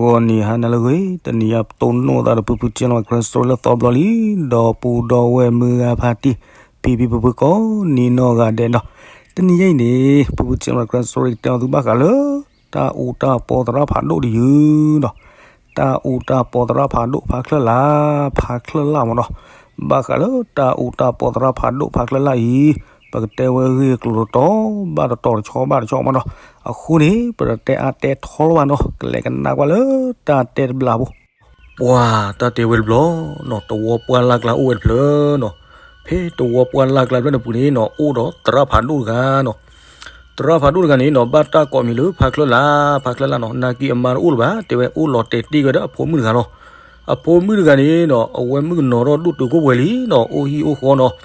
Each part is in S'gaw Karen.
ဂီၤနံၤဟါနၤလၢအဂ့ၤ, တနံၤအံၤပတိၢ်နီၣ်သးဒီးဖုဖု channel Karen Story လၢသီဘျီလံ, ဒီပုၢ်ဒီဝဲၢ်မုၢ်ဂၤဖါတံၢ် ဖံဖံဖုဖုကိးနံၤနီၢ်ဂၤဒဲးနီၤ, တနံၤအံၤန့ၣ် ဖုဖု channel Karen Story ကတဲအီၤသုဘၣ်ဃးလၢ တၢ်အူတၢ်ပီသရၣ်ဖးဒိၣ်တယုၢ်နီၤ, တၢ်အူတၢ်ပီသရၣ်ဖးဒိၣ် ဖးချၢၣ်လၢ်, ဖးချၢၣ်လၢ်မ့ၢ်နီၤ, ဘၣ်ဃးလၢတၢ်အူတၢ်ပီသရၣ်ဖးဒိၣ် ဖးချၢၣ်လၢ်အံၤ ပကတဲဝဲဂ့ၢ်ကျိၤတတီၤဘၣ်တတီၤ တဆီဘၣ်တဆီမ့ၢ်နီၤ, အဃိန့ၣ် ပတတဲအါတဲထီလၢၤဘၣ်နီၤ, ကလဲၤကနၣ်ကွၢ်လၢတၢ်တဲတဘျီဖိ, ပှၤတၢ်တဲဝဲတဘျီနီၤ, တဝီပှၢ်လၢ်ကျါအိၣ်ဝဲတဖျၢၣ်နီၤ, ဖဲတဝီပှၢ်လၢ်ကျါတဖျၢၣ်န့ၣ်ပူၤန့ၣ်နီၤ အိၣ်ဒီးသရၣ်ဖးဒိၣ်တဂၤနီၤ, သရၣ်ဖးဒိၣ်တဂၤန့ၣ်နီၤ ဘၣ်တၢ်ကိးမံၤလၢ ဖးချၢၣ်လၢ်, ဖးချၢၣ်လၢ်နီၤ, နာ်က့အမါတအိၣ်လၢၤဘၣ်, တဲဝဲအိၣ်လီၤတဲာ်တ့ၢ်ဝဲဒီးအဖိမုၣ်တဂၤလီၤ, အဖိမုၣ်တဂၤန့ၣ်နီၤ အဝဲမုၣ်ကနီၤထီၣ်ဒိၣ်တုာ်ခိၣ်ပှဲၤလံနီၤ, အိၣ်ဟံၣ်အိၣ်ဃီနီၤ,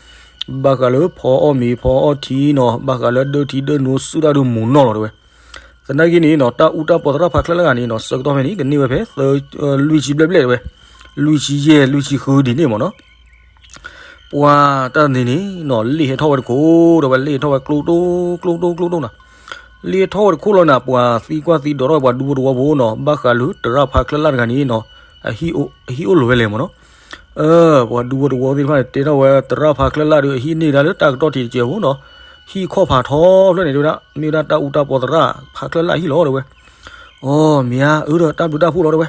ဘၣ်ဃးလၢဖီအီၣ်မ့ၤဖီအီၣ်ထံနီၤ, ဘၣ်ဃးလၢဒၢထံဒၢနိ စုတၢ်ဒုးမိၢ်နီၢ်လီၤတဲဝဲ, သနာ်က့န့ၣ်နီၤ တၢ်အူတၢ်ပီသရၣ်ဖးချၢၣ်လၢ်တဂၤန့ၣ်နီၤ ဆၢကတီၢ်ဖဲန့ၣ် ကန့ၢ်ဝဲဖဲ လွံၢ်ဆံဘျဲၣ်ဘျဲၣ်တဲဝဲ, လွံၢ်ဆံယဲၢ် လွံၢ်ဆံဃုဒ်န့ၣ်မ့ၢ်နီၤ, ပှၤတၢ်န့ၣ်န့ၣ်နီၤ လ့ၣ်ဟဲထီၣ်ဝဲတခိၣ်တဲဝဲ, လ့ၣ်ဟဲထီၣ်ဝဲကျိတိ ကျိတိ ကျိတိနီၤ, လ့ၣ်ဟဲထီၣ်ဝဲတခိၣ်လီၤနၤ, ပှၤသံကွၢ်သံဒိးထီၣ်ဝဲပှၤဒူဖိတဝီဖိနီၤ, ဘၣ်ဃးလၢသရၣ်ဖးချၢၣ်လၢ်တဂၤန့ၣ်နီၤ အဟံၣ်အိၣ်လီၤဝဲလဲၣ်မ့ၢ်နီၤ, ပှၤဒူဖိတဝီသ့ၣ်တဖၣ်န့ၣ် တဲထီၣ်ဝဲသရၣ်ဖးချၢၣ်လၢ်ဒီး အဟံၣ်န့ၢ်ဒၣ်လၢတၢ်ကတီၢ်ထံးတစဲးဖိနီၤ, ဟံၣ်ခီၣ်ဖးထီဖျၢၣ်န့ၣ်တဲဝဲဒၣ် မ့ၢ်ဝဲဒၣ်တၢ်အူတၢ်ပီသရၣ်ဖးချၢၣ်လၢ်အဟံၣ်လီၤတဲဝဲ, အိ မ့ၢ်ဧါ, အၢဒီးတၢ်ဘျုးတၢ်ဖှိၣ်လီၤတဲဝဲ,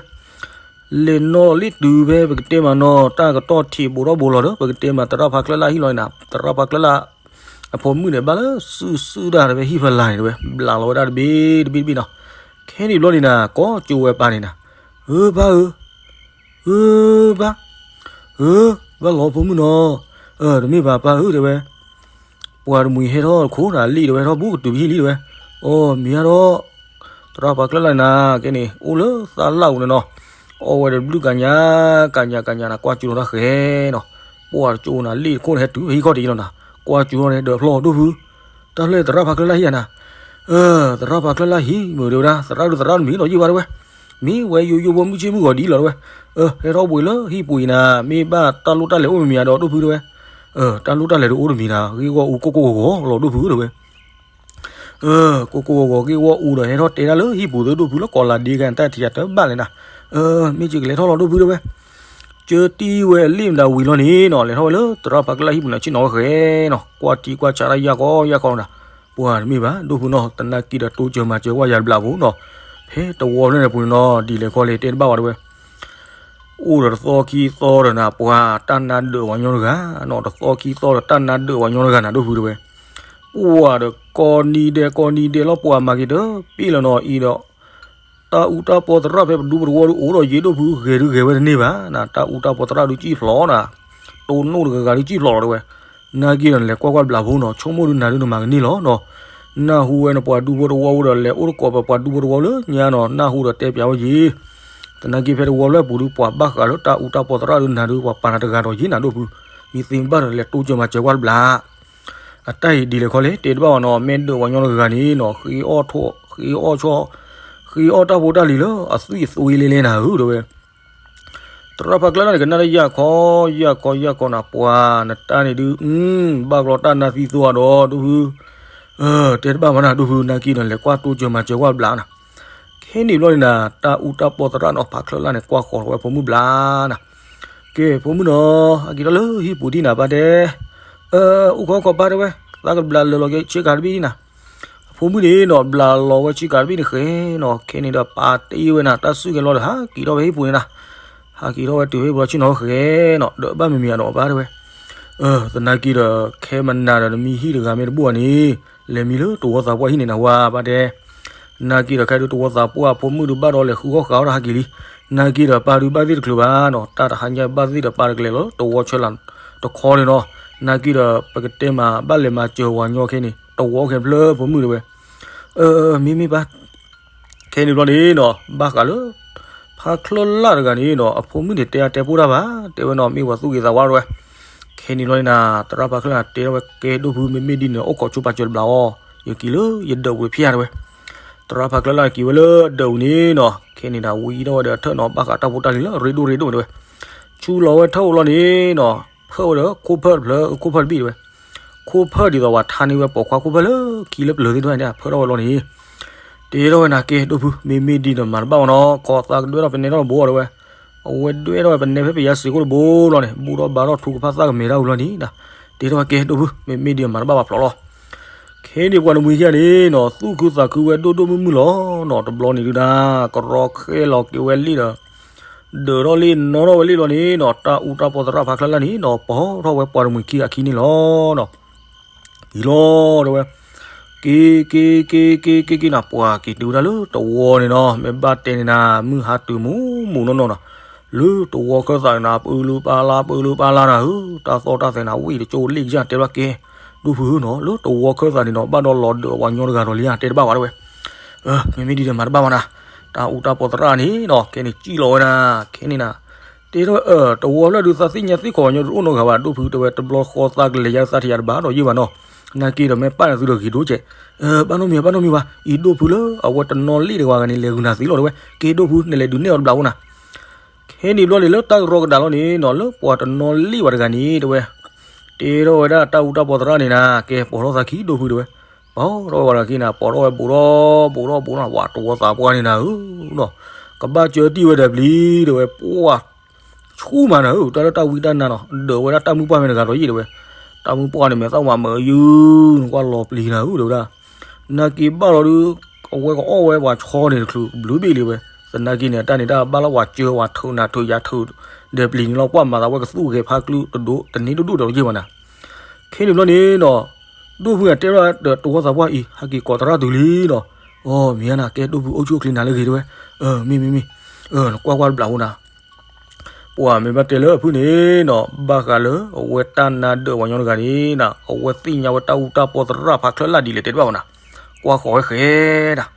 လဲၤနီၤလီၤလံတုၤဖဲပကတဲမးနီၤ တၢ်ကတီၢ်ထံးဘိးထီၣ်ဘိးလီၤဒီး ပကတဲမးသရၣ်ဖးချၢၣ်လၢ်ဟံၣ်လီၤန့ၣ်နၤ, သရၣ်ဖးချၢၣ်လၢ် အဖိမုၣ်န့ၣ်ဘၣ်လၢစုစုဒၣ်တဲဝဲ ဟံၣ်ဖီလာ်န့ၣ်တဲဝဲ ဘျးလီၤဝဲဒၣ်တဘ့ၣ်တဘ့ၣ်တဘ့ၣ်နီၤ, ခဲန့ၣ်ဘျီန့ၣ်နၤ ကိးကၠိဝဲပၢ်န့ၣ်နၤ, ဧၢပၢ်ဧၢ ဧၢ ပၢ်, ဧၢ ဘၣ်လီၤဖိမုၣ်နီၤ, တမ့ၢ်ဘၣ်ပၢ်ဧၢတဲဝဲ, ပှၤတမှံၤဟဲထီၣ်တခိၣ်နၤ လ့ၣ်တဲဝဲထီၣ်ဘူးကတုၤပဟံၣ်လံတဲဝဲ, အိ မ့ၢ်ဧါဒီး သရၣ်ဖးချၢၣ်လၢ်နၤ ကဲန့ၣ် အိၣ်လၢသးလၢ်အူန့ၣ်နီၤ, အီၣ်ဝဲတဘျုးကညး ကညးကညးနၤ ကွၢ်ကၠိလီၤတၢ်ဃဲနီၤ, ပှၤတကၠိနၤ လ့ၣ်တခိၣ်န့ၣ် ဟဲတုၤဖဲဟံၣ်ခီၣ်ထံးလီၤနၤ, ကွၢ်ကၠိလီၤန့ၣ် ဒီးဖျီၣ်ဒိၣ်ဖု တၢ်ဖျၢၣ်သရၣ်ဖးချၢၣ်လၢ်ဟံၣ်ဧါနၤ, သရၣ်ဖးချၢၣ်လၢ်ဟံၣ်မ့ၢ်တဲဝဲဒၣ် သရၣ်ဒုးသရၣ်တမံၤလီၤယံၢ်ဘၣ်တဲဝဲ, မ့ၢ်ဝဲယိယိဖိမုၢ်ဆ့ၣ်မုၢ်ဂီၤဒ်လီၤတဲဝဲ, ဟဲထီၣ်ပှ့ၤလၢဟံၣ်ပှ့ၤနၤ မ့ၢ်ဘၣ်တၢ်လိၣ်တၢ်လဲၤအိၣ်မ့ၢ်မ့ၢ်ဧါဒီးဒိၣ်ဖုတဲဝဲ, တၢ်လိၣ်တၢ်လဲၤတအိၣ်တမံၤနၤ ဂ့ၢ်ဂီၢ်အူကိၢ်ကိၢ်ဂီၤဂီၤလီၤဒိၣ်ဖုတဲဝဲ ကိၢ်ကိၢ်ဂီၤဂီၤဂ့ၢ်ဂီၢ်အူဒီး ဟဲထီၣ်တဲဒၣ်လၢဟံၣ်ပူၤသုဒိၣ်ဖုလၢကီးလၤဒ့ဂၤန့ၣ် တၢ်ထံၣ်ယၤတဘၣ်လဲၣ်နၤ, မ့ၢ်ကကလဲၤထီၣ်လီၤဒိၣ်ဖုတဲဝဲ, ကၢတံၢ်ဝဲလ့ၣ်မတၤဝံၤလီၤန့ၣ်နီၤ လဲၤထီၣ်ဝဲလၢသရၣ်ဖးချၢၣ်လၢ်ဟံၣ်ပူၤန့ၣ် ဆ့ၣ်နီၤဝဲဃဲနီၤ ကွၢ်တံၢ်ကွၢ်ဆးတၢ်ယၢ်ကီယၢ်ကီနၤ, ပှၤတမ့ၢ်ဘၣ် ဒိၣ်ဖုနီၤ သနာ်က့ဒီးတိစၢၤမၤစၢၤကွၢ်ယၤတဘျီဖိနီၤ, ဖဲတဝီဖျၢၣ်န့ၣ်ပူၤန့ၣ်နီၤ ဒ်လဲၣ်ခီလဲၣ်တဲတဘၣ်ဝဲတဲဝဲ အိၣ်ဒီးတသီခံသီဒီးနၤ ပှၤတၢ်နါဒၢးဝဲညီတဂၤနီၤ တသီခံသီဒီးတၢ်နါဒၢးဝဲညီတဂၤနၤ ဒိၣ်ဖုတဲဝဲ, ပှၤဒီးကိးနံၤဒဲးကိးနံၤဒဲးလီၤ ပှၤမၤက့ၤတပ့ၢ်လီၤနီၤ အံၤဒီး တၢ်အူတၢ်ပီသရၣ်ဖဲပဒူပတဝီဒုးအိၣ်ဒီးယ့ဒိၣ်ဖုဂဲၤဒုးဂဲၤဝဲတန့ၢ်ဘၣ်နၤ တၢ်အူတၢ်ပီသရၣ်ဒုးစံၣ်ဖျိးနၤ, တိၢ်နီၣ်တဂၤဂၤဒုးစံၣ်ဖျိးလီၤတဲဝဲ, နာ်က့ဒီးနလဲၤကွၢ်ကွၢ်တဘျီဖိနီၤ ဆိကမိၣ်ဒုးနၤဒုးနမၤကန့ၢ်လီၤနီၤ, နၢ်ဟူဝဲန့ၣ်ပှၤဒူဖိတဝီဝဲဒီးလဲၤအိၣ်တကိးပပှၤဒူဖိတဝီလၢညါနီၤ နၢ်ဟူဒီးတဲပျးဝဲယ့ၤ သနာ်က့ဖဲတဝီလၢအပူၤဒုး ပှၤဘၣ်ဃးလၢတၢ်အူတၢ်ပီသရၣ်ဒုးနၤဒုး ပှၤပာ်နၤတဂၤဒီးယ့နၤဒိၣ်ဖု, မ့ၢ်သ့မ့ၢ်ဘၣ်ဒီးလဲၤတိစၢၤမၤစၢၤကွၢ်တဘျီ, အတၢ်အံၤဒ်လဲၣ်ခီလဲၣ် တဲတဘၣ်ဘၣ်နီၤ မ့ၢ်ဒၢးဝဲညီတဂၤန့ၣ်နီၤ ဃ့အီၣ်ထိၣ် ဃ့အီၣ်ဆီ ဃ့အီၣ်တၢ်ဖိတၢ်လံၤလၢအသွံၣ်အသွံၣ်လဲလဲနၤဧၢတဲဝဲ သရၣ်ဖးကျၢၣ်လၢ်န့ၣ် ကနၣ်တၢ်ယၢ်ခီ ယၢ်ခီ ယၢ်ခီနၤ ပှၤနတၢ်န့ၣ်ဒုး ဘၣ်ကျီတၢ်နါသံသိးဒီးဒိၣ်ဖု, တဲတဘၣ်မးနၤဒိၣ်ဖု နာ်က့ဒီးလဲၤကွၢ်တိစၢၤမၤစၢၤကွၢ်တဘျီနၤ, ခဲန့ၣ်ဘျီန့ၣ်နၤ တၢ်အူတၢ်ပီသရၣ်နီၤ ဖးကျၢၣ်လၢ်န့ၣ် ကွၢ်ဃီၤလီၤဝဲဖိမုၣ်ဘျီနၤ, ကဲ ဖိမုၣ်နီၤ ဟဲက့ၤထီၣ်လၢဟံၣ်ပူၤဒံးနၤ ပၢ်တဲ, အိၣ်ခိးခိးပၢ်တဲဝဲ, သးကဘျးလၢာ်လီၤက့ၤဆ့ကၤတဘ့ၣ်နၤ အဖိမုၣ်န့ၣ်နီၤ ဘျးလီၤဝဲဆ့ကၤတဘ့ၣ်န့ၣ်ဃဲနီၤ ခဲန့ၣ်ဒီးပာ်တ့ၢ်ဝဲနၤ တၢ်စုကဲၤလီၤဒီး ဟးက့ၤထီၣ်ဝဲဟံၣ်ပူၤန့ၣ်နၤ, ဟးက့ၤထီၣ်ဝဲတုၤဟံၣ်ပူၤလီၤဆ့ၣ်နီၤဝဲဃဲနီၤ ဒီးဘၣ်မံၤမံၤအဒီးပၢ်တဲဝဲ, သနာ်က့ဒီး ခဲမနၤဒီးနမ့ၢ်ဟံၣ်တဂၤမ့ၢ်တဘိၣ်ဘၣ်န့ၣ် လဲၤမံလၢတဝီသးပှၢ်ဟံၣ်န့ၣ်နၤဝဲ ပၢ်တဲ နာ်က့ဒီးခဲဒုးတဝီသးပှၢ်အဖိမုၣ်ဒုးဘၣ်ဒီးလဲၤဃုအီၣ်ဃုအီၣ်တၢ်ဟးက့ၤလံ, နာ်က့ဒီးပၢ်ဒုးဘၣ်သ့ၣ်တချုးဘၣ်နီၤ တၢ်တဟါညါဘၣ်သ့ၣ်ဒီးပၢ်တကလဲၤလီၤတဝီဆၢလၢ်တခီန့ၣ်နီၤ, နာ်က့ဒီးပကတဲမးဘၣ်လဲၤမၤစၢၤဝဲညီခဲန့ၣ် တဝီခဲဖျၢၣ်ဖိမုၣ်တဲဝဲ, မ့မ့ၢ်ပၢ် ခဲန့ၣ်ဘျီန့ၣ်နီၤ ဘၣ်ဃးလၢ ဖးချၢၣ်လၢ်တဂၤန့ၣ်နီၤ အဖိမုၣ်န့ၣ်တဲအါတဲပိၢ်တၢ်ဘၣ် တဲဝဲနီၤ မ့ၢ်ပှၤသူၣ်ဂ့ၤသးဝါတဲဝဲ, ခဲန့ၣ်ဘျီန့ၣ်နၤ သရၣ်ဖးချၢၣ်လၢ်တဲထီၣ်ဝဲကဲဒိၣ်ဖု မ့မ့ၢ်ဒ်န့ၣ် အိၣ်ခိးဆိပာ်စၢၤတဘျီအီၤ ယက့ၤလၢယဒၢးပူၤဖျါတဲဝဲ, သရၣ်ဖးချၢၣ်လၢ်က့ၤဝဲလၢဒၢးပူၤန့ၣ်နီၤ ခဲန့ၣ်နၤ ဝံထီၣ်ဝဲဒီးအထၢၣ်နီၤ ဘၣ်ဃးတၢ်ဖိတၢ်လံၤလၢရ့ဒိၣ်ရ့ဒိၣ်တဲဝဲ, ဆူလီၤဝဲထၢၣ်အိၣ်လီၤန့ၣ်နီၤ ဖၢၣ်ဝဲဒီးခိၣ်ဖၢၣ်တဖျၢၣ် ခိၣ်ဖၢၣ်တဘ့ၣ်တဲဝဲ, ခိၣ်ဖၢၣ်ဒ်သိးပှၤထါန့ၢ်ဝဲပိာ်ခွါခိၣ်ဖၢၣ်လၢခံလၢပျၢၤသ့ၣ်တဖၣ်န့ၣ် ဖၢၣ်ထီၣ်ဝဲလီၤန့ၣ်, တဲထီၣ်ဝဲနၤ ကဲဒိၣ်ဖု မ့မ့ၢ်ဒ်န့ၣ်ဒီးမၤတဘၣ်မနီၤ ခီသးကဒွဲထီၣ်ပနဲထီၣ်တဘိအီၤတဲဝဲ, အဝဲဒွဲထီၣ်ဝဲပနဲဖဲပယါစ့ၢ်ကီးတဘိလီၤန့ၣ် ဘူးဒီးဘၣ်ထီၣ်ထူကဖၣ်သၣ်ကမဲာ်တၢ်အူလီၤန့ၣ်, တဲထီၣ်ဝဲကဲဒိၣ်ဖု မ့မ့ၢ်ဒ်န့ၣ်မၤတဘၣ်ဘၣ်ဖျိးလီၤ. ခဲန့ၣ်ပှၤတမှံၤခံဂၤန့ၣ်နီၤ သူၣ်ခုသးခုဝဲဒိၣ်ဒိၣ်မုၢ်မုၢ်လီၤနီၤ တဘျီန့ၣ်ဒုဒၣ် ကရီခဲလီၤက့ၤဝဲလံဒီး ဒၢးထီၣ်လံနီၣ်ထီၣ်ဝဲလံလီၤန့ၣ်နီၤ တၢ်အူတၢ်ပီးသရၣ်ဖးချၢလၢ်န့ၣ်နီၤ ပိာ်ထီၣ်ဝဲပှၤတမှံၤခံဂၤခံန့ၣ်လီၤနီၤ. အံၤလီၤတဲဝဲ, က့ၤက့ၤက့ၤက့ၤက့ၤက့ၤက့ၤနၤ ပှၤက့ၤတုၤဝဲဒၣ်လၢတဝီန့ၣ်နီၤ မ့ၢ်ဘၣ်တဲန့ၣ်နၤ မုၢ်ဟါတုၤမူးမူးနီၢ်နီၢ်နီၤ, လၢတဝီခၢၣ်သးန့ၣ်နၤ ပၢလူပၢ်လၢ် ပၢလူပၢ်လၢ်နၤဧၢ, တၢ်သီၣ်တၢ်သဲးနၤ ဝံၣ်တကၠိလ့ၣ်ကစၢ်တဲဘၣ်ကဲ, ဒိၣ်ဖုဧၢနီၤ လၢတဝီခၢၣ်သးန့ၣ်နီၤ ဘၣ်ဒီးလီၤဒၢးပှၤညီတဂၤဒီးလံဧါ တဲတဘၣ်ဝဲဒၣ်ဝဲ မ့မ့ၢ်ဒ်န့ၣ်မၤတဘၣ်ဝဲနၤ, တၢ်အူတၢ်ပီးသရၣ်န့ၣ်နီၤ ကဲန့ၣ်စံၣ်လီၤဝဲဒၣ် ခဲန့ၣ်နၤ, တဲထီၣ်ဝဲ တဝီဖျၢၣ်ဒုးသးသ့ၣ်ညါသ့ၣ်ခိးညီတအိၣ်နီတဂၤဘၣ် ဒိၣ်ဖုတဲဝဲ တဘျီဃီသးကလဲၤယါသးထံၣ်ယၤတဘၣ်ဒီးယ့ၢ်ဘၣ်နီၤ, နာ်က့ဒီးမ့ၢ်ပၣ်န့ၣ်သုဒီးဂ့ၤဒိၣ်ကဲး, ဘၣ်နီတမံၤဘၣ်နီတမံၤဘၣ် အံၤဒိၣ်ဖုလၢအဝဲတနီၤလ့ၣ်တဂၤဂၤန့ၣ် လဲၤဂုာ်နၤသ့လီၤတဲဝဲ, ကဲဒိၣ်ဖု နလဲၤဒုးနဲၣ်အီၤတဘျီအိၣ်နၤ ခဲန့ၣ်ဘျီန့ၣ်လၢတၢ်ကရီကဒးလီၤန့ၣ်နီၤ လၢပှၤတနီၤလ့ၣ်ဝဲတဂၤန့ၣ်တဲဝဲ, တဲထီၣ်ဝဲဒၣ်တၢ်အူတၢ်ပီးသရၣ်န့ၣ်နၤ ကဲပိာ်ထီၣ်သးခံဒိၣ်ဖုတဲဝဲ, ပိာ်ထီၣ်ဝဲပှၤတဂၤခံနၤ ပိာ်ထီၣ်ဝဲဘူးထီၣ်ဘူးထီၣ်ဘူးထီၣ် ပှၤတဝီသးပှၢ်န့ၣ်နၤဧၢနီၤ, ကဘၣ်ကၢတံၢ်ဝဲဒီးပျံၤတဲဝဲ ပှၤ ဆူၣ်မးနၤဧၢ တၢ်လၢတၢ်ဝံတၢ်နါနီၤ ဒၢးဝဲဒၣ်တၢ်မုၢ်ပှၢ်မ့ၢ်တဂၤဒီးယ့ၢ်တဲဝဲ, တၢ်မုၢ်ပှၢ်န့ၣ်မဲာ်သၣ်မၤမုာ်ယုၢ် နကွၢ်လီၤပျံၤနၤဧၢတဲဝဲဒၣ်, နာ်က့ဘၣ်လီၤဒုး အဝဲကအီၣ်ဝဲပှၤဆီန့ၣ်တချုးဘျုးဘ့ၣ်လံဝဲ, သနာ်က့န့ၣ် တၢ်န့ၣ်တၢ်ဘၣ်လၢပှၤစၢၤပှၤထုးနၤထုးယၤထုး ဒီးပျံၤန့ၣ်လီၤ ပှၢ်မၤသးဝဲကသူၣ်ဂဲၤဖးကျုတဒိးတန့ၢ်တဒိၣ်ဒီးယ့ၢ်မးနၤ, ခဲန့ၣ်ဘျီန့ၣ်နီၤ ဒိၣ်ဖုတဲထီၣ်ဒီးတဝီသးပှၢ်အံၤ ဟဲက့ၤကိးသရၣ်တုၤလံနီၤ, အီ မ့ၢ်ဧါနၤ ကဲဒိၣ်ဖုအိၣ်ဆူၣ်အိၣ်ချ့နၤလၢဂ့ၤတဲဝဲ, မ့ၢ်မ့ၢ်မ့ၢ်, နကွၢ်ကွၢ်တဘျီအိၣ်နၤ ပှၤမ့ၢ်ဘၣ်တဲလၢအဖုန့ၣ်နီၤ ဘၣ်ဃးလၢအဝဲတၢ်နါဒၢးပှၤညီတဂၤန့ၣ်နၤ အဝဲသ့ၣ်ညါဝဲတၢ်အူတၢ်ပီးသရၣ်ဖးချၢလၢ်ဒ်လဲၣ်တဲတဘၣ်ဝဲနၤ, ကွၢ်ဃီၤဝဲဃဲဒၣ်,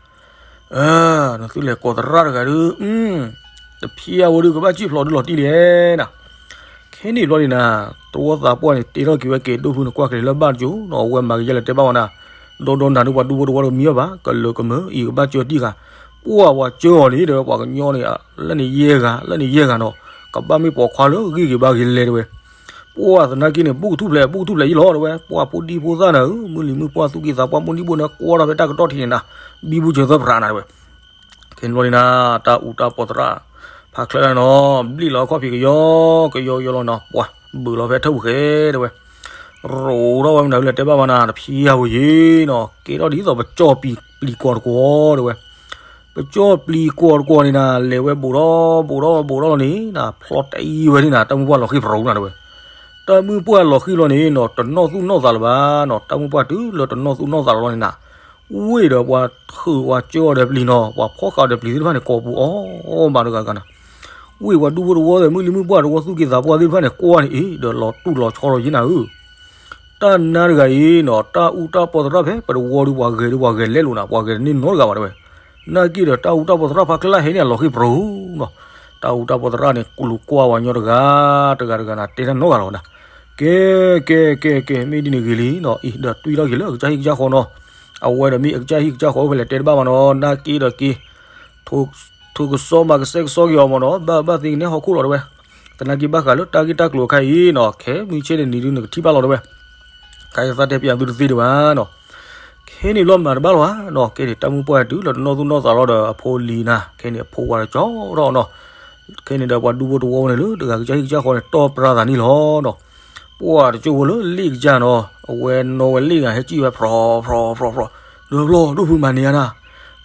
နသုလဲၤကိးသရၣ်တဂၤဒုး တဖျါဝဲဒုးကဘၣ်စံၣ်ဖျိးဒုးလီၤတံၢ်လံနၤ, ခဲန့ၣ်ဘျီန့ၣ်နၤ တဝီသးပှၢ်န့ၣ် တဲထီၣ်က့ၤဝဲက့ၤ ဒိၣ်ဖုနကွၢ်က့ၤလၢဘၣ်တကၠိနီၤ အဝဲမၤကယဲၢ်လၢတဲဘၣ်ဝဲနၤ, ဒီဒီနၤဒုးပှၤဒူဖိတဝီဒီးမံဘၣ် ကလၢကမၢအံၤကဘၣ်ကၢတံၢ်ဃာ်, ပှၤပှၤကၢအီၤန့ၣ်ဒီးပှၤကညီန့ၣ် လၢန့ၣ်ယဲၢ်ဂၤ လၢန့ၣ်ယဲၢ်ဂၤနီၤ, ကဘၣ်မ့ၢ်ပိာ်ခွါလၢဂံၢ်က့ၤဘါက့ၤလဲၤတဲဝဲ, ပှၤသနာ်က့န့ၣ် ဘူးကထူၣ်ဖျဲး ဘူးကထူၣ်ဖျဲးယံာ်လီၤတဲဝဲ, ပှၤဖိဒံဖိသၣ်နၤဧၢ မုၢ်လံၤမုၢ်ပှၢ်သူၣ်က့သးပှၢ်မိၢ်နံၣ်ဘိန့ၣ် ကွၢ်ထီၣ်ဖဲတၢ်ကတီၢ်ထံးန့ၣ်နၤ, ဘံဘူစၢၤသၢဖရးနၤတဲဝဲ ခဲန့ၣ်ဘျီန့ၣ်နၤ တၢ်အူတၢ်ပီးသရၣ် ဖးချၢလၢ်နီၤ ဘျံၣ်လီၤအခီၣ်ဖံးကယီကယီကယီလီၤနီၤ ပှၤဘုးလီၤဖဲထၢၣ်ပူၤဃဲတဲဝဲ, ရိးထီၣ်ဝဲမနုၤလဲၣ်တဲဘၣ်ဝဲနၤ တဖျါဝဲယ့ၢ်နီၤ ကဲထီၣ်ဒ်သိးပကၠီၣ်ပျံၤပျံၤကွီၤတကွီၤတဲဝဲ, ပကၠီၣ်ပျံၤကွီၤတကွီၤန့ၣ်နၤ လဲၤဝဲဘူးထီၣ်ဘူးထီၣ်ဘူးထီၣ်လီၤန့ၣ်နၤ ဖျီတအံၤဝဲန့ၣ်နၤ တၢ်မုၢ်ပှၢ်လီၤဃံၢ်ပရိနၤတဲဝဲ, တၢ်မုၢ်ပှၢ်လီၤဃံၢ်လီၤန့ၣ်နီၤ တနီၣ်သူၣ်နီၣ်သးလၢၤဘၣ်နီၤ တၢ်မုၢ်ပှၢ်တုၤလၢတနီၣ်သူၣ်နီၣ်သးလီၤန့ၣ်နၤ ဝ့ၢ်ဒီးပှၤထုးပှၤကၢအီၤဒီးပျံၤနီၤ ပှၤဖီၣ်ဃာ်အီၤဒီးပျံၤသ့ၣ်တဖၣ်န့ၣ် ကိးပူၤအီၣ်ဘၣ်တဂၤဂၤနၤ, ဝ့ၢ်ပှၤဒူဖိတဝီဒီး မုၢ်လံၤမုၢ်ပှၢ်တဝီသူၣ်က့သးပှၢ်သ့ၣ်တဖၣ်န့ၣ် ကွၢ်န့ၣ်အံၤ ဒီးလီၤတူၢ်လီၤဆီလီၤယ့ၢ်နၤဧၢ, တၢ်နါတဂၤအံၤနီၤ တၢ်အူတၢ်ပီးသရၣ်ဖဲပတဝီဒီးပှၤဂဲၤဒီးပှၤဂဲၤလဲလိာ်နၤ ပှၤဂဲၤတန့ၢ်နီတဂၤဘၣ်တဲဝဲ, နာ်က့ဒီးတၢ်အူတၢ်ပီးသရၣ်ဖးချၢလၢ်ဟဲန့ၣ် အလီၤဃံၢ်ပရိနီၤ, တၢ်အူတၢ်ပီးသရၣ်န့ၣ် ကလူၤကွၢ်ပှၤညီတဂၤ တဂၤတဂၤနၤ တဲတၢ်နီတဂၤလီၤဝဲဒၣ်, ကဲ ကဲ ကဲ ကဲ မ့ၢ်ဒ်န့ၣ်ဂ့ၤလံနီၤ အံၤဒီးတွံၢ်ထီၣ်က့ၤလၢအကစၢ်ဟံၣ်ကစၢ်ဃီနီၤ, အဝဲဒီးမ့ၢ်အကစၢ်ဟံၣ်ကစၢ်ဃီအိၣ်ဖဲလဲၣ်တဲတဘၣ်ဘၣ်နီၤ နာ်က့ဒီးက့ၤ ထုးကစီမၤကစဲကစီက့ၤအီၤမ့ၢ်နီၤ ဘၣ်ဘၣ်သ့ကနဲဟီၣ်ခိၣ်လီၤတဲဝဲ, သနာ်က့ဘၣ်ဃးလၢတၢ်ဂ့ၢ်တၢ်ကျိၤအခါအံၤနီၤ ခဲမုၢ်ဆ့ၣ်န့ၣ်နံၤဒုးနကထံၣ်ဘၣ်လီၤတဲဝဲ, ခါအံၤသးတဲပျးသုတသ့ဒံးဘၣ်နီၤ, ခဲန့ၣ်ဘျီမၤတဘၣ်လီၤဧါနီၤ ခဲန့ၣ် တၢ်မုၢ်ပှၢ်တုၤလၢတနီၣ်သူၣ်နီၣ်သးလီၤဒီးအဖိလံၤနၤ ခဲန့ၣ်အဖိဝဲဒီးကၠီထီၣ်နီၤ, ခဲန့ၣ်ဒီးပှၤဒူဖိတဝီဝဲန့ၣ်လၢတဂၤကစၢ်ဟံၣ်ကစၢ်ဃီန့ၣ် တီၢ်ပြၢသးန့ၣ်လီၤနီၤ, ပှၤတကၠိဖိလၢလ့ၣ်ကစၢ်နီၤ အဝဲနီၢ်ဝဲလ့ၣ်ဂၤဟဲစံၣ်ဝဲဖြီဖြီဖြီဖြီ, ဒီးဘျီဒိၣ်ဖုမၤန့ၢ်ဧါနၤ,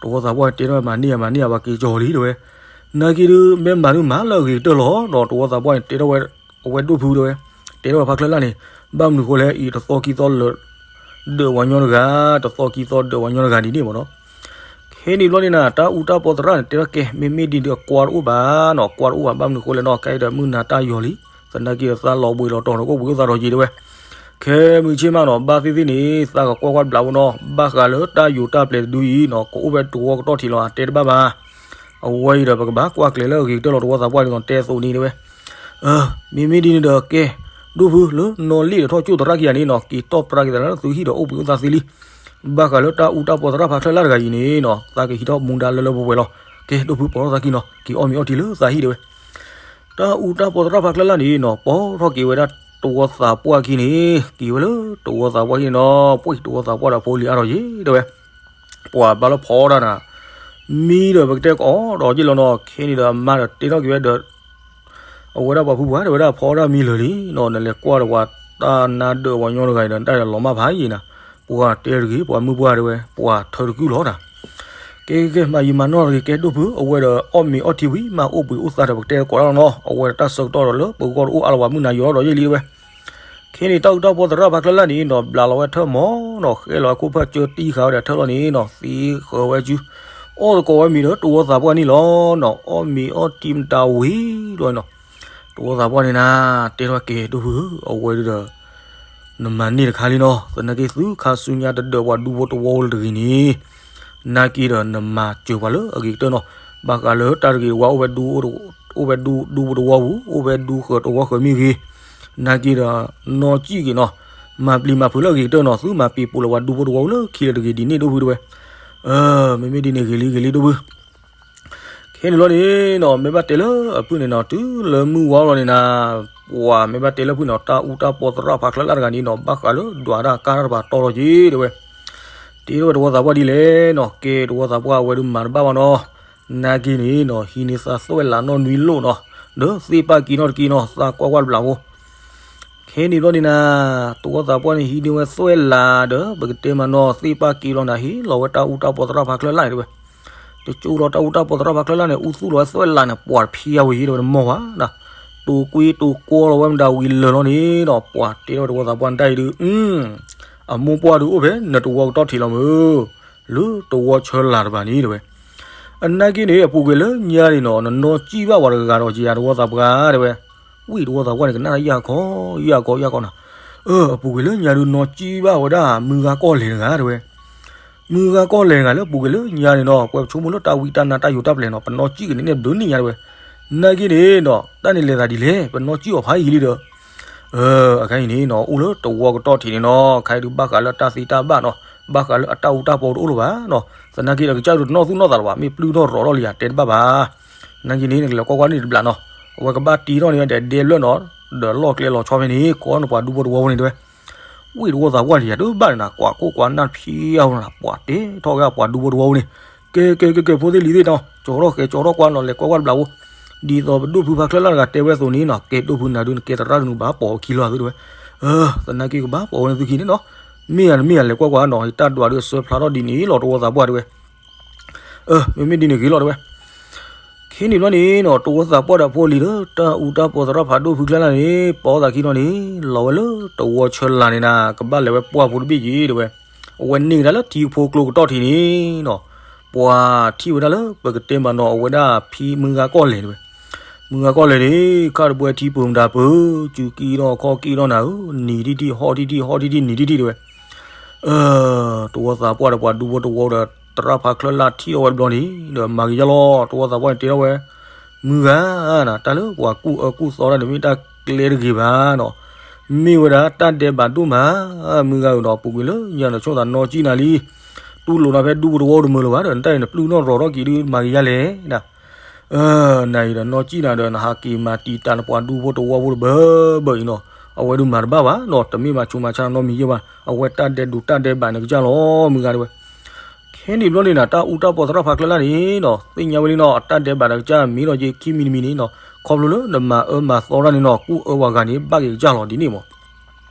တဝီသးပှၢ်တဲထီၣ်ဝဲမၤန့ၢ်ဧါမၤန့ၢ်ဧါ ပှၤက့ၤကၠီလံတဲဝဲ, နာ်က့ဒုး မ့ၢ်မၤဒုးမၤလၢအဂ့ၤကတၢၢ်လီၤနီၤ တဝီသးပှၢ်န့ၣ် တဲထီၣ်ဝဲ အဝဲဒိၣ်ဖုတဲဝဲ, တဲထီၣ်ဝဲဖးချၢလၢ်န့ၣ်, ဘၣ်မနုၤဃိလဲၣ် အံၤတသီခံသီလၢ ဒၢးဝဲညီတဂၤ, တသီခံသီဒၢးဝဲညီတဂၤဒ်န့ၣ်မ့ၢ်နီၤ, ခဲန့ၣ်ဘျီန့ၣ်နၤ တၢ်အူတၢ်ပီးသရၣ်န့ၣ် တဲထီၣ်ကဲ မ့မ့ၢ်ဒ်န့ၣ်ဒီးကွၢ်တအိၣ်ဘၣ်နီၤ ကွၢ်တအိၣ်ဘၣ် ဘၣ်မနုၤဃိလဲၣ်နီၤ ခဲအံၤဒီးမုၢ်နၤတၢ်ယီၤလံ, သနာ်က့ဒီးသးလီၤဘှံးလီၤတီၤန့ၣ် ကအိၣ်ဘှံးအိၣ်သးဒီးယံာ်တဲဝဲ, ခဲမုၢ်ဆ့ၣ်မးနီၤ ဘၣ်သ့ၣ်သ့ၣ်န့ၣ် သးကကွၢ်ကွၢ်တဘျီဖိနီၤ ဘၣ်ဃးလၢတၢ်ယိၤတၢ်ပျဲၤတဒုအံၤနီၤ ကအိၣ်ဖဲတဝီကတီၢ်ထံးလီၤ တဲတဘၣ်ဘၣ်, အဝဲအံၤဒီးပကဘၣ်ကွၢ်ကျဲၤလၢအဂ့ၤကတၢၢ်လီၤ တဝီသးပှၢ်ဒ်သိးတဲအသိးန့ၣ်တဲဝဲ မ့မ့ၢ်ဒ်န့ၣ်ဒီးကဲ, ဒိၣ်ဖုလၢနီၢ်လ့ၣ်ဒီးထီၣ်ကၠိၣ်သရၣ်ခံဂၤန့ၣ်နီၤ က့ၤတီၢ်ပြၢက့ၤသးလၢသုဟံၣ်ဒီးအိၣ်ဘှံးအိၣ်သးသ့လံ, ဘၣ်ဃးလၢတၢ်အူတၢ်ပီးသရၣ်ဖးချၢလၢ်တဂၤအံၤန့ၣ်နီၤ သးကဟံးထီၣ်မူဒါလၢလၢပှဲၤပှဲၤလီၤ, ကဲဒိၣ်ဖုပိာ်ထီၣ်သးခံနီၤ က့ၤအီၣ်မ့ၤအီထံလၢသးဟံၣ်တဲဝဲ, တၢ်အူတၢ်ပီးသရၣ်ဖးချၢလၢ်န့ၣ်နီၤ ပိာ်ထီၣ်က့ၤဝဲဒၣ်တဝီသးပှၢ်ခံန့ၣ် က့ၤဝဲလၢတဝီသးပှၢ်ခံန့ၣ်နီၤ ပှ့ၤတဝီသးပှၢ်ဒီးဖိလံၤအါထီၣ်ယံၤတဲဝဲ ပှၤဘၣ်လၢဖီဒၣ်နၤ, မံဒီးပကတဲကအီၣ်ဒီးက့ၢ်လီၤနီၤ. ခဲန့ၣ်ဒီးအမါဒီးတဲထီၣ်က့ၤဝဲဒီး အဝဲဒၣ်ပှၤဖုပှၢ် တဲဝဲဒၣ်ဖီဒၣ်မံလၢာ်လံနီၤ, နလဲၤကွၢ်ဒီးပှၤတၢ်နါဒၢးပှၤညီတဂၤအံၤဒီး နတၢ်လီၤမၢ်ဖးယံၤနၤ, ပှၤတဲတဂ့ၤ ပှၤမုၢ်ပှၢ်တဲဝဲ ပှၤထၢတကုၢ်လီၤတၢ်. ကဲကဲကဲ မၤယံာ်မၤနီၢ်တဂ့ၤ ကဲဒိၣ်ဖု အဝဲဒီးအီၣ်မ့ၤအီထံဝံၤ မၤအိၣ်ဘှံးအိၣ်သါဒီး ပကတဲကီးဒၣ်လီၤနီၤ. အဝဲဒီးတၢ်ဆၢကတီၢ်ဒီးလၢပဂီၢ်တအိၣ်အါလၢၤ ပှၤမုၢ်နၤယီၤဒီးယဲၢ်လံတဲဝဲ. ခဲန့ၣ် တၢ်အူတၢ်ပီသရၣ်ဖးချၢလၢ်န့ၣ်နီၤ ဘျးလီၤဝဲထၢၣ်မီၤနီၤ, ဃဲလီၤဝဲခိၣ်ဖၢၣ်ကၢတံၢ်ဃာ်ဝဲဒီးထၢၣ်လီၤန့ၣ်နီၤ, သံဃၢၤဝဲစု အီၣ်သကိးဝဲမ့ၤဒီးတဝီသးပှၢ်န့ၣ်လီၤနီၤ. အီၣ်မ့ၤအီထံမတၤဝံၤလီၤနီၤ, တဝီသးပှၢ်န့ၣ်နၤ တဲထီၣ်ကဲဒိၣ်ဖုဧၢ အဝဲဒုဒီး နမၤန့ၢ်တခါလံနီၤ, သနာ်က့သုခါဆူညါတဒၢးပှၤဒူဖိတဝီဖိလၢတဂ့ၤန့ၣ်, နာ်က့ဒီးနမၤစၢၤပှၤလၢအဂ့ၤကတၢၢ်နီၤ. ဘၣ်ဃးလၢတၢ်တဂ့ၤတဝါ အိၣ်ဝဲဒူ အိၣ်ဝဲဒူ ဒူဖိတဝီပူၤ အိၣ်ဝဲဒူဃၢၤတဝီဃၢၤမ့ၢ်ဂ့ၤ, နာ်က့ဒီး နီၢ်ကံၣ်က့ၤနီၤ, မၤပျံၤမၤဖုးလၢအဂ့ၤကတၢၢ်နီၤ, သုမၤပံၤပူၤလၢပှၤဒူဖိတဝီပူၤလၢခံလၢတဂ့ၤဒ်န့ၣ်ဒိၣ်ဖုတဲဝဲ. မ့မ့ၢ်ဒ်န့ၣ်ဂ့ၤလံဂ့ၤလံဒိၣ်ဖု ခဲန့ၣ်ဘျီန့ၣ်နီၤ မ့ၢ်ဘၣ်တဲလၢအဖုၣ်န့ၣ်နီၤ တုၤလၢမုၢ်ဝါလီၤန့ၣ်နၤ, ပှၤမ့ၢ်ဘၣ်တဲလၢဖုၣ်န့ၣ်နီၤ တၢ်အူတၢ်ပီသရၣ်ဖးချၢလၢ်တဂၤန့ၣ်နီၤ ဘၣ်ဃးလၢဒွးတၢ်ကါတၢ်တပၤတီလီၤက့ၤတဲဝဲ. တဲထီၣ်ဝဲတဝီသးပှၢ်ဒ်လဲၣ်နီၤ, ကဲတဝီသးပှၢ်အဝဲဒုးမၤတဘၣ်ဘၣ်နီၤ, နာ်က့န့ၣ်နီၤ ဟံးန့ၢ်သးသွဲၣ်လးနီၢ်နွံလိၣ်နီၤ, ဒီးသ့ၣ်ပၢ်က့ၤနီၣ်တက့ၢ်နီၤ သးကွၢ်ကွၢ်တဘျးဖိ ခဲန့ၣ်ဘျီန့ၣ်နၤ, တဝီသးပှၢ်န့ၣ် ဟံးန့ၢ်ဝဲသွဲၣ်လးဒီး ပကတဲမးနီၤ သ့ၣ်ပၢ်က့ၤလီၤနၤ ဟ့ၣ်လီၤဝဲတၢ်အူတၢ်ပီသရၣ်ဖးချၢလၢ်န့ၣ်တဲဝဲ. တကၠိလီၤတၢ်အူတၢ်ပီသရၣ်ဖးချၢလၢ်န့ၣ် အူသူၣ်လီၤဝဲသွဲၣ်လးန့ၣ် ပှၤတဖံးအဝဲယ့ၢ်ဒီးဝဲတမီၢ်ဘၣ်နၤ, တိၤကွ့တိၤကွီလီၤဝဲမတၤဝံၤလၢာ်လီၤန့ၣ်ဒီး ပှၤတဲထီၣ်ဝဲတဝီသးပှၢ်နတၢ်အံၤဒုး အမိၢ်ပှၢ်ဒုးအိၣ်ဖဲနတဝီကတီၢ်ထံးလီၤမုၢ် လၢတဝီဆၢလၢ်တဘၣ်န့ၣ်တဲဝဲ. အနာ်က့န့ၣ် အပူၤကွံာ်လၢညါန့ၣ်နီၤ နနီၢ်ကံၣ်ဘၣ်ပှၤတဂၤဒီး ကယၤတဝီသးပှၢ်တဲဝဲ. ဝံၣ်တဝီသးပှၢ်န့ၣ် ကနၣ်ယၢ်ခီ ယၢ်ခီ ယၢ်ခီနၤ, အပူၤကွံာ်လၢညါဒုးနီၢ်ကံၣ်ဘၣ်ဝဲဒၣ် မုၢ်ဂၤကီၢ်လဲၢ်တဂၤတဲဝဲ. မုၢ်ဂၤကီၢ်လဲၢ်တဂၤလၢအပူၤကွံာ်လၢညါန့ၣ်နီၤ ပှၤပဆိကမိၣ်လၢတၢ်ဝံတၢ်နါတၢ်ယိၤတၢ်ပျဲၤနီၤ ပနီၢ်ကံၣ်ကန့ၣ်န့ၣ် ဒုးန့ၢ်ညါတဲဝဲ. နာ်က့န့ၣ်နီၤ တၢ်န့ၣ်လဲၤသးဒ်လဲၣ် ပနီၢ်ကံၣ်အီၤဖးယံၤလံဒီး အခါအံၤန့ၣ်နီၤ အိၣ်လၢတဝီကတီၢ်ထံးန့ၣ်နီၤ ခါအံၤဒုးဘၣ်ဃးလၢတၢ်သ့တၢ်ဘၣ်နီၤ ဘၣ်ဃးလၢအတၢ်အူတၢ်ပီတအိၣ်လၢၤဘၣ်နီၤ သနာ်က့ဒီးကစၢ်ဒုးတနီၣ်သူၣ်နီၣ်သးလၢၤဘၣ် မ့ၢ်ပျုၢ်ထီၣ်ရီၤထီၣ်လံယၤတဲတဘၣ်ဘၣ်. နာ်က့န့ၣ် နကလဲၤကွၢ်ကွၢ်န့ၣ်တဘျးနီၤ အဝဲကဘၣ်တ့ထီၣ်န့ၢ်ဝဲဒဲးဒဲးဘျၢၣ်နီၤ ဒီးလီၢ်ကျဲလီၤဆီဖဲန့ၣ် ကိးန့ၢ်ပှၤဒူဖိတဝီဖိန့ၣ်တဲဝဲ. ဝံၣ်တဝီသးပှၢ်န့ၣ် ယၤတဘၣ်န့ၣ်နၤ ကွၢ်ကိၢ်ကွၢ်နၢ်ဖံးအါဝဲနၤ ပှၤတ့ထီၣ်ဝဲဒၣ်ပှၤဒူဖိတဝီဖိန့ၣ် ကဲကဲကဲကဲ ဖိသ့ၣ်လံၤသ့ၣ်နီၤ ကၠီထီၣ်ဃဲကၠီထီၣ်ကွၢ်နီၤ လဲၤကွၢ်ကွၢ်တဘျးဖိ ဒ်သိးပဒိၣ်ဖုဖးချၢလၢ်တဂၤတဲဝဲအသိးန့ၣ်နီၤ ကဲဒိၣ်ဖုနၤဒုး နကဲသရၣ်တနူဘၣ်ပိာ်အခံလီၤသုတဲဝဲ. သနာ်က့ကဘၣ်ပိာ်ဝဲန့ၣ်သုခံန့ၣ်နီၤ မ့ၢ်ယၤတမ့ၢ်ယၤလဲၤကွၢ်ကွၢ်နီၤ တၢ်ဒွးဒုးအစၢဖျါထီၣ်ဒ်န့ၣ်လီၤတဝီသးပှၢ်တဲဝဲ. မ့မ့ၢ်ဒ်န့ၣ်ဂ့ၤလီၤတဲဝဲ. ခဲန့ၣ်ဘျီန့ၣ်နီၤ တဝီသးပှၢ်ဒီးဖိလံၤဒီး တၢ်အူတၢ်ပီသရၣ်ဖးဒိၣ်ဖုချၢလၢ်န့ၣ် ပိာ်သးခံနီၤန့ၣ် လီၤဝဲလၢတဝီဆၢလၢ်န့ၣ်နၤ ကဘၣ်လဲၤဝဲပှၢ်ဖိတဘ့ၣ်က့ၤတဲဝဲ. အဝဲန့ၢ်ကဒါလၢထံဖိကျိကတီၢ်ထံးန့ၣ်နီၤ ပှၤထံၣ်ဝဲဒၣ်လၢပကတဲမးနီၤ အဝဲဒၣ်ဖံမုၢ်ဂၤကီၢ်လဲၢ်တဲဝဲ. မုၢ်ဂၤကီၢ်လဲၢ်န့ၣ် ခါတပှဲၤထံပူၤမတၤပၢၤ စုကံၢ်ထီၣ်ခီၣ်ကံၢ်ထီၣ်နၤဧၢ နံၤတံၢ်တံၢ်ဟီၣ်တံၢ်တံၢ်ဟီၣ်တံၢ်တံၢ် နံၤတံၢ်တံၢ်တဲဝဲ. တဝီသးပှၢ်ဒီးပှၤဒူဖိတဝီဒီး သရၣ်ဖးချၢလၢ်ထံၣ်ထီၣ်ဝဲတဘျီန့ၣ် ဒီးမၤဂ့ၤယါလီၤ တဝီသးပှၢ်န့ၣ်တဲထီၣ်ဝဲ မုၢ်ဂၤနၤ တၢ်လၢပှၤကူၣ်အၢကူၣ်သီတၢ်န့ၣ် မ့ၢ်တၢ်ကျဲတဂ့ၤဘၣ်နီၤ မ့ၢ်ဝဲဒၣ်တၢ်ဒဲးဘးဒိၣ်မး မုၢ်ဂၤဧၢနီၤ ပူၤကွံာ်လၢညါနီၤ ဆိၣ်သးနီၢ်ကံၣ်နၤလံ တူၢ်လိာ်နၤဖဲဒူဖိတဝီတမုာ်လၢၤဘၣ်ဒီး နတၢ်အံၤနပျုၢ်နီၢ်ရီၤထီၣ်က့ၤဒုးမၤဂ့ၤယါလဲၣ်နၤ နၤအံၤဒီးနီၢ်ကံၣ်နၤဒီး နဟးက့ၤမၤတံာ်တာ်နပှၤဒူဖိတဝီဖိတဘၢဘၢအံၤနီၤ အဝဲဒုးမၤတဘၣ်ဘၣ်နီၤ တမ့ၢ်ဘၣ်ဆူးမၤဆါနီတမံၤယဲၢ်ဘၣ် အဝဲတၢ်ဒဲးဒူးတၢ်ဒဲးဘးန့ၣ်ကစၢ်လီၤ မုၢ်ဂၤတဲဝဲ. ခဲန့ၣ်ဘျီန့ၣ်နၤ တၢ်အူတၢ်ပီသရၣ်ဖးချၢလၢ်န့ၣ်နီၤ သ့ၣ်ညါဝဲလံနီၤ အတၢ်ဒဲးဘးဒီးကစၢ်မ့ၢ်ဒီးက့ၤခံမံၤတမံၤန့ၣ်နီၤ ခီဖျိလၢနမၤအၢမၤသီတၢ်န့ၣ်နီၤ ကူၣ်အၢပှၤဂၤန့ၣ် ဘၣ်က့ၤကစၢ်လီၤဒ်န့ၣ်မး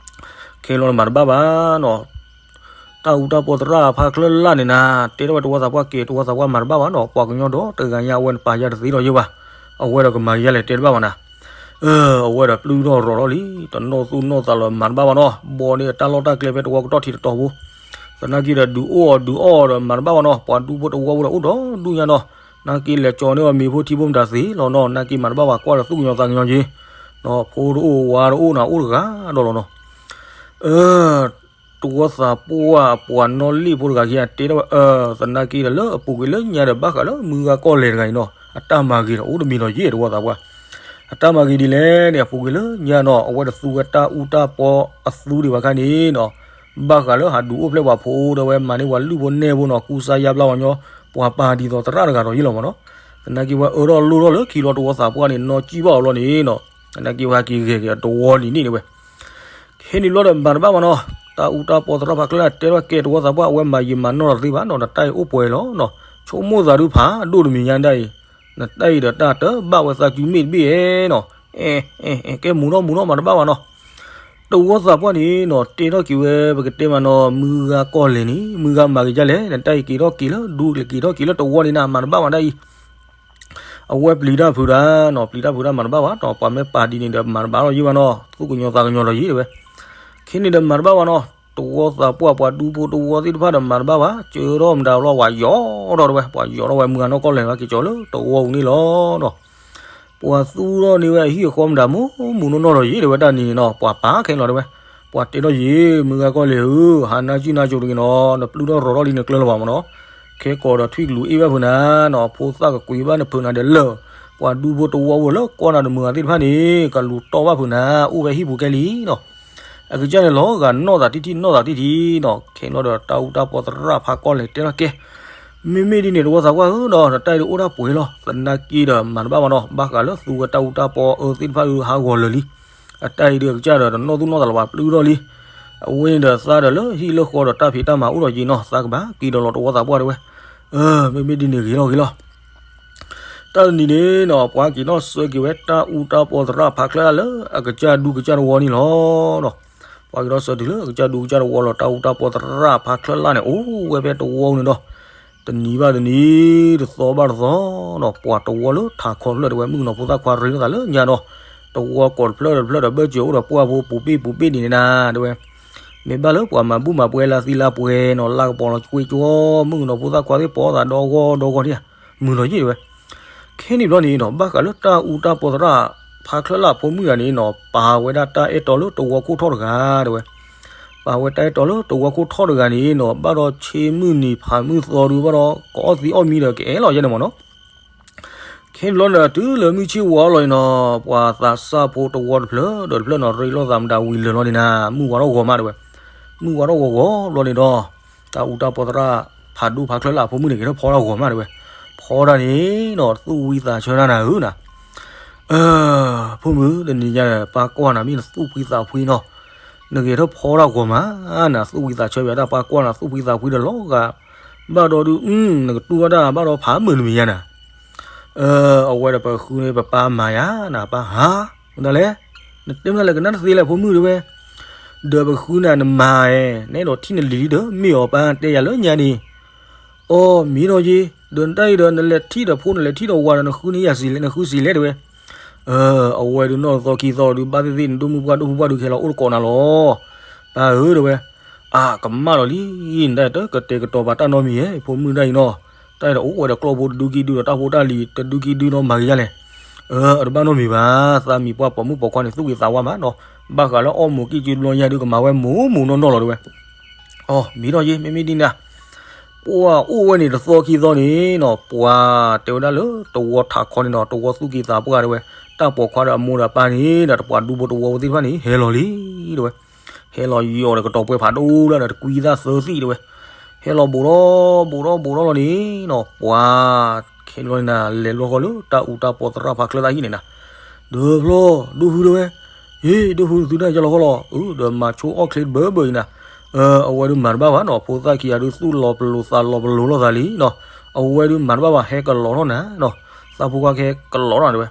ခဲလီၤနမၤတဘၣ်ဘၣ်နီၤ တၢ်အူတၢ်ပီသရၣ်ဖးချၢလၢ်န့ၣ်နၤ တဲထီၣ်ဝဲတဝီသးပှၢ်ကဲ တဝီသးပှၢ်မၤတဘၣ်ဘၣ်နီၤ ပှၤကညီဒီတဂၤညါ အဝဲနပာ်ယါတသ့ဒီးယဲၢ်ဘၣ် အဝဲဒီးကမၤယါလဲၣ်တဲတဘၣ်ဘၣ်နၤ အဝဲဒီးပျုၢ်ထီၣ်ရီၤထီၣ်လံ တနီၣ်သူၣ်နီၣ်သးလၢၤမၤတဘၣ်ဘၣ်နီၤ ဘီန့ၢ်တၢ်လီၢ်တၢ်ကျဲဖဲတဝီကတီၢ်ထံးတတီၤဖိ သနာ်က့ဒီးဒုးအိၣ်အီၤဒုးအီၣ်အီၤဒီးမၤတဘၣ်ဘၣ်နီၤ ပှၤဒူဖိတဝီဖိဒီးအိၣ်ဒီဒူၣ်ညါနီၤ နာ်က့လဲၤကၠီန့ၢ်အီၤမ့ၤဖိထံဖိမတၤသ့လီၤနီၤ နာ်က့မၤတဘၣ်ဘၣ်ကွၢ်ဒီးသူၣ်ကညီၤသးကညီၤက့ၤ ဖိတအိၣ်ဝၤတအိၣ်နၤအိၣ်တဂၤဒီးလီၤနီၤ တဝီသးပှၢ်အပှၤနီၣ်လ့ၣ်ဖိတဂၤခံဂၤတဲထီၣ်ဝဲ သနာ်က့ဒီးလၢအပူၤကွံာ်လၢညါဒီးဘၣ်ဃးလၢမုၢ်ဂၤကီၢ်လဲၢ်တဂၤအံၤနီၤ အတၢ်မၤဂ့ၤဒီးအိၣ်တမံၤဒီးယဲၢ်တဝီသးပှၢ် အတၢ်မၤဂ့ၤဒ်လဲၣ်န့ၣ် အပူၤကွံာ်လၢညါနီၤ အဝဲတသူဝဲတၢ်အူတၢ်ပီအသူဒံးဘၣ်ခါန့ၣ်နီၤ ဘၣ်ဃးလၢဟးဒုးအိၣ်ဖျဲၣ်ပှၤဖိဒီးဝဲမၤန့ၢ်ပှၤလုၢ်ဖိနဲၣ်ဖိနီၤ ကူစါယါဘျါပှၤညီ ပှၤပာ်ဒ်သိးသရၣ်တဂၤဒီးယဲၢ်လီၤမးနီၤ သနာ်က့ဝဲအၢထီၣ်လိၣ်ထီၣ်လၢခံလီၤတဝီသးပှၢ်န့ၣ် နီၢ်ကံၣ်ဘၣ်အီၤလီၤန့ၣ်နီၤ သနာ်က့ဝဲဟဲက့ၤဂဲၤက့ၤအတဝီဒ်န့ၣ်န့ၣ်ဝဲ ခဲန့ၣ်ဘျီဒီးမၤတဘၣ်ဘၣ်နီၤ တၢ်အူတၢ်ပီသရၣ်ဖးကျၢၢ်တဲထီၣ်ကဲတဝီသးပှၢ် အဝဲမၤယံာ်မၤနီၢ်တသ့ဘၣ်နီၤ နတၢ်အံၤအိၣ်ပှဲၤလီၤနီၤ ဆိကမိၣ်သးဒုးဖးဒိၣ်တမံၤညါဒၣ်အံၤ, နတၢ်အံၤဒီးတၢ်တဘၣ်ဝဲသးစုမ့ၢ်တဘ့ၣ်နီၤ, အဲ အဲ အဲ ကဲမူၤနီၢ်မူၤနီၢ်မၤတဘၣ်ဘၣ်နီၤ. တဝီသးပှၢ်န့ၣ်နီၤ တဲထီၣ်က့ၤဝဲ ပကတဲမးနီၤ မုၢ်ဂၤကီၢ်လဲၢ်န့ၣ် မုၢ်ဂၤမၤက့ၤဒ်လဲၣ်, နတၢ်အံၤက့ၤထီၣ်က့ၤလၢဒူက့ၤထီၣ်က့ၤလၢတဝီန့ၣ်နၤ မၤတဘၣ်ဘၣ်ဒၣ်အံၤ အဝဲပျံၤတၢ်ဖုးတၢ်နီၤ, ပျံၤတၢ်ဖုးတၢ်မၤတဘၣ်ဘၣ်နီၤ, ပှၤမ့ၢ်ပာ်ဒ်န့ၣ်ဒီးမၤတဘၣ်လီၤယံၤဘၣ်နီၤ, သူၣ်ကညီၤသးကညီၤလီၤယံၤတဲဝဲ. ခဲန့ၣ်ဒီးမၤတဘၣ်ဘၣ်နီၤ, တဝီသးပှၢ်ပှၤဒူဖိတဝီသ့ၣ်တဖၣ်ဒီးမၤတဘၣ်ဘၣ်, ကၢထီၣ်မတၤလီၤပှၤယီၤထီၣ်တဲဝဲ, ပှၤယီၤထီၣ်ဝဲမုၢ်ဂၤနီၢ်ကီၢ်လဲၢ်ဘၣ်က့ၤကၠီၤလၢတဝီပူၤန့ၣ်လီၤနီၤ. ပှၤသူၣ်ထီၣ်န့ၢ်ဝဲအဟံၣ်အဃီမတၤမူးမူးနီၢ်နီၢ်လီၤယံၤတဲဝဲတၢ်နံၤန့ၣ်နီၤ, ပှၤပာ်ခဲလီၤတဲဝဲ, ပှၤတဲထီၣ်ယံၤ မုၢ်ဂၤကီၢ်လဲၢ်ဧၢ, ဟးနါစုနါစိၤတဂ့ၤနီၤ, နပျုၢ်ထီၣ်ရီၤထီၣ်လံနကျၢၤလၢၤဘၣ်မးနီၤ, ခဲကိးဒီးထွံၣ်ကလူးအ့ၣ်ဘၣ်ဖုးနၤနီၤ, ဖိသၣ်ကကွံာ်ဘၣ်နဖုးနၤဒီးလၢာ်, ပှၤဒူဖိတဝီဖိလၢကီၢ်နၤဒီးမုၢ်ဂၤသ့ၣ်တဖၣ်န့ၣ် ကလူးတီၢ်ဘၣ်ဖုးနၤ အိၣ်ဝဲဟံၣ်ပူၤကဲလံနီၤ. အကစၢ်န့ၣ်လီၤဂာ်နီၢ်သးတံၢ်ထံၣ်နီၢ်သးတံၢ်ထံၣ်နီၤ, ခဲလီၤဒီးတၢ်အူတၢ်ပီသရၣ်ဖးကီၢ်လဲၢ်တဲထီၣ်ကဲ မ့မ့ၢ်ဒ်န့ၣ် တဝီသးပှၢ်ဧၢဒီး နတၢ်အံၤဒုးအိၣ်တၢ်ပှဲၤလီၤ, သနာ်က့ဒီးမၤတဘၣ်ဘၣ်နီၤ, ဘၣ်ဃးလၢသူဝဲတၢ်အူတၢ်ပီအၢသ့ၣ်တဖၣ်ဒုးဟးဂီၤလၢာ်လံ. အတၢ်အံၤဒုးအကစၢ်ဒီးတနီၣ်သူၣ်နီၣ်သးလၢၤဘၣ်ပျုၢ်ထီၣ်လံ. အဝဲန့ၣ်ဒီးသးဒီးလၢဟံၣ်လၢဃီဒီးတၢ်ဖံးတၢ်မၤအိၣ်ဒီးယံၤနီၤ, သးကဘၣ်က့ၤဒီးလီၤတဝီသးပှၢ်တဲဝဲ. မ့မ့ၢ်ဒ်န့ၣ်ဂ့ၤလီၤဂ့ၤလီၤ. တၢ်တနံၤန့ၣ်နီၤ ပှၤက့ၤထီၣ်ဆၢက့ၤဝဲတၢ်အူတၢ်ပီသရၣ်ဖးချၢလၢ်လၢအကစၢ်ဒူကစၢ်တဝီန့ၣ်လီၤ. ပှၤက့ၤထီၣ်ဆၢတုၤလၢအကစၢ်ဒူကစၢ်တဝီလီၤ, တၢ်အူတၢ်ပီသရၣ်ဖးချၢလၢ်န့ၣ် အိၣ်ဝဲဖဲတဝီန့ၣ်ဒီး တနံၤဘၣ်တနံၤ တသီဘၣ်တသီနီၤ, ပှၤတဝီလၢထးခီဖျၢၣ်တဲဝဲ မုၣ်ကနီၤဖိသၣ်ခွါရ့လိာ်သးလၢညါဒီး တဝီကိးတဖျၢၣ်တဖျၢၣ်ဒီး ဘၢၣ်စၢၤအိၣ်ဒီးပှၢ်ဖိပူၤပ့ၣ်ပူၤပ့ၣ်န့ၣ်နၤတဲဝဲ. မ့ၢ်ဘၣ်လၢပှၤမၤဘူၣ်မၤပှဲၤလၢသံလၢပှဲၤနီၤ, လၢကပီၤလီၤကွ့ကွီ, မုၣ်ကနီၤဖိသၣ်ခွါသ့ၣ်ပီသးဒီဂီၢ်ဒီဂီၢ်ဒံးဧါ, မုာ်လီၤယံၤတဲဝဲ. ခဲန့ၣ်ဘျီန့ၣ်နီၤ ဘၣ်ဃးလၢတၢ်အူတၢ်ပီသရၣ်ဖးချၢလၢ်ဖိမုၣ်တဂၤန့ၣ်နီၤ ပာ်ဝဲဒၣ်တၢ်အဲၣ်တီလၢတဝီခိၣ်ထီၣ်တဂၤတဲဝဲ. ပာ်ဝဲတၢ်အဲၣ်တီလၢတဝီခိၣ်ထီၣ်တဂၤန့ၣ်နီၤ ဘၣ်ဒီးဆ့မုၢ်နံၤဖးမုၢ်သီဒုး ဘၣ်ဒီးကအီၣ်သံအီၣ်မံဒီးကအဲၣ်လီၤယဲန့ၣ်မးနီၤ. ခဲန့ၣ်ဘျီန့ၣ် တုၤလၢမုၢ်ဆ့ၣ်ဝါလီၤန့ၣ်နီၤ ပှၤသးစၢ်ဖိတဝီတဖျၢၣ်ဒီးတဖျၢၣ်နီၤ ရ့လိာ်သးမတၤဝံၤလၢာ်လီၤန့ၣ်နၤ မုၢ်ဝါထီၣ်ဂီၤမးတဲဝဲ. မုၢ်ဝါထီၣ်ဂီၤဂီၤဘျီန့ၣ်ဒီး တၢ်အူတၢ်ပီသရၣ်ဖးဒိၣ်ဖးချၢလၢ်ဖိမုၣ်န့ၣ် က့ၤထီၣ်ဖီတၢ်ဂီၤမးတဲဝဲ. ဖီတၢ်န့ၣ်နီၤ သူၣ်ဝံသးဆၢတၢ်နၤဧၢနၤ ဖိမုၣ်တနံၤညါဒီး ပၢ်ကွၢ်နၤမ့ၢ်နသူၣ်ဖှံသးဖှံနီၤ, နဂဲၤထီၣ်ဖီတၢ်ဂီၤမးနၤ သူၣ်ဖှံသးဆၢဝဲဒၣ် ပၢ်ကွၢ်နၤသူၣ်ဖှံသးဖှံဒီးလီၤဂာ်, ဘၣ်ဒီးဒုး နကတူၢ်ဘၣ်တၢ်ဘၣ်ဒီးဖးမုာ်တမံၤညါနၤ အဝဲဒီးပဃုန့ၣ် ပပၢ်မၤယၤနၤ ပၢ်ဧၢ, မတၤလဲၣ်, နတဲမတၤလဲၣ် ကနၣ်တသ့လဲၣ်ဖိမုၣ်တဲဝဲ, ဒီးပဃုန့ၣ်နမၤဧါ, နအဲၣ်ဒိးထံၣ်နလံၤလံဒီး မ့ၢ်အီၤပၢ်တဲယၤလၢညါန့ၣ်, အိ မ့ၢ်ဒီးယ့, ဒီးနတၢ်အံၤဒီး နလဲၤထံၣ်ဒီးဖိ နလဲၤထံၣ်ဒီးဝၤဒီး နဃုန့ၢ်ယၤစံးလဲၣ် နဃုစံးလဲၣ်တဲဝဲ, အဝဲဒုးနီၢ်တသီခံသီဒုး ဘၣ်သ့ၣ်သ့ၣ် နဒိၣ်မုၣ်ပှၢ်ဒိၣ်ဖုပှၢ်ဒုးကဟဲလီၤအိၣ်တကိးနၤလီၤ, ပၢ်ဧၢတဲဝဲ, အကမၣ်လီၤလံ, နတၢ်တကတဲာ်ကတီၤပာ်တၢ်နီတမံၤဧါ ဖိမုၣ်တၢ်အံၤနီၤ, တၢ်အံၤဒီးအိၣ်ဝဲဒီးကျီၢ်ဖိတဒုခံဒုဒီး တၢ်ဖိတၢ်လံၤတဒုခံဒုနီၤ မၤဂ့ၤယါလဲၣ်, အတဘၣ်နီတမံၤဘၣ်, သးမံၤပှၢ်ပိာ်မုၣ်ပိာ်ခွါန့ၣ် သူၣ်ဂ့ၤသးဝါမးနီၤ, ဘၣ်ဃးလၢအီၣ်မူးကံၢ်စုဘျီညါဒုး ကမၤဝဲမူးမူးနီၢ်နီၢ်လီၤတဲဝဲ, အိ မ့ၢ်ဒီးယ့ မ့မ့ၢ်ဒ်န့ၣ် ပှၤအိၣ်ဝဲန့ၣ်တသီခံသီန့ၣ်နီၤ ပှၤတဲဝဲဒၣ်လၢတဝီထးခီန့ၣ်နီၤ တဝီသူၣ်က့ၤသးပှၢ်တဲဝဲ, တၢ်ပိာ်ခွါဒီးအမိၢ်ဒီးအပၢ်န့ၣ်ဒီး တပှၤဒူဖိတဝီဖိသ့ၣ်တဖၣ်န့ၣ် ဟဲလီၤလံတဲဝဲ, ဟဲလီၤယီၤဒီးကတီၤပှဲၤဖးဒိၣ်လၢဒီး တကွံသၣ်သၢသံၣ်တဲဝဲ, ဟဲလီၤဘူးထီၣ်ဘူးထီၣ်ဘူးထီၣ်လီၤန့ၣ်နီၤ ပှၤခဲန့ၣ်ဘျီန့ၣ်နၤ လဲၤလီၢ်ဃီလၢတၢ်အူတၢ်ပီသရၣ်ဖးချၢလၢ်ဟံၣ်န့ၣ်နၤ, ဒီးဖျီ ဒိၣ်ဖုတဲဝဲ, ဟ့ၣ် ဒိၣ်ဖု သုတၢ်ယါလီၤဃီလီၤ, ဒီးမၤဆိအီၣ်ချ့တဘၢဘၢအံၤနၤ, အဝဲဒုးမၤတဘၣ်ဘၣ်နီၤ ဖိသၣ်ခံဂၤဒုး သူၣ်လီၤပလိာ်သးလီၤပလိာ်လိာ်သးလံနီၤ, အဝဲဒုးမၤတဘၣ်ဘၣ် ဟဲကလီၤထီၣ်နၤနီၤ, သးဖိခွါကဟဲကလီၤထီၣ်တဲဝဲ,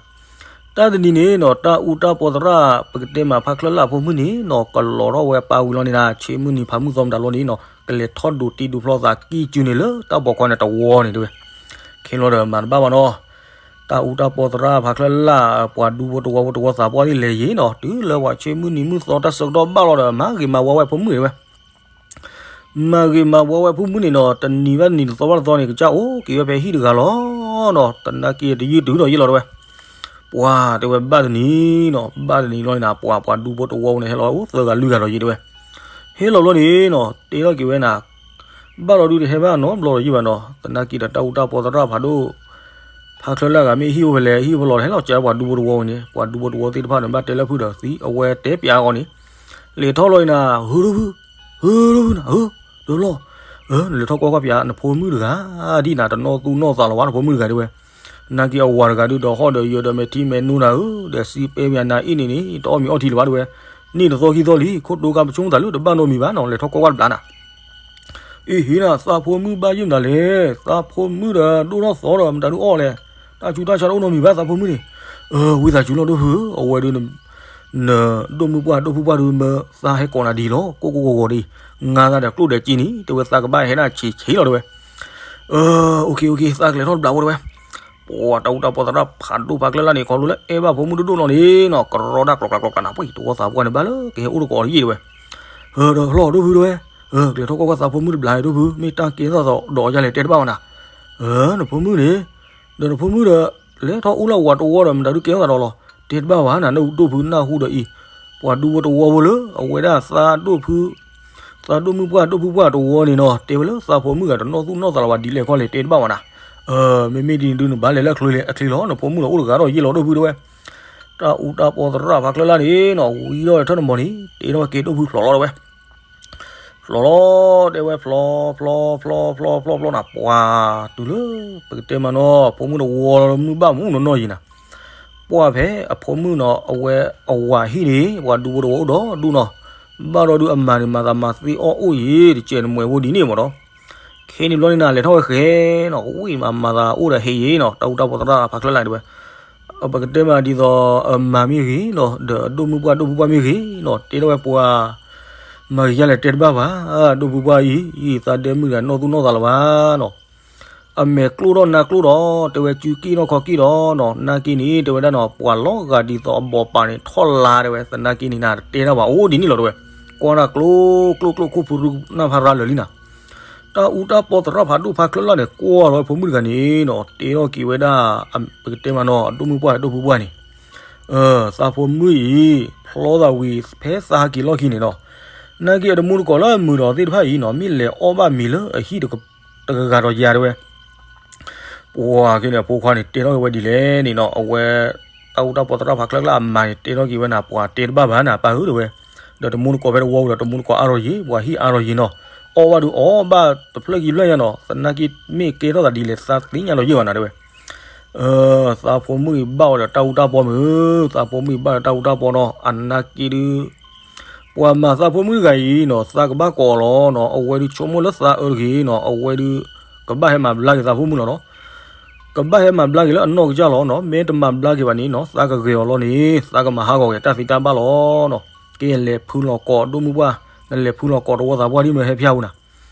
တၢ်တနံၤန့ၣ်နီၤ တၢ်အူတၢ်ပီသရၣ် ပကတဲမးဖးချၢလၢ်ဖိမုၣ်န့ၣ်နီၤ ကလီၤထီၣ်ဝဲပၢ်ဝံၤလီၤန့ၣ်နၤ ဆ့မုၢ်နံၤဖးမုၢ်သီမတၤလီၤန့ၣ်နီၤ ကလဲၤထီၣ်ဒိးတံၢ်ဒိးဖျီသးကံၢ်စုန့ၣ်လၢတၢ်ပိာ်ခွါန့ၣ်တဝီန့ၣ်တဲဝဲ, ခဲန့ၣ်ဘျီဒီးမၤတဘၣ်ဘၣ်နီၤ တၢ်အူတၢ်ပီသရၣ်ဖးချၢလၢ် ပှၤဒူဖိတဝီဖိတဝီသးပှၢ်သ့ၣ်လဲၤယံၤနီၤ တုၤလၢပှၤဆ့မုၢ်နံၤမုၢ်သီတၢ်ဆၢကတီၢ်ဘၣ်လီၤဒီး မၤဂ့ၤမၤဝါဝဲဖိမုၣ်တဲဝဲ, မၤဂ့ၤမၤဝါဝဲဖိမုၣ်န့ၣ်နီၤ တနံၤဘၣ်တနံၤတသီဘၣ်တသီန့ၣ် ကစၢ်အိၣ်က့ၤဝဲဖဲဟံၣ်တဂၤလီၤနီၤ သနာ်က့တယုၢ်တုၤဒီးယ့ၢ်လီၤတဲဝဲ, ပှၤတဲဝဲဘၣ်တနံၤနီၤ ဘၣ်တနံၤလီၤန့ၣ်နၤ ပှၤပှၤဒူဖိတဝီဖိန့ၣ် ဟဲလီၤအိၣ်သၢဂၤလွံၢ်ဂၤဒီးယ့ၢ်တဲဝဲ, ဟဲလီၤဘျီန့ၣ်နီၤ တဲထီၣ်က့ၤဝဲနၤ ဘၣ်လီၤဒုးတဟဲဘၣ်နီတဘျီလီၤယံၤဘၣ်နီၤ သနာ်က့ဒီးတၢ်အူတၢ်ပီသရၣ်ဖးဒိၣ် ဖးချၢလၢ်ဂၤမ့ၢ်ဟံၣ်အိၣ်ဖဲလဲၣ် ဟံၣ်အိၣ်ဖဲလဲၣ် ဟဲလီၤကၢပှၤဒူဖိတဝီဖိန့ၣ် ပှၤဒူဖိတဝီသ့ၣ်တဖၣ်န့ၣ် ဘၣ်တဲလၢဖုၣ်ဒီးသံ အဝဲတဲပျးအီၤန့ၣ် လဲၤထီၣ်လီၤအံၤနၤ ဟုဒိၣ်ဖု ဟုဒိၣ်ဖုနၤ ဟု ဒိၣ်လီၤ နလဲၤထီၣ်ကွၢ်ကွၢ်ပျး နဖိမုၣ်တဂၤ ဒ်နၤတနီၢ်သူၣ်နီၢ်သးလီၤဝဲ နဖိမုၣ်တဂၤတဲဝဲ, နာ်က့အဝၤတဂၤဒုးဒီးဟီၣ်ဒီးယၢၤဒီးမဲာ်ထံမဲာ်နိနၤဧၢ ဒီးစံးပဲမ့ၢ်နၤအ့ၣ်န့ၣ်န့ၣ် တအီၣ်မ့ၤအီထံလၢၤဘၣ်တဲဝဲ, န့ၣ်တသီခံသီလံ ခိၣ်တိကါပဆိကမိၣ်သးလၢတဘၣ်နီတမံၤဘၣ်နီၤ လဲၤထီၣ်ကွၢ်ကွၢ်တဘျးနၤ, အ့ဟ့နၤ သးဖိမုၣ်ဘၣ်ယုၢ်မတၤလဲၣ်, သးဖိမုၣ်ဒီးဒိၣ်ထီၣ်သီဒီး မတၤဒုးအီၣ်လဲၣ်, တၢ်ဆူးတၢ်ဆါတအိၣ်နီတမံၤဘၣ် သးဖိမုၣ်န့ၣ်. ဝံသးစူၤလီၤဒိၣ်ဖုဧၢ, အဝဲဒုး နဒိၣ်မုၣ်ပှၢ်ဒိၣ်ဖုပှၢ်ဒုးမၢသးဟဲကိးနၤဒ်လီၤ, ကိၢ်ကိၢ်ဂီၤဂီၤဒ်အံၤ, ငါသးဒီးကျိၣ်ဒဲးက့န့ၣ် တဲဝဲ သးကဘၣ်ဟဲဒၣ်ဆံးဆံးလီၤတဲဝဲ. အၢ အိၣ်ခ့ အိၣ်ခ့ သးကလဲၤထီၣ်တဘျီဝဲတဲဝဲ. ပှၤတၢ်အူတၢ်ပီသရၣ်ဖးဒိၣ်ဖးကျၢၢ်လၢ်န့ၣ် ခီဖျိလၢအဲၣ်ဘၣ်ဖိမုၣ်ဒိၣ်ဒိၣ်လီၤန့ၣ်နီၤ ကရီဒၣ်ကျီကျီကျီကျီနၤ ပှၤတဝီသးပှၢ်န့ၣ်ဘၣ်လၢကဟဲအိၣ်တကိးလၢယံာ်တဲဝဲ. ဒီးဖျီၣ်ဒိၣ်ဖုတဲဝဲ, ကလဲၤထီၣ်ကွၢ်ကွၢ်သးဖိမုၣ်တဘျီဒိၣ်ဖု မ့ၢ်တၢ်ကဲထီၣ်သးဒီးယၤလဲၣ် တဲတဘၣ်ဝဲနၤ. နဖိမုၣ်န့ၣ်, ဒီးနဖိမုၣ်ဒီး လဲၤထီၣ်အိၣ်လၢဝၤတဝီဒီး မတၤဒုးကဲထီၣ်သးဒီးလီၤ တဲတဘၣ်ဝဲနၤ နဒိၣ်ဖုနၢ်ဟူဒီးအံၤ, ပှၤဒူဖိတဝီဖိလၢ အဝဲဒၣ်သးဒိၣ်ဖု သးဒိၣ်မုၣ်ပှၢ်ဒိၣ်ဖုပှၢ်တဝီန့ၣ်နီၤ တဲဝဲလၢသးဖိမုၣ်ဂၤတနီၣ်သူၣ်နီၣ်သးလၢၤဘၣ်ဒ်လဲၣ်ခီလဲၣ် တဲတဘၣ်ဝဲနၤ. မ့မ့ၢ်ဒ်န့ၣ်ဒုးနဘၣ်လဲၤလၢအချ့လီၤ နဖိမုၣ်လီၤအိၣ်တဂၤဒီးယံာ်လီၤဒိၣ်ဖုတဲဝဲ. တၢ်အူတၢ်ပီသရၣ်ဖးကျၢၢ်လၢ်န့ၣ်နီၤ ဝံၤဒီးထၢၣ်တမီၤန့ၣ် တဲထီၣ်ဝဲက့ၤဒိၣ်ဖုဖျိးလီၤတဲဝဲ. ဖျိးလီၤ တဲဝဲ ဖျိး ဖျိး ဖျိး ဖျိး ဖျိး ဖျိးနၤ ပှၤတုၤလၢ ပကတဲမးနီၤ ဖိမုၣ်တဝီမုၢ်ဘၣ်မူးနီၢ်နီၢ်ယံၤနၤ, ပှၢ်ဖဲအဖိမုၣ်နီၤ အဝဲအဝၤဟံၣ်န့ၣ် ပှၤဒူဖိတဝီအိၣ်ဒီးဒူနီၤ, ဘၣ်ဒီးဒုးအမၤန့ၣ် မၤသးမၤသ့အီၣ်အိၣ်ယံၤ တစဲးနမှဲးဖိဒ်န့ၣ်မးဒီး ခဲန့ၣ်ဘျီန့ၣ်နၤ လဲၤထီၣ်ဝဲဃဲနီၤ ဝံၣ်မးမၤသးအိၣ်ဒီးဟဲယံၤနီၤ တၢ်အူတၢ်ပီသရၣ်ဖးကျၢၢ်လၢ်န့ၣ်တဲဝဲ. ပကတဲမးဒ်သိး အမၤမ့ၢ်ဂ့ၤနီၤ ဒီးအဒိၣ်မုၣ်ပှၢ်ဒိၣ်ဖုပှၢ်မ့ၢ်ဂ့ၤနီၤ တဲထီၣ်ဝဲပှၤ မၤဂ့ၤယၤလဲၣ်တဲတဘၣ်ဘၣ်, ဒိၣ်ဖုပှၢ်အံၤ သးဒဲမုၣ်ဒီးနီၣ်သူၣ်နီၣ်သးလၢၤဘၣ်နီၤ, အမဲာ်ကျိၣ်ထီၣ်နါကျိၣ်ဒီး တဲဝဲစုက့ၣ်နီၣ်ခီက့ၣ်ဒီးနီၤ နာ်က့န့ၣ် တဲဝဲဒၣ်နီၤ ပှၤလီၤဂာ်ဒ်သိးအဘီးပာ်န့ၣ်ထီၣ်လါတဲဝဲ သနာ်က့န့ၣ်နၤ တတဲတၢ်ဘၣ်အိၣ်ဒ်န့ၣ်လီၤတဲဝဲ, ကွၢ်တၢ်ကျိ ကျိ ကျိ ခိၣ်ဖုရူနၢ်ဖးရၤလၢာ်လံနၤ တၢ်အူတၢ်ပီသရၣ်ဖးဒိၣ်ဖးချၢၣ်လၢ်န့ၣ် ကွၢ်လီၤဝဲဖိမုၣ်တဂၤန့ၣ်နီၤ တဲထီၣ်က့ၤဝဲဒၣ် ပကတဲမးနီၤ အဒိၣ်မုၣ်ပှၢ်အဒိၣ်ဖုပှၢ်န့ၣ်, သးဖိမုၣ်အံၤ ဖျီသးဝံၤဖဲသးဟးက့ၤလီၢ်ခံန့ၣ်နီၤ, နာ်က့အတမူတကိးလၢအမုာ်ဒီးသ့ၣ်တဖၣ်အံၤနီၤ မ့ၢ်လဲၤအီၣ်ဘၣ်မ့ၤလၢအဟံၣ်တဂၤဒီးယၤတဲဝဲ ပှၤက့န့ၣ် အဖိခွါန့ၣ် တဲထီၣ်က့ၤဝဲဒ်လဲၣ်န့ၣ်နီၤ အဝဲ တၢ်အူတၢ်ပီသရၣ်ဖးချၢၣ်လၢ်အမါန့ၣ် တဲထီၣ်က့ၤဝဲနၤ ပှၤတဲတဘၣ်ဘၣ်နၤ ပၢ်ဧၢတဲဝဲ, ဒီးတမူတကိးဖဲတဝီဝံၤဒီး တမူတကိးအါထီၣ်ယံၤ ပှၤဟံၣ်အါထီၣ်ယံၤနီၤ, အီၣ်ဘၣ်ဒုးအီၣ်ဘၣ်တဖျၢၣ်ခံဖျၢၣ်ညါနီၤ သနာ်က့မ့ၢ်ကဲထီၣ်သးဒ်လဲၣ် သးသ့ၣ်ညါလီၤယံာ်ဘၣ်နၤတဲဝဲ သးဖိမုၣ်အံၤဘၣ်ဝဲဒီးတၢ်အူတၢ်ပီမုၢ်, သးဖိမုၣ်အံၤဘၣ်ဒီးတၢ်အူတၢ်ပီနီၤ အနာ်က့ဒုး ပှၤမၤသးဖိမုၣ်တဂၤအံၤနီၤ သးကဘၣ်ကိးလီၤနီၤ အဝဲဒုးဆိကမိၣ်လၢသးအၢတဂ့ၤနီၤ အဝဲဒုး ကဘၣ်ဟဲမၤဘျါက့ၤသးဖိမုၣ်လီၤနီၤ ကဘၣ်ဟဲမၤဘျါက့ၤလၢအနီၢ်ကစၢ်လီၤနီၤ မ့ၢ်တမၤဘျါက့ၤဘၣ်န့ၣ်နီၤ သးကဂဲၤအီၤလီၤန့ၣ် သးကမၤဟးဂီၤက့ၤတၢ်သံတၢ်ဘၣ်လီၤနီၤ, ကဲလဲၤဖုလီၤကိးဒိၣ်မုၣ်ပှၢ် နလဲၤဖုလီၤကိးတဝီသးပှၢ်ဒ်မ့ၢ်ဟဲဖျါဝဲနၤ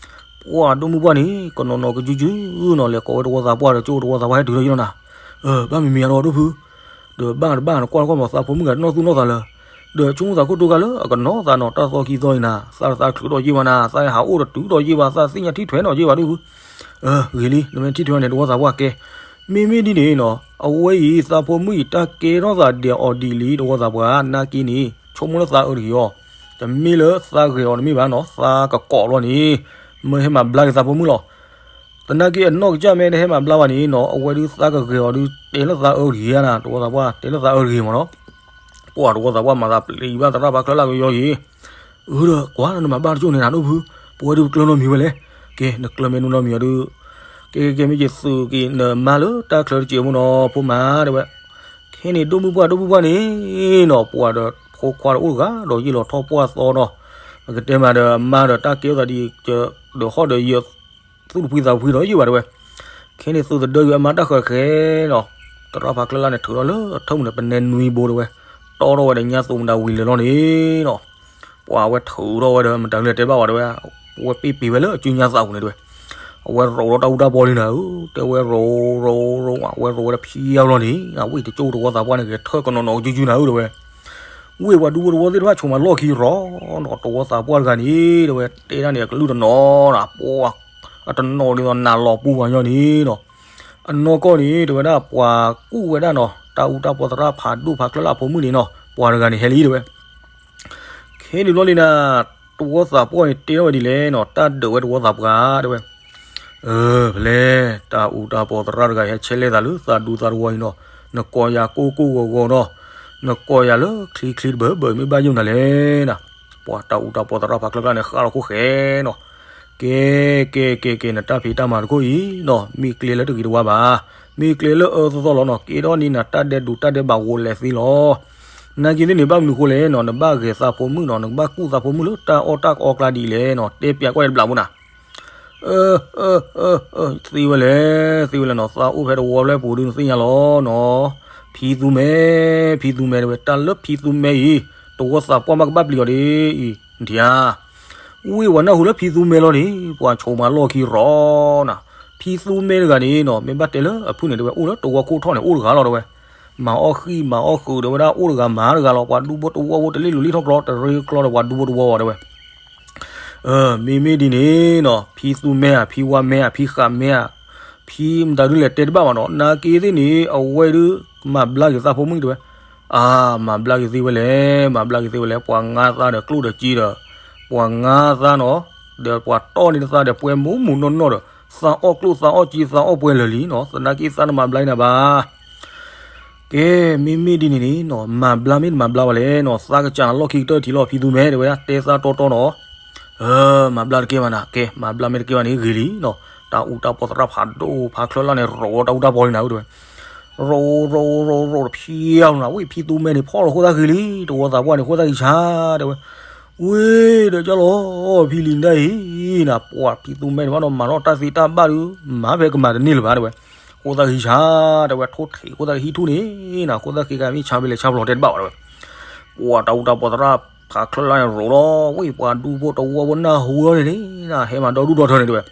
ပှၢ်ဒိၣ်မုၣ်ပှၢ်န့ၣ် ကနီၤနီၤကယူယူနီၤ လဲၤကိးဝဲတဝီသးပှၢ်ဒီး ကၠိတဝီသးပှၢ်ဟဲတုၤထီၣ်ယံၤလီၤနၤ, ဘၣ်မံၤမံၤယါဒီးဒိၣ်ဖု, ဒီးဘၣ်တဘၣ်နကွၢ်ကွၢ်မး သးဖိမုၣ်ဂၤနီၢ်သူၣ်နီၢ်သးလၢ, ဒီးဆိကမိၣ်သးခိၣ်တိဂၤလၢအကနီၤသးနီၤ တၢ်သီခံသီအံၤနၤ သးတသးချုးထီၣ်ယံာ်ဘၣ်နၤ သးဟးအိၣ်တတုၤထီၣ်ယံာ်ဘၣ် သးသ့ၣ်ညါထံၣ်ထွဲနီၤယံာ်ဘၣ်ဒိၣ်ဖု, ဂ့ၤလံ နမ့ၢ်ထံၣ်ထွဲန့ၣ် တဝီသးပှၢ်ကဲ, မ့မ့ၢ်ဒ်န့ၣ်နီၤ အဝဲအံၤ သးဖိမုၣ်အံၤ တၢ်ကဲထီၣ်သးဒဲးအီၤဒ်လံ တဝီသးပှၢ် နာ်က့န့ၣ် ဆိကမိၣ်လၢသးအၢတဂ့ၤအီၤ, တမ့ၢ်လၢသးဂဲၤအီၤတမ့ၢ်ဘၣ်နီၤ သးကကိးလီၤန့ၣ်, မ့ၢ်ဟဲမၤဘျါက့ၤသးဖိမုၣ်လီၤ. သနာ်က့အနီၢ်ကစၢ်မ့ၢ်တဟဲမၤဘျါဘၣ်န့ၣ်နီၤ အဝဲဒုးသးကဂဲၤအီၤဒုး တဲလၢသးအၢတဂ့ၤဧါနၤ တဝီသးပှၢ် တဲလၢသးအၢတဂ့ၤမးနီၤ, ပှၢ်တဝီသးပှၢ်မၤသးပျံၤဘၣ်သရၣ်ဖးချၢၣ်လၢ်ကယီယံၤ, အၢဒီးကွၢ်နမၤဘၣ်တကၠိၣ်န့ၣ်နၤဒိၣ်ဖု, ပဝဲဒုးပကျၢၤနီတမံၤဝဲလဲၣ်, ကဲနကျၢၤမ့ၢ်နီတမံၤအီၤဒုး, ကဲကဲကဲမ့ၢ်က့ၤသုးက့ၤနမါလၢတၢ်ချၢတစဲးဖိနီၤ ဖိမါတဲဝဲ, ခဲန့ၣ်ဒိၣ်မုၣ်ပှၢ်ဒိၣ်မုၣ်ပှၢ်န့ၣ်နီၤ ပှၤဒီးဖိခွါဒီးအိၣ်တဂၤဒီးယံာ်လီၤထီၣ်ပှၢ်သီနီၤ, ပကတဲမးဒီးအမါဒီးတၢ်ကဲထီၣ်သးဒ် ဒီးဟီၣ်ဒီးယၢၤ သူၣ်တဖှံသးဖှံဒီးယံာ်ဘၣ်တဲဝဲ, ခဲန့ၣ်သုးသဒၢက့ၤအမါတၢ်ဃၢၤဃဲနီၤ, သရၣ်ဖးချၢၣ်လၢ်န့ၣ် ထုးထီၣ်လၢအထၢၣ်မုၢ်န့ၣ် ပနဲနွံဘိတဲဝဲ, တီထီၣ်ဝဲဒီးညါသူးမတၤဝံၤလၢာ်လီၤန့ၣ်နီၤ, ပှၤဝဲထုးထီၣ်ဝဲဒီးမတၤလဲၣ်တဲဘၣ်ဝဲတဲဝဲ, ဝဲပ့ၢ်ပ့ၢ်ဝဲလၢအစုညါသးပူၤန့ၣ်တဲဝဲ, အဝဲရိးထီၣ်တၢ်အူတၢ်ပီလံနၤဧၢ, တဲဝဲရိးရိးရိး အဝဲရိးဝဲဒီးဖျါလီၤန့ၣ်, ဝ့ၢ်တကၠိၣ်တဝီသးပှၢ်န့ၣ် ဂဲၤထၢၣ်ကနီၤနီၤကယူယူနၤဧၢတဲဝဲ ဝ့ၢ်ပှၤဒူဖိတဝီသ့ၣ်တဖၣ်ဆိးမၤလီၢ်ခံရီၤနီၤ, တဝီသးပှၢ်တဂၤန့ၣ် တဲဝဲတဲဒၣ်န့ၣ် အကလုၢ်တနီၤနီၤ, ပှၤအတနီၤဒ်သိးနးလီၤပူၤပှၤညီန့ၣ်နီၤ, အနီၢ်ကီၢ်န့ၣ်တဲဝဲဒၣ်ပှၤကူၣ်ဝဲဒၣ်နီၤ, တၢ်အူတၢ်ပီသရၣ်ဖးဒိၣ်ဖးချၢၣ်လၢ်အဖိမုၣ်န့ၣ်နီၤ, ပှၤတဂၤန့ၣ်ဟဲလံတဲဝဲ ခဲန့ၣ်ဘျီလံနၤ, တဝီသးပှၢ်န့ၣ်တဲထီၣ်ဝဲဒ်လဲၣ်နီၤ, တၢ်ဒုးဝဲတဝီသးပှၢ်တဲဝဲ ဖဲလဲၣ်, တၢ်အူတၢ်ပီသရၣ်တဂၤဟဲဆဲးလဲၣ်သးလၢသးဒူသးတဝီအံၤနီၤ, နကိးယၤကိၢ်ကိၢ်ဂီၤဂီၤနီၤ, နကိးယၤလၢချံချံတဘၢဘၢမ့ၢ်ဘၣ်ယိၣ်နၤလဲၣ်နၤ, ပှၤတၢ်အူတၢ်ပီသရၣ်ဖးချၢၣ်ကျါန့ၣ် ဃၣ်လီၤခိၣ်ဃဲနီၤ, ကဲ ကဲ ကဲ ကဲ နတၢ်ဖံးတၢ်မၤတခိၣ်အံၤနီၤ, မ့ၢ်ကျဲလၢတဂ့ၤတဝါဘၣ်, မ့ၢ်ကျဲလၢအၢသီသီလီၤနီၤ, ကဲထီၣ်န့ၢ်နၤတၢ်ဒဲးဒိးတၢ်ဒဲးဘးဝိးလဲၤသ့လီၤ. နာ်က့သ့ၣ်န့ၣ် ဘၣ်မနုၤဃိလဲၣ်နီၤ, နဘၣ်ဂဲၤသးဖိမုၣ်နီၤ, နကဘၣ်ကူၣ်သးဖိမုၣ်လၢတၢ်အီၣ်တၢ်အီကျါဒ်လဲၣ်နီၤ, တဲပျးကွၢ်တဘျးဖိနၤ အၢ အၢ အၢ အၢ သ့ဝဲလဲၣ် သ့ဝဲလဲၣ်နီၤ, သးအိၣ်ဖဲတဝီဖျၢၣ်ပူၤဒုးနသ့ၣ်ညါလီၤနီၤ. ဖံသူမဲ ဖံသူမဲတဲဝဲ တၢ်လၢဖံသူမဲအံၤ တဝီသးပှၢ်မ့ၢ်ကဘၣ်ပျံၤအီၤဒ်အံၤ နထံၣ်ဧါ. ဝံၤပှၤနၢ်ဟူလၢဖံသူမဲလီၤန့ၣ် ပှၤဆိးမၤလီၢ်ခံရီၤနီၤ. ဖံသူမဲတဂၤန့ၣ်နီၤ မ့ၢ်ဘၣ်တဲလၢအဖုၣ်န့ၣ်တဲဝဲ အိၣ်လၢတဝီခိၣ်ထီၣ်န့ၣ် အိၣ်တဂၤလီၤတဲဝဲ. မၤအီၣ်ဃံၣ်မၤအီၣ်ဃုာ်တဲဝဲဒၣ် အိၣ်တဂၤမၤတဂၤလီၤ. ပှၤဒူဖိတဝီဖိတလ့ၣ်လူၤလ့ၣ်ထီၣ်ကျီ တရ့ကျီဒီးပှၤဒူဖိတဝီဘၣ်တဲဝဲ. မ့မ့ၢ်ဒ်န့ၣ်နီၤ ဖံသူမဲဧါ ဖံဝါမဲဧါ ဖံဃးမဲဧါ ဖံမတၤဒုလဲၣ်တဲတဘၣ်ဘၣ်နီၤ. နာ်က့သ့ၣ်န့ၣ် အဝဲဒုး မၤဘျါက့ၤသးဖိမုၣ်တဲဝဲ. အါ မၤဘျါက့ၤသ့ဝဲလဲၣ် မၤဘျါက့ၤသ့ဝဲလဲၣ်. ပှၤငါသးဒီးကျိၣ်ဒီးစ့ဒီး ပှၤငါသးနီၤ ဒီးပှၤတီၢ်န့ၢ်သးဒီးပှဲၤမူးမူးနီၢ်နီၢ်ဒီး သးအီၣ်ကျိၣ်သးအီၣ်စ့သးအီၣ်ပှဲၤလၢာ်လံနီၤ. သနာ်က့သးနမၤဘျါနၤဘၣ်. ကဲ မ့မ့ၢ်ဒ်န့ၣ်န့ၣ်နီၤ မၤဘျါမ့ၢ်တမၤဘျါဘၣ်လဲၣ်နီၤ သးကစၢ်နၤလီၢ်ခံကတၢၢ်ထံလီၤ ဖံသူမဲတဲဝဲဒၣ် တဲသးတီတီနီၤ. မၤဘျါတကဲဘၣ်နၤ ကဲ မၤဘျါမ့ၢ်တကဲဘၣ်န့ၣ်ဂ့ၤလံနီၤ. တၢ်အူတၢ်ပီၢ်သရၣ်ဖးဒိၣ် ဖးချၢလၢ်န့ၣ် ရိးဝဲတၢ်အူတၢ်ပီၢ်လံနၤဧၢတဲဝဲ. ရိးရိးရိးရိးတဖျဲၣ်နီၤ ဝံၤဖံသူမဲန့ၣ် ဖီၣ်လီၤဃိသတးဂ့ၤလံ တဝီသးပှၢ်န့ၣ် ဃိသတးဂ့ၤဆါတဲဝဲ. ဝ့ၢ်ဒီးကၢ်လီၤ ဖံလံၤနဒၣ်အံၤနၤ ပှၤဖံသူမဲန့ၣ်ဘၣ်နီၤ မၤထီၣ်တၢ်သ့တၢ်ဘၣ်ဒုး မၤဖဲကမၤတန့ၢ်လၢၤဘၣ်တဲဝဲ. ဃိသတးဂ့ၤဆါတဲဝဲ ထိၣ်ထံးဃိသတးကဟံးထူၣ်န့ၣ်နၤ ဃိသတးဃ့ကမ့ၢ်ဆါဘ့လဲၣ်ဆါဘျီတဲတဘၣ်ဘၣ်တဲဝဲ. ပှၤတၢ်အူတၢ်ပီၢ်သရၣ်ဖးချၢလၢ်န့ၣ်ရိးလီၤ ဝံၤပှၤဒူဖိတဝီဖိနၢ်ဟူလီၤန့ၣ်န့ၣ် ဟဲမၤဒီဒူၣ်ဒီထၢန့ၣ်တဲဝဲ.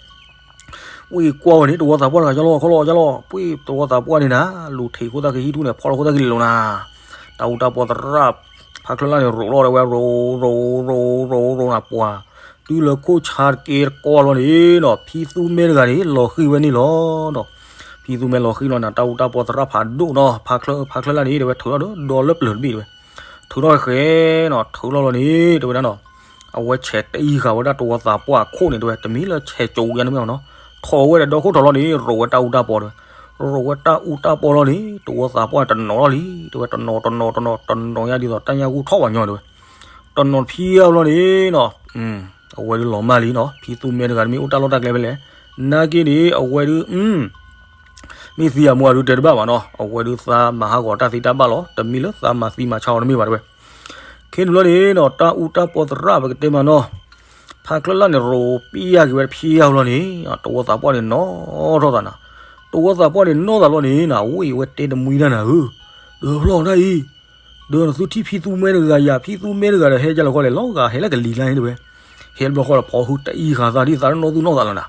ဝံၤကွၢ်ဝဲန့ၣ် တဝီသးပှၢ်တဂၤကၢ်လီၤ ကၢ်လီၤ ကၢ်လီၤ ပှ့ၤတဝီသးပှၢ်န့ၣ်နၤ လူၤထံးဃိသတးကဟံးထူၣ်န့ၣ် ဖီၣ်လီၤဃိသတးကလံၤလီၤနၤ. တၢ်အူတၢ်ပီၢ်သရၣ် ဖးချၢလၢ်န့ၣ်ရိးလီၤတဲဝဲ ရိးရိးရိးရိးရိးနၤ ပှၤတုၤလၢခိၣ်ဆါတကဲတကီလီၤန့ၣ်နီၤ ဖံသူမဲတဂၤန့ၣ် လီၤဃံၤဝဲန့ၣ်လီၤနီၤ. ဖံသူမဲလီၤဃံၤလီၤနၤ တၢ်အူတၢ်ပီၢ်သရၣ်ဖးဒိၣ်နီၤ ဖးချၢလၢ်န့ၣ်တဲဝဲ ထုးထီၣ်ဒီးဒီလၢပျၢၤတဘ့ၣ်တဲဝဲ. ထုးထီၣ်ဃဲနီၤ ထုးထီၣ်လီၤန့ၣ် တဲဝဲဒၣ်နီၤ အဝဲဆဲးတအံၣ်ဃာ်ဝဲဒၣ်တဝီသးပှၢ်အခိၣ်န့ၣ်တဲဝဲ တမံၤလၢဆဲးကၠိယါန့ၣ်မ့ၢ်နီၤ. ထီၣ်ဝဲဒီးဒီခိၣ်ထီၣ်လီၤန့ၣ် ရိးဝဲတၢ်အူတၢ်ပီၢ်တဲဝဲ. ရိးဝဲတၢ်အူတၢ်ပီၢ်လီၤန့ၣ် တဝီသးပှၢ်န့ၣ်တနီၤလီၤလံ တဲဝဲ တနီၤတနီၤတနီၤတနီၤယါဒ်သိးတၢ်ညၣ်ဂူၢ်ထီၣ်ပှၤညီတဲဝဲ. တနီၤတဖျၢၣ်လီၤန့ၣ်နီၤ အဝဲဒုးလီၤမၢ်လံနီၤ ဖံသူမဲတဂၤတမ့ၢ်အိၣ်တၢ်လီၢ်တၢ်ကျဲဖဲလဲၣ်. နာ်က့န့ၣ် အဝဲဒုး မ့ၢ်သံအမူအဒုးတဲတဘၣ်ဘၣ်နီၤ အဝဲဒုးသးမၤဟးဂီၤတၢ်သ့တၢ်ဘၣ်လီၤ တမံၤလၢသးမၤသံမၤဆါအီၤတမ့ၢ်ဘၣ်တဲဝဲ. ခဲန့ၣ်လီၤန့ၣ်နီၤ တၢ်အူတၢ်ပီၢ်သရၣ်ပကတဲမးနီၤ ဖးချၢလၢ်န့ၣ်ရိးပံယါက့ၤဝဲတဖျၢၣ်လီၤန့ၣ် တဝီသးပှၢ်န့ၣ်နီၣ်ထီၣ်သးနၤ. တဝီသးပှၢ်န့ၣ်နီၣ်သးလီၤန့ၣ်နၤ ဝ့ၢ်ဝဲတဲတမှံတၢ်နၤဧၢ ဒီးဖျီၣ်တၢ်အံၤ ဒီးနသုထံၣ်ဖံသူမဲတဂၤယၤ ဖံသူမဲတဂၤဒီးဟဲကၢ်လီၤခီလဲၣ် လီၤဂာ်ဟဲလၢကလံၤလါန့ၣ်တဲဝဲ. ဟဲဘျီဃီဒီးဖီဟူတအံၣ်ဃာ်သးဒ်သးနီၣ်သူၣ်နီၣ်သးလီၤနၤ.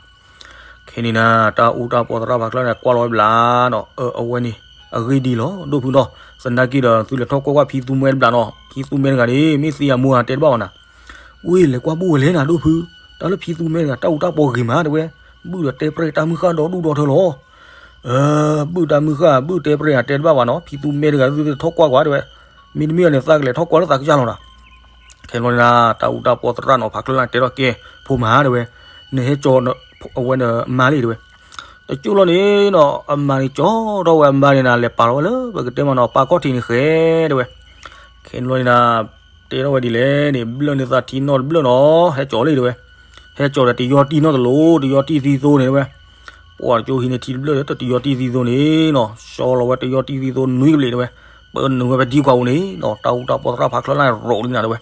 ခဲန့ၣ်နၤ တၢ်အူတၢ်ပီၢ်သရၣ်ဖးချၢန့ၣ် ကွၢ်လီၤဝဲဘျါနီၤ အၢ အဝဲန့ၣ် အဂ့ၢ်ဒ်လီၤ ဒိၣ်ဖုနီၤ. သနာ်က့ဒီး သုလဲၤထီၣ်ကွၢ်ကွၢ်ဖံသူမဲတဘျီနီၤ ဖံသူမဲတဂၤန့ၣ် မ့ၢ်သံအမူအတဲတဘၣ်ဘၣ်နၤ. ဝ့ၢ်လဲၤကွၢ်ဘူၣ်ဝဲလဲၣ်နၤ ဒိၣ်ဖု တၢ်လၢဖံသူမဲတဂၤ တၢ်အူတၢ်ပီၢ်ဂ့ၤမးတဲဝဲ. ဘုၣ်ဒီးတဲပြဲၢ်တၢ်မုၢ်ဃၢ်ဒီဒူၣ်ဒီထၢလီၤ ဘုၣ်တၢ်မုၢ်ဃၢ် ဘုၣ်တဲပြဲၢ်ဧါ တဲတဘၣ်ဘၣ်နီၤ ဖံသူမဲတဂၤ သုထီၣ်ကွၢ်ကွၢ်တဲဝဲ. မ့တမ့ၢ်န့ၣ် သးကလဲၤထီၣ်ကွၢ်လၢသးကစၢ်လီၤနၤ. ခဲန့ၣ်လီၤန့ၣ်နၤ တၢ်အူတၢ်ပီၢ်သရၣ်နီၤ ဖးချၢလၢ်န့ၣ်တဲထီၣ်ကဲ ဖိမါတဲဝဲ, နဟဲကၠီ အဝဲန့ၣ်အမါလံတဲဝဲ. တကၠိၢ်လီၤန့ၣ်နီၤ အမါန့ၣ်ကၠီထီၣ်ဝဲအမါန့ၣ် နၤလဲၤပာ်လီၤဝဲလၢ ပကတဲမးနီၤ ပာ်ခီၣ်ထံးန့ၣ်ဃဲတဲဝဲ. ခဲန့ၣ်လီၤန့ၣ်နၤ တဲထီၣ်ဝဲဒ်လဲၣ်န့ၣ် ဘျၢၣ်န့ၢ်သးထံနီၣ်တဘျၢၣ်နီၤ ဟဲကၠီလံတဲဝဲ. ဟဲကၠီဒီးတယီတံၢ်နီၣ်တလိၤ တယီတံၢ်သံသိန့ၣ်တဲဝဲ. ပှၤတကၠိၢ်ဟံးန့ၢ်ထံတဘျၢၣ်ဒီး တယီတံၢ်သံသိန့ၣ်နီၤ ကၠီလီၤဝဲတယီတံၢ်သံသိနွံကဘျံးတဲဝဲ. ပနုာ်ဝဲဖဲထံခွးပူၤန့ၣ်နီၤ တၢ်အူတၢ်ပီၢ်သရၣ်ဖးချၢလၢ်န့ၣ်ရိးလံနၤတဲဝဲ.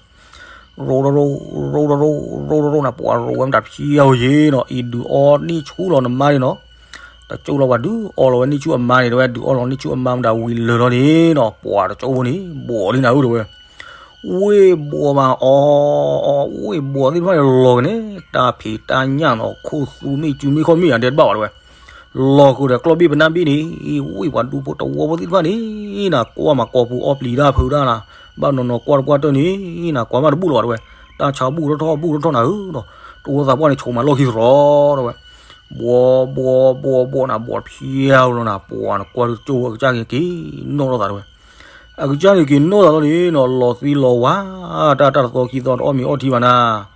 ရိးရိး ရိးရိး ရိးရိးနၤ ပှၤရိးဝဲမတၤဖျီယါဧိၤနီၤ အံၤဒုးအီန့ၢ်ဆူၣ်လီၤနမါန့ၣ်နီၤ. တကၠိၢ်လီၤပှၤဒုးအီလီၤဝဲန့ၢ်ဆူၣ်အမါန့ၣ်တဲဝဲ ဒုးအီလီၤန့ၢ်ဆူၣ်အမါမတၤဝံၤလၢာ်လီၤန့ၣ်နီၤ ပှၤတကၠိၢ်ဖိန့ၣ် ဘှီးလံနၤဧိၤတဲဝဲ. ဝ့ၢ်ဘှီးမးအီၤ ဝ့ၢ်ဘှီးသ့ၣ်တဖၣ်န့ၣ်လီၤကန့ၣ် တၢ်ဖံးတၢ်ညၣ်နီၤ ခိၣ်သူမ့ၢ်စုမ့ၢ်ခီၣ်မ့ၢ်ယၤတဲတဘၣ်ဘၣ်တဲဝဲ. လီၤဃုာ်ဒီးကျီၢ်ဘ့ၣ်ပနၢ်ဘ့ၣ်န့ၣ် ဝ့ၢ်ပှၤဒူဖိတဝီဖိသ့ၣ်တဖၣ်န့ၣ် နၤကွၢ်မးကိာ်ပူၤအီပျံၤတၢ်ဖုးတၢ်နၤ ဘၣ်နီၤနီၤကွၢ်တကွၢ်တၢၢ်န့ၣ် နၤကွၢ်မးတဘူၣ်လၢၤဘၣ်တဲဝဲ. တၢ်ဆါဘူၣ်ထီၣ်ထီၣ်ဘူၣ်ထီၣ်ထီၣ်နၤဧၢနီၤ တဝီသးပှၢ်န့ၣ် ဆိးမးလီၢ်ခံသရီတဲဝဲ. ဘှီး ဘှီး ဘှီး ဘှီးနၤ ဘှီးဖျီလီၤနၤ ပှၤနကွၢ်ဒုးကၠိၢ်ဝဲအကစၢ်က့ၤက့ၤနီၣ်ထီၣ်သးတဲဝဲ. အကစၢ်န့ၣ်က့ၤနီၣ်သးလီၤန့ၣ်နီၤ လီၤသံလီၤဝါ တၢ်တၢ်တသီခံသီတအီၣ်မ့ၤအီထံဘၣ်နၤ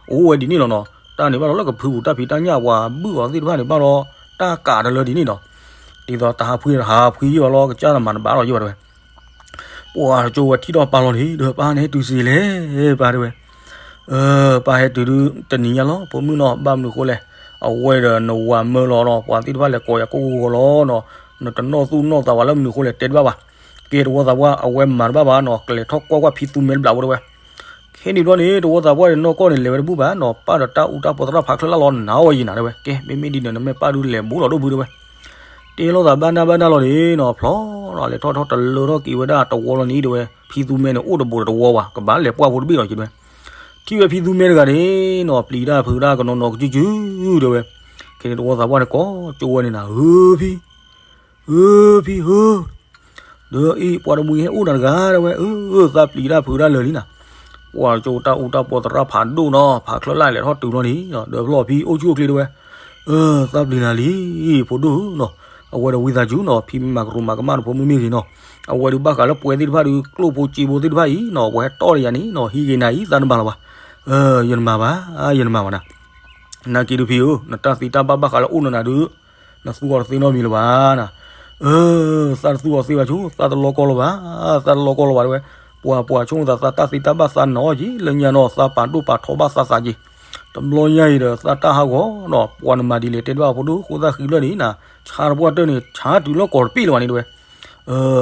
အိၣ်ဝဲဒ်န့ၣ်လီၤနီၤ. တၢ်န့ၣ်ဘၣ်လီၤလၢကဖုပူၤ တၢ်ဖံးတၢ်ညၣ်ပှၤဘုၣ်အီၤသ့ၣ်တဖၣ်န့ၣ်ဘၣ်လီၤ တၢ်ကးတလၢဒ်န့ၣ်နီၤ. ဒ်သိးတဟးဖှံတဟးဖှံယံာ်ဘၣ်လီၤ ကစၢ်တမၤတဘၣ်လီၤယံာ်ဘၣ်တဲဝဲ. ပှၤတကၠိၢ်ဝဲထံၣ်ထီၣ်ပၢ်လီၤန့ၣ် ဒီးပၢ်န့ၣ်ဟဲတုၤစ့လဲၣ် ပၢ်တဲဝဲ. ပၢ်ဟဲတုၤဒုးတနံၤညါလီၤ ဖိမုၣ်နီၤ ဘၣ်မနုၤဃိလဲၣ်. အဝဲဒီးနဝၤမၢလီၤနီၤ ပှၤသ့ၣ်တဖၣ်လဲၤကိးယၤကိၢ်ဂီၤဂီၤလီၤနီၤ. နတနီၣ်သူၣ်နီၣ်သးဝဲလၢမနုၤဃိလဲၣ်တဲတဘၣ်ဘၣ်. ကဲတဝီသးပှၢ် အဝဲမၤတဘၣ်ဘၣ်နီၤ ကလဲၤထီၣ်ကွၢ်ကွၢ်ဖံသူမဲတဘျီဖိတဲဝဲ. က ခဲန့ၣ်ဘျီန့ၣ် တဝီသးပှၢ်န့ၣ် နီၢ်ကီၢ်န့ၣ် လဲၤဝဲတဘူၣ်ဘၣ်နီၤ, ပၣ်ဒီးတၢ်အူတၢ်ပီသရၣ်ဖးချၢလၢ်လီၤနၤဝဲယံၤနၤတဲဝဲ, ကဲ မ့မ့ၢ်ဒ်န့ၣ် နမ့ၢ်ပၣ်ဒုးလဲၤဘူးလီၤဒိၣ်ဘုတဲဝဲ, တဲလိာ်သးဘၣ်နၢ်ဘၣ်နၢ်လီၤန့ၣ်နီၤ, ဖျီလီၤလဲၤထီၣ်ထီၣ်တလၢထီၣ်က့ၤဝဲဒၣ်တဝီလီၤန့ၣ်တဲဝဲ, ဖံသူမဲန့ၣ် အိၣ်တဘူးဒီးတဝီဘၣ်, ကဘၣ်လဲၤပှၢ်ဖိတဘ့ၣ်လီၤက့ၤတဲဝဲ, ထံၣ်ဝဲဖံသူမဲတဂၤန့ၣ်နီၤ, ပျံၤတၢ်ဖုးတၢ်ကနီၤနီၤကစုကစုတဲဝဲ, ခဲန့ၣ်တဝီသးပှၢ်န့ၣ် ကိးကၠိဝဲန့ၣ်နၤ, ဧၢဖံ ဧၢဖံဧၢ, ဒီးအံၤ ပှၤတမှံၤဟဲအိၣ်နၤတဂၤတဲဝဲ, အၢ သးပျံၤတၢ်ဖုးတၢ်လၢာ်လံနၤ, ပှၤကၠိတၢ်အူတၢ်ပီသရၣ်ဖးဒိၣ်နီၤ, ဖးချၢလၢ်လဲၤထီၣ်တုၤလီၤန့ၣ်, ဒီးဖျီၣ်ဖံအိၣ်ဆူၣ်အိၣ်ချ့တဲဝဲ, အၢ သးပျံၤနၤလံ ဖိဒိၣ်နီၤ, အဝဲဒီးဝံသးစူၤနီၤ, ဖံမ့ၢ်မၤကရူးမၤကမၣ်နဖိမုၣ်မ့ၢ်ဂ့ၤနီၤ, အဝဲဒုးဘၣ်ဃးလၢပှဲၤသ့ၣ်တဖၣ်ဒုး ကျိၣ်ဖိစ့ဖိသ့ၣ်တဖၣ်အံၤနီၤ, ပှၤဟဲတီၢ်တယၤန့ၣ်နီၤ, ဟံးဂ့ၤနၤအံၤ သးတမၤလီၤဘၣ်, အၢ ယတမၤဘၣ် ယတမၤဘၣ်နၤ နက့ဒုးဖံဧၢ, နတၢ်သ့တၢ်ဘၣ်ဘၣ်ဃးလၢအိၣ်နၤနၤဒုး, နသူအီၤတသ့နီတမံၤလၢၤဘၣ်နၤ, အၢ သးတသူအီၤသ့ဘၣ်ဆိ, သးတလီကီလီၤဘၣ်, သးတလီကီလီၤဘၣ်တဲဝဲ, ပှၤပှၤဆိကမိၣ်သး သးတၢ်သ့တၢ်ဘၣ်သးနီၤက့ၤ, လၢညါနီၤ သးပာ်ဒိၣ်ပာ်ထီဘၣ်သးသးက့ၤ, တဘျီညါအံၤဒီး သးတၢ်ဟးဂီၤနီၤ, ပှၤနမၤဒ်လဲၣ်တဲတဘၣ်ဖိဒိၣ်, ဃိသးဃံလၢာ်န့ၣ်နၤ, ဆါတပှၢ်တၢၢ်န့ၣ် ဆါတုၤလၢကီၢ်တပ့ၢ်လၢၤဘၣ်န့ၣ်တဲဝဲ,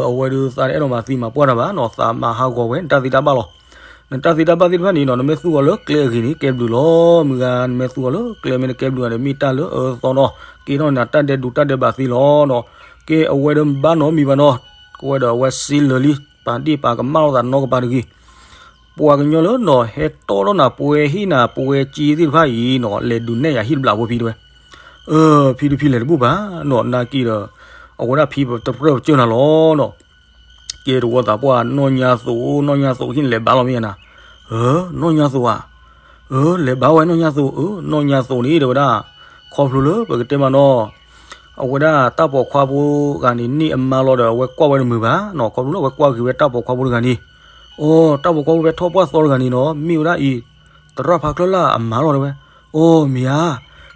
အဝဲဒုးသးတအဲၣ်ဒိးမၤသံမၤပှၢ်တၢ်ဘၣ်နီၤ, သးမၤဟးဂီၤဝဲ နတၢ်သ့တၢ်ဘၣ်လီၤ, နတၢ်သ့တၢ်ဘၣ်သ့ၣ်တဖၣ်န့ၣ်နီၤ, နမ့ၢ်သူအီၤလၢကျဲအဂ့ၤန့ၣ် ကဲဘျုးလီၤ, မုၢ်ဂၤ နမ့ၢ်သူအီၤလၢကျဲမ့ၢ်တကဲဘျုးဘၣ်ဒီး မ့ၢ်တၢ်လၢအအၢသီနီၤ, ကဲထီၣ်နၤတၢ်ဒဲးဒိးတၢ်ဒဲးဘးသ့လီၤနီၤ, ကဲအဝဲဒီးဘၣ်နီတမံၤဘၣ်နီၤ, ကဝဲဒီးအဝဲစ့လၢာ်လံ, ပာ်ဒ့ၣ်ပာ်ကမၣ်လိာ်သးနီတကပၤတဂ့ၤ ပှၤကညီလၢနီၤ ဟဲတီၢ်ထီၣ်နၤပှဲၤဟံၣ်နၤပှဲၤစ့သ့ၣ်တဖၣ်အံၤနီၤ, လဲၤဒုးနဲၣ်ယၤဟံၣ်တဘျီဖိဖံတဲဝဲ, အၢ ဖံတဖံလဲၤတဘူၣ်ဘၣ်နီၤ, နက့ဒီး အဝဲဒၣ်ဖံပတပြၢၢ်ပစၢၢ်နၤလီၤနီၤ, ကဲတဝီသးပှၢ်နီၢ်ညါသိး, နီၢ်ညါသိးဟံၣ်န့ၣ်လဲၤဘါလီၤမ့ၢ်ယါနၤ, အၢ နီၢ်ညါသိးဧါ, အၢ လဲၤဘါဝဲနီၢ်ညါသိး, အၢ နီၢ်ညါသိးန့ၣ်တဲဝဲဒၣ်, ခီဖျိလၢပကတဲမးနီၤ အဝဲဒၣ်တၢ်ပိာ်ခွါဖိဂၤန့ၣ် န့ၢ်အမါလီၤဒီး အဝဲကွၢ်ဝဲတမုာ်ဘၣ်နီၤ, ခီဖျိလၢအဝဲကွၢ်က့ၤဝဲတၢ်ပိာ်ခွါဖိတဂၤန့ၣ်, အိ တၢ်ပိာ်ခွါဖိဖဲထီၣ်ပှၢ်သီတဂၤန့ၣ်နီၤ မ့ၢ်ဝဲဒၣ်အံၤ သရၣ်ဖးချၢလၢ်အမါလီၤတဲဝဲ, အိ မ့ၢ်ဧါ,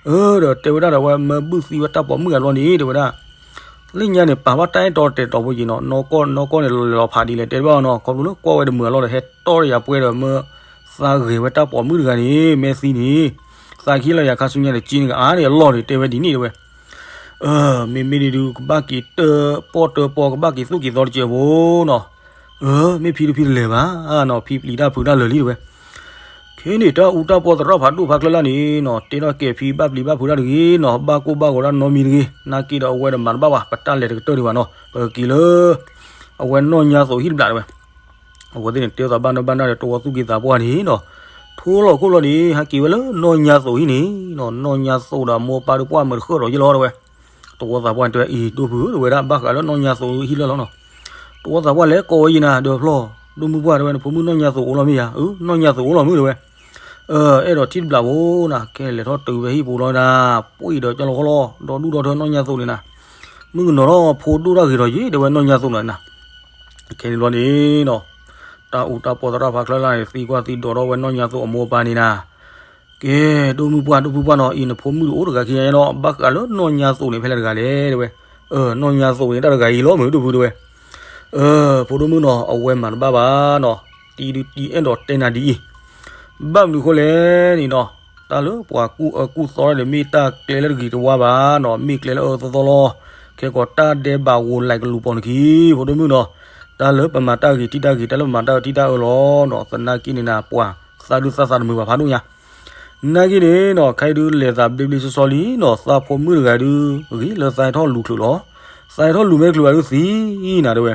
အၢ ဒီးတဲဝဲဒၣ်ဒီး အဝဲမၢဘုၣ်သံဝဲတၢ်ပိာ်မုၣ်ဂၤလီၤန့ၣ်တဲဝဲဒၣ်, လၢညါန့ၣ် ပာ်ဘၣ်တၢ်အဲၣ်တီတဲာ်တီၤဖိက့ၤနီၤ, နီၢ်ကီၢ်နီၢ်ကီၢ်န့ၣ် လီၤဖးဒ်လဲၣ်တဲတဘၣ်နီၤ, ခီဖျိလၢကွၢ်ဝဲတမုာ်အလီၢ်ဒီး ဟဲတီၢ်တယၤပှဲၤဒီး မၢသးဂဲၤဝဲတၢ်ပိာ်မုၣ်တဂၤန့ၣ် မ့ၢ်သံန့ၣ်, သးခံလီၤယၤခါဆူညါန့ၣ် က့န့ၣ်ကအါန့ၣ်အလီၢ်န့ၣ် တဲဝဲဒ်န့ၣ်တဲဝဲ အၢ မ့မ့ၢ်ဒ်ဒုး ကဘၣ်က့ၤတၢၣ်ပီၣ်တၢၣ်ပီၣ် ကဘၣ်က့ၤသူၣ်က့ၤသီတစဲးဖိနီၤ, အၢ မ့ၢ်ဖံတဖံတလဲၤဘၣ်နီၤ, ဖံပျံၤတၢ်ဖုးတၢ်လၢာ်လံတဲဝဲ, ခဲန့ၣ် တၢ်အူတၢ်ပီသရၣ်ဖးဒိၣ်ဖးချၢလၢ်န့ၣ်နီၤ, တဲထီၣ်ကဲဖံဘၣ်ပျံၤဘၣ်ဖုးတၢ်တဂ့ၤနီၤ, ဘၣ်ကိၢ်ဘၣ်ဂီၤတၢ်နီတမံၤတဂ့ၤ, နာ်က့ဒီးအဝဲဒီးမၤတဘၣ်ဘၣ်, ပတၢ်လဲၤတကတၢၢ်ဒံးဘၣ်နီၤ, ပက့ၤလၢ အဝဲနီၢ်ညါသိးဟံၣ်တဘျီတဲဝဲ အဝဲသ့ၣ်န့ၣ် တဲသးဘၣ်နၢ်ဘၣ်နၢ်ဒီး တဝီသူၣ်က့သးပှၢ်န့ၣ်နီၤ, ထိလီၤခိၣ်လီၤန့ၣ် ဟဲက့ၤဝဲလၢနီၢ်ညါသိးဟံၣ်န့ၣ်နီၤ, နီၢ်ညါသိးဒီးအမိၢ်အပၢ်ဒီးပှၢ်မုာ်တဃၢၣ်ဒီးယ့ၢ်လီၤတဲဝဲ, တဝီသးပှၢ်န့ၣ်တဲဝဲ အံၤ ဒိၣ်ဖုဧၢ တဲဝဲဒၣ် ဘၣ်ဃးလၢနီၢ်ညါသိးဟံၣ်လၢာ်လီၤနီၤ, တဝီသးပှၢ်လဲၤကိးဝဲယံၤနၤဒီးဖျီၣ်, ဒိၣ်မုၢ်ပှၢ်တဲဝဲ နဖိမုၣ်နီၢ်ညါသိးအိၣ်လီၤမ့ၢ်ယါ, အၢ နီၢ်ညါသိးအိၣ်လီၤမုၣ်တဲဝဲ အဲၣ်ဒိးထံၣ်တဘျီဖိနၤ, ခဲလဲၤထီၣ်တုၤဝဲဟံၣ်ပူၤလီၤဒၣ်, ပှံၢ်ဒီးကၠီလီၤဃီလီၤ, ဒီဒူၣ်ဒီထၢနီၢ်ညါသိးန့ၣ်နၤ, မုၣ်ကနီၤလီၤ ဖိဒိၣ်တၢ်ဂ့ၤဒီးယ့ၢ် တဲဝဲနီၢ်ညါသိးန့ၣ်နၤ ခဲန့ၣ်ဘျီန့ၣ်နီၤ, တၢ်အူတၢ်ပီသရၣ်ဖးချၢလၢ်န့ၣ် သံကွၢ်သံဒိးထီၣ်ဝဲနီၢ်ညါသိးအမိၢ်အပၢ်န့ၣ်နၤ, ကဲ ဒိၣ်မုၢ်ပှၢ် ဒိၣ်ဖုပှၢ်နီၤ, အံၤ နဖိမုၣ်တအိၣ်တဂၤခံဂၤညါလီၤ, ဘၣ်ဃးလၢနီၢ်ညါသိးန့ၣ် ဖဲလဲၣ်တဂၤလဲၣ် တဲဝဲ, နီၢ်ညါသိးန့ၣ် တၢ်တဂၤအံၤလီၤမုၢ် ဒိၣ်ဖုတဲဝဲ, ဖိဒိၣ်မုၣ်နီၤ အဝဲမၤတဘၣ်ဘၣ်နီၤ, တံၤဒုးတံၤအဲၣ်ဒိးတဲနၤဒ်အံၤ ဘၣ်မနုၤဃိလဲၣ်န့ၣ်နီၤ, တၢ်လၢပှၤကူၣ်အၢကူၣ်သီန့ၣ် မ့ၢ်တၢ်ကျဲလၢတဂ့ၤတဝါဘၣ်နီၤ, မ့ၢ်ကျဲလၢအအၢသီသီလီၤ, ခဲကီးတၢ်ဒဲးဘးဂိၤလဲၤကလူးပိာ်နခံ, ဖိဒိၣ်မုၣ်နီၤ, တၢ်လၢပမၤတၢ်ဂ့ၤထံၣ်တၢ်ဂ့ၤ, တၢ်လၢပမၤတၢ်အၢထံၣ်တၢ်အၢလီၤနီၤ, သနာ်က့န့ၣ်နၤ ပှၤသးဒုးသးသးတမုာ်ဘၣ်ဖးဒိၣ်ညါ နာ်က့န့ၣ်နီၤ, ခဲအံၤဒုးလဲၤသးဘျ့ဘျ့ဆှီဆှီလံနီၤ, သးဖိမုၣ်တဂၤဒုး ဂ့ၤလၢသးဟဲထီၣ်လူၤချုးလီၤ, သးဟဲထီၣ်လူၤမ့ၢ်ချုးဘၣ်ဒုးသံနၤတဲဝဲ,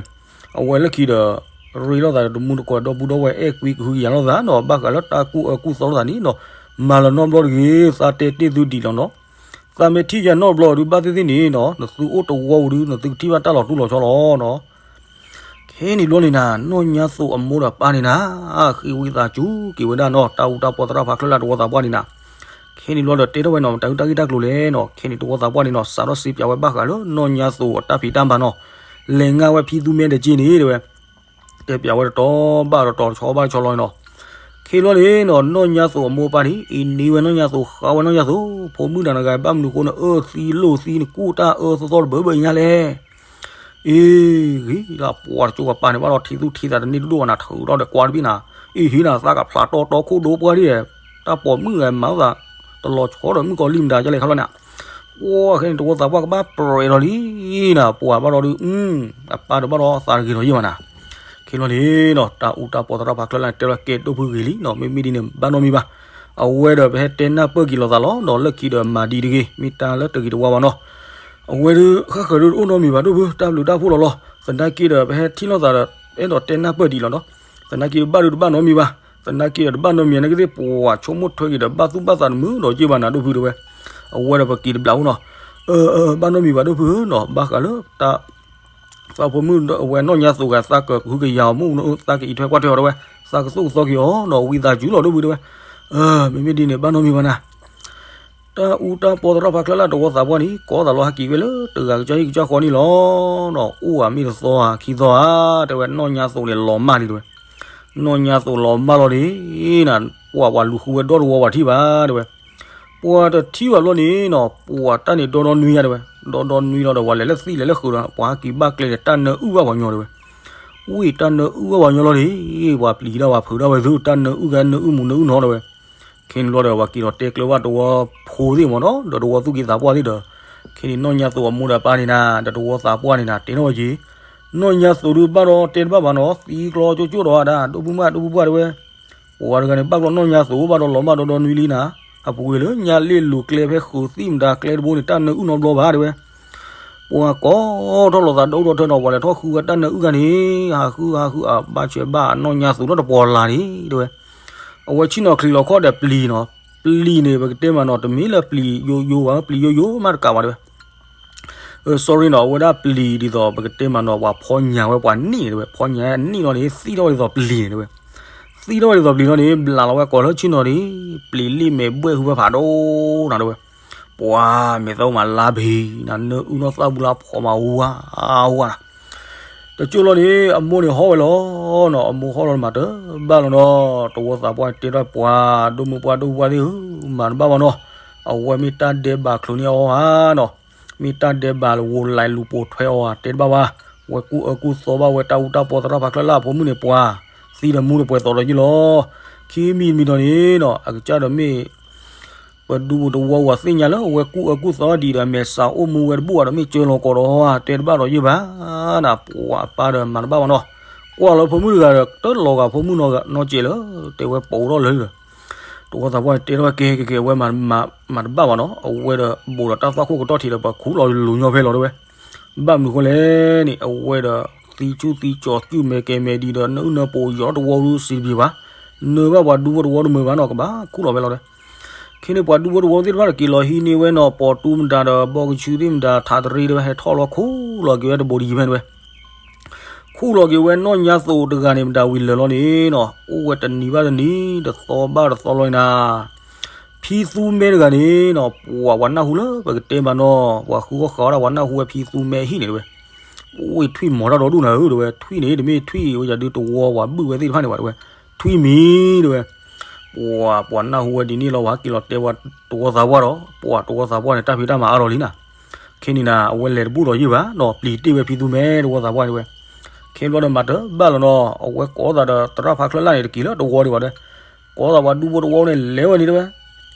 အဝဲလၢခံဒီး ရ့လိာ်သးဒီးတမူတကိးဒီပုၢ်ဒီဝဲၢ်အဲၣ်ကွံကဟုကယာ်လိာ်သးနီၤ, ဘၣ်ဃးလၢတၢ်ကူၣ်အၢကူၣ်သီလိာ်သးန့ၣ်နီၤ, မၤလၢၤနီတဘျီတဂ့ၤ, သးတဲတ့ၢ်သုဒံးလီၤနီၤ, သးမ့ၢ်ထံၣ်ယၤနီတဘျီဒုးဘၣ်သ့ၣ်သ့ၣ်န့ၣ်နီၤ, နသုအိၣ်တဝီပူၤဒုး နသုကထံၣ်ဘၣ်တၢ်လီၤတူၢ်လီၤဆီလီၤနီၤ ခဲန့ၣ်ဘျီန့ၣ်နၤ နီၢ်ညါသိးအမိၢ်ဒီးပၢ်န့ၣ်နၤ, ဃ့ဝံသးစူၤက့ၤဝဲဒၣ်နီၤ, တၢ်အူတၢ်ပီသရၣ်ဖးချၢလၢ်တဝီသးပှၢ်န့ၣ်နၤ, ခဲန့ၣ်ဘျီဒီးတဲထီၣ်ဝဲနီၤ, မတၤဟုၣ်တၢ်ဂ့ၢ်တၢ်ကျိၤလဲၣ်နီၤ, ခဲန့ၣ်တဝီသးပှၢ်န့ၣ်နီၤ, စးထီၣ်စံးပၠးဝဲဘၣ်ဃးလၢနီၢ်ညါသိးအတၢ်ဖံးတၢ်မၤနီၤ, လဲၤငါဝဲဖံသူမဲတက့ၢ်န့ၣ်တဲဝဲ တဲပၠးဝဲတတီၤဘၣ်တတီၤ တဆီဘၣ်တဆီလီၤနီၤ, ခဲဘျီန့ၣ်နီၤ, နီၢ်ညါသိးအမိၢ်အပၢ်န့ၣ် အ့ၣ်န့ၢ်ဝဲနီၢ်ညါသိး ဃါဝဲနီၢ်ညါသိး, ဖိမုၣ်တဂၤ ဘၣ်မနုၤဃိနအၢသံလိာ်သံ နကူၣ်တၢ်အၢသီသီတဘၢဘၢညါလဲၣ် အ့ ဂ့ၤလၢပှၤတကၠိပှၤပၢ်န့ၣ် ဘၣ်ဒီးထံသူၣ်ထံသးတန့ၢ်တဒိၣ်ဘၣ်နၤ, ထုးထီၣ်ဒီးကွၢ်တဘ့ၣ်နၤ, အ့ ဟ့ၣ်နၤသးကဖျးတီတီခိၣ်ဒိပှၢ်ဒ်, တၢ်ပိာ်မုၣ်ဂၤမၤလိာ်သး တလီၤဆီဒီးမုၣ်ကီၤလံၢ်မတၤဒ်လဲၣ်ခီလီၤနၤ, ပှၤခဲန့ၣ် တဝီသးပှၢ်ကဘၣ်ပြဲးလီၤလံနၤ, ပှၤဘၣ်ဒီးဒုး အပၢ်ဒီးဘၣ်ဒီးသးတဂ့ၤလီၤယ့ၢ်ဘၣ်နၤ, ခ့လီၤန့ၣ်နီၤ တၢ်အူတၢ်ပီသရၣ်ဖးချၢလၢ်န့ၣ် တဲလီၤကဲဒိၣ်ဖုဂ့ၤလံနီၤ, မ့မ့ၢ်ဒ်န့ၣ် ဘၣ်နီတမံၤဘၣ်. အဝဲဒီးပဟဲတဲနၢ်ပၢၢ်က့ၤလိာ်သးလီၤ, ဒီးလၢခံဒီးမၤဒ်တဂ့ၤ, မ့ၢ်တၢ်လၢတဂ့ၤတဝါဘၣ်နီၤ. အဝဲဒုး ဃၣ်ဃၢၤဒုးတအိၣ်နီတမံၤဘၣ် ဒိၣ်ဖု တၢ်ဘျုးတၢ်ဖှိၣ်လီၤလီၤ. သနာ်က့ဒီး ပဟဲထံၣ်လိာ်သးဒီး အဲၣ်ဒိးတဲနၢ်ပၢၢ်ဒံးလီၤနီၤ. သနာ်က့ဘၣ်ဒုးတဘၣ်နီတမံၤဘၣ်. သနာ်က့ဒီးတဘၣ်နီတမံၤ နာ်က့သ့ၣ် ပှၤဆိကမိၣ်ထွဲက့ၤဒီး ဘၣ်သူၣ်ဘၣ်သးတမုာ်ဒီးက့ၤဘၣ်နၤ ဒိၣ်ဖုတဲဝဲ. အဝဲဒီးပက့ၤတဘျီအိၣ်နီၤ. အၢ အၢ ဘၣ်နီတမံၤဘၣ် ဒိၣ်ဖုနီၤ, ဘၣ်ဃးလၢတၢ် သးဖိမုၣ်အဝဲနီၢ်ညါသိးဂၤ သးကဟုကယာ်အီၤမုၣ် သးကအံးထွဲကွၢ်ထွဲအီၤတဲဝဲ, သးကသိၣ်ကသီက့ၤအီၤနီၤ, ဝံသးစူၤလီၤ ဒိၣ်ဖုတဲဝဲ. အၢ မ့မ့ၢ်ဒ်န့ၣ် ဘၣ်နီတမံၤဘၣ်နၤ. တၢ်အူတၢ်ပီသရၣ်ဖးချၢလၢ် တဝီသးပှၢ်န့ၣ် ကိးသးလီၤဟဲက့ၤဝဲလၢတဂၤကစၢ်ဟံၣ်ကစၢ်ဃီန့ၣ်လီၤ. အိၣ်ဧါမ့ၢ်တသီဧါ ခံသီဧါ တဲဝဲ, နီၢ်ညါသိးန့ၣ်လီၤမၢ်လံတဲဝဲ. နီၢ်ညါသိးလီၤမၢ်လီၤန့ၣ် ပှၤပှၤလူၤဃုဝဲဒီတဝီ ပှၤထံၣ်ဘၣ်တဲဝဲ. ပှၤတထံၣ်ဘၣ်ဘျီန့ၣ်နီၤ ပှၤတၢ်န့ၣ်ဒီဒီနွံဧါတဲဝဲ. ဒီဒီနွံလီၤဒီး ပှၤလဲၤလၢသံၣ်လဲၤလၢဃုာ်ဒီး ပှၤဟဲက့ၤဘၣ်ကျဲန့ၣ် တၢ်နၢအုၣ်ဘၣ်ပှၤညီတဲဝဲ. ဝံၣ်တၢ်နၢအုၣ်ဘၣ်ပှၤညီလီၤန့ၣ် ပှၤပျံၤဒၣ်ပှၤဖုးဒၣ်ဝဲသု တၢ်နၢအုၣ်ဂၤနၢအုၣ်မူးနၢအုၣ်နီၤတဲဝဲ. ခဲန့ၣ်ဘျီဒီး ပှၤက့ၤလီၤတဲကျၢၤဘၣ်တဝီဖိသ့ၣ်မ့ၢ်နီၤ ဒီးတဝီသူၣ်က့သးပှၢ်သ့ၣ်ဒီး ခဲန့ၣ်နီၢ်ညါသိးအမိၢ်ဒီးပၢ်န့ၣ်နၤ ဒီးတဝီသးပှၢ်န့ၣ်နၤ တဲထီၣ်ဝဲက့ၤ. နီၢ်ညါသိးဒုးဘၣ်ဒီးတဲတဘၣ်ဘၣ်နီၤ သံကျီကၠိကၠိဒီးဒၣ် ဒိၣ်ဖုမး ဒိၣ်ဖုပှၢ်တဲဝဲ. ပှၤတဂၤန့ၣ် ဘၣ်ကျီနီၢ်ညါသိးဘၣ်ဒီးလီၤမၢ်ဒီဒီနွံလံနၤ, အပူၤကွံာ်လၢညါလ့ၣ်လူၤကျဲဖဲဃုာ်သံၣ်မတၤကျဲတဘိန့ၣ် တၢ်နၢအုၣ်နီတဘျီဘၣ်တဲဝဲ. ပှၤကိးထီၣ်လိာ်သးဒီဒူၣ်ဒီထၢနီၤ ပှၤလဲၤထီၣ်ဃုဝဲတၢ်နၢအုၣ်ဂၤန့ၣ် ဟးဃုဟးဃုအဘၣ်ဆွဲဘၣ်အနီၢ်ညါသိးဒီးတပီၤလၢ်န့ၣ်တဲဝဲ. အဝဲဆ့ၣ်နီၤချံးလီၤခီၣ်ဒီးပျံၤနီၤ, ပျံၤန့ၣ် ပကတဲမးနီၤ တမ့ၢ်လၢပျံၤယိယိဘၣ် ပျံၤယိယိမးတကးဘၣ်တဲဝဲ. အၢ sorry နီၤ အဝဲဒၣ်ပျံၤဒ်သိး ပကတဲမးနီၤ ပှၤဖီညါဝဲပှၤနံၣ်န့ၣ်တဲဝဲ, ဖီညါနံၣ်လီၤန့ၣ် သံထီၣ်ဝဲဒ်သိးပျံၤန့ၣ်တဲဝဲ. သံထီၣ်ဝဲဒ်သိးပျံၤလီၤန့ၣ် ဘျးလီၤဝဲကိးလၢဆ့ၣ်နီၤန့ၣ် ပျံၤလံမဲာ်ဘှဲၣ်ဟုဖၢဖးဒိၣ်နၤတဲဝဲ. ပှၤမဲာ်သၢမၤလါဘ့ၤနၤ နၢအုၣ်နီၢ်သၣ်ဘူလါဖီးမၤဝါဝါနၤ. တကၠိလီၤန့ၣ် အမိၢ်န့ၣ်ဟီၣ်ဝဲလီၤနီၤ, အမိၢ်ဟီၣ်လီၤမၤတဘၣ်လီၤနီၤ, တဝီသးပှၢ်တဲထီၣ်ပှၤ ဒိၣ်မုၢ်ပှၢ်ဒိၣ်ပှၢ်သ့ၣ်ဧၢ, မၤတဘၣ်ဘၣ်နီၤ, အဝဲမ့ၢ်တၢ်ဒဲးဘးချုးန့ၢ်အီၤဧါနီၤ, မ့ၢ်တၢ်ဒဲးဘးလၢဝိးလဲလူၤပိာ်ထွဲအီၤဧါ တဲတဘၣ်ဘၣ်, ဝဲကူၣ်အၢကူၣ်သီဘၣ်ဝဲတၢ်အူတၢ်ပီသရၣ်ဖးချၢလၢ်အဖိမုၣ်န့ၣ်ပှၤ, သံဒီးမူဒီးပှဲၤသိးဒီးယုၢ်လီၤ, ခံမံၤတမံၤဒီးန့ၣ်နီၤ အကစၢ်ဒီးမ့ၢ် ပဒူပတဝီဝဲသ့ၣ်ညါလၢအဝဲကူၣ်အၢကူၣ်သီဒံးဒီး မဲာ်ဆှးအိၣ်မူဝဲတဘူၣ်ဘၣ်ဒီး မ့ၢ်ကၢလီၤကိးဒီးဧါ တဲတဘၣ်ဒီးယုၢ်ဘၣ်နၤ, ပှၤအပၢ်ဒီးမၤတဘၣ်ဘၣ်နီၤ, ကွၢ်လီၤဖိမုၣ်တဂၤဒီး တလီၤဂာ်ဖိမုၣ်နီတစဲးလၢၤ, တဲဝဲပိာ်ထီၣ်လၢၤဒီး, တဝီသးပှၢ်န့ၣ်တဲထီၣ်ဝဲကဲကဲကဲ အဝဲမၤတဘၣ်ဘၣ်နီၤ, အဝဲဒီးဘူးဒီးတၢ်သွၣ်ခိၣ်ကတီၢ်ထံးဒီး ပှၤခူၣ်လီၤလူၤညီဖဲလီၤတဲဝဲ, ဘၣ်မနုၤဃိလဲၣ်န့ၣ် အဝဲဒီး သံဆူၣ်သံကၠီၤ ကုၢ်မဲာ်ကဲမဲာ်ဒံးဒီး နၢအုၣ်နၢပီးယီၤတဝီဒုးစံးတပျံၤဘၣ်, နၢဘၣ်ပှၤဒူဖိတဝီတမုာ်ဘၣ်နီၤ ကဘၣ်ခူၣ်လီၤဖဲလီၤဒီး, ခဲန့ၣ်ပှၤဒူဖိတဝီသ့ၣ်တဖၣ်ဒီးက့ၤလီၤဟံးန့ၢ်ဝဲနီၤ ပိာ်တူမတၤဒီး ဘီကဆူသ့ၣ်မတၤ ထးတရံးတဲဝဲ ဟဲထီၣ်လီၤခူၣ်လီၤက့ၤဝဲတဘိးဒံးဖဲန့ၣ်ဝဲ ခူၣ်လီၤက့ၤဝဲနီၢ်ညါသိးတဂၤန့ၣ် မတၤဝံၤလၢာ်လီၤန့ၣ်နီၤ အိၣ်ဝဲတနံၤဘၣ်တနံၤ တသီဘၣ်တသီလီၤန့ၣ်နၤ, ဖံသူမဲတဂၤန့ၣ်နီၤ ပှၤပှၤနၢ်ဟူလၢပကတဲမးနီၤ ပှၤဃုအီၣ်ဃုအီဒၣ် ပှၤနၢ်ဟူဝဲဖံသူမဲအဟံၣ်န့ၣ်တဲဝဲ, အိၣ်ထွံၣ်မီၤတၢ်ဒီဒူၣ်နၤဧၢတဲဝဲ ထွံၣ်န့ၣ် တမ့ၢ်ထွံၣ်ဝဲယၤဒုးတဝီပှၤဘုၣ်ဝဲသ့ၣ်တဖၣ်န့ၣ်ဘၣ်တဲဝဲ, ထွံၣ်မံၤတဲဝဲ ပှၤပှၤနၢ်ဟူဝဲဒ်န့ၣ်လီၤ ပှၤက့ၤလီၤတဲဝဲတဝီသးပှၢ်ဒီး ပှၤတဝီသးပှၢ်န့ၣ် တၢ်ဖံးတၢ်မၤအါထီၣ်လံနၤ, ခဲန့ၣ်နၤ အဝဲလဲၤတဘူၣ်ဒီးယုၢ်ဘၣ်နီၤ ပျံၤတ့ၢ်ဝဲဖံသူမဲတဝီသးပှၢ်တဲဝဲ, ခဲဘျီဒီးမၤတဘၣ်လီၤနီၤ အဝဲကိးသးဒီးသရၣ်ဖးချၢလၢ်န့ၣ် တက့ၤလၢတဝီဒံးဘၣ်ဒီး, ကိးသးပှၤဒူဖိတဝီန့ၣ် လဲၤဝဲန့ၣ်တဲဝဲ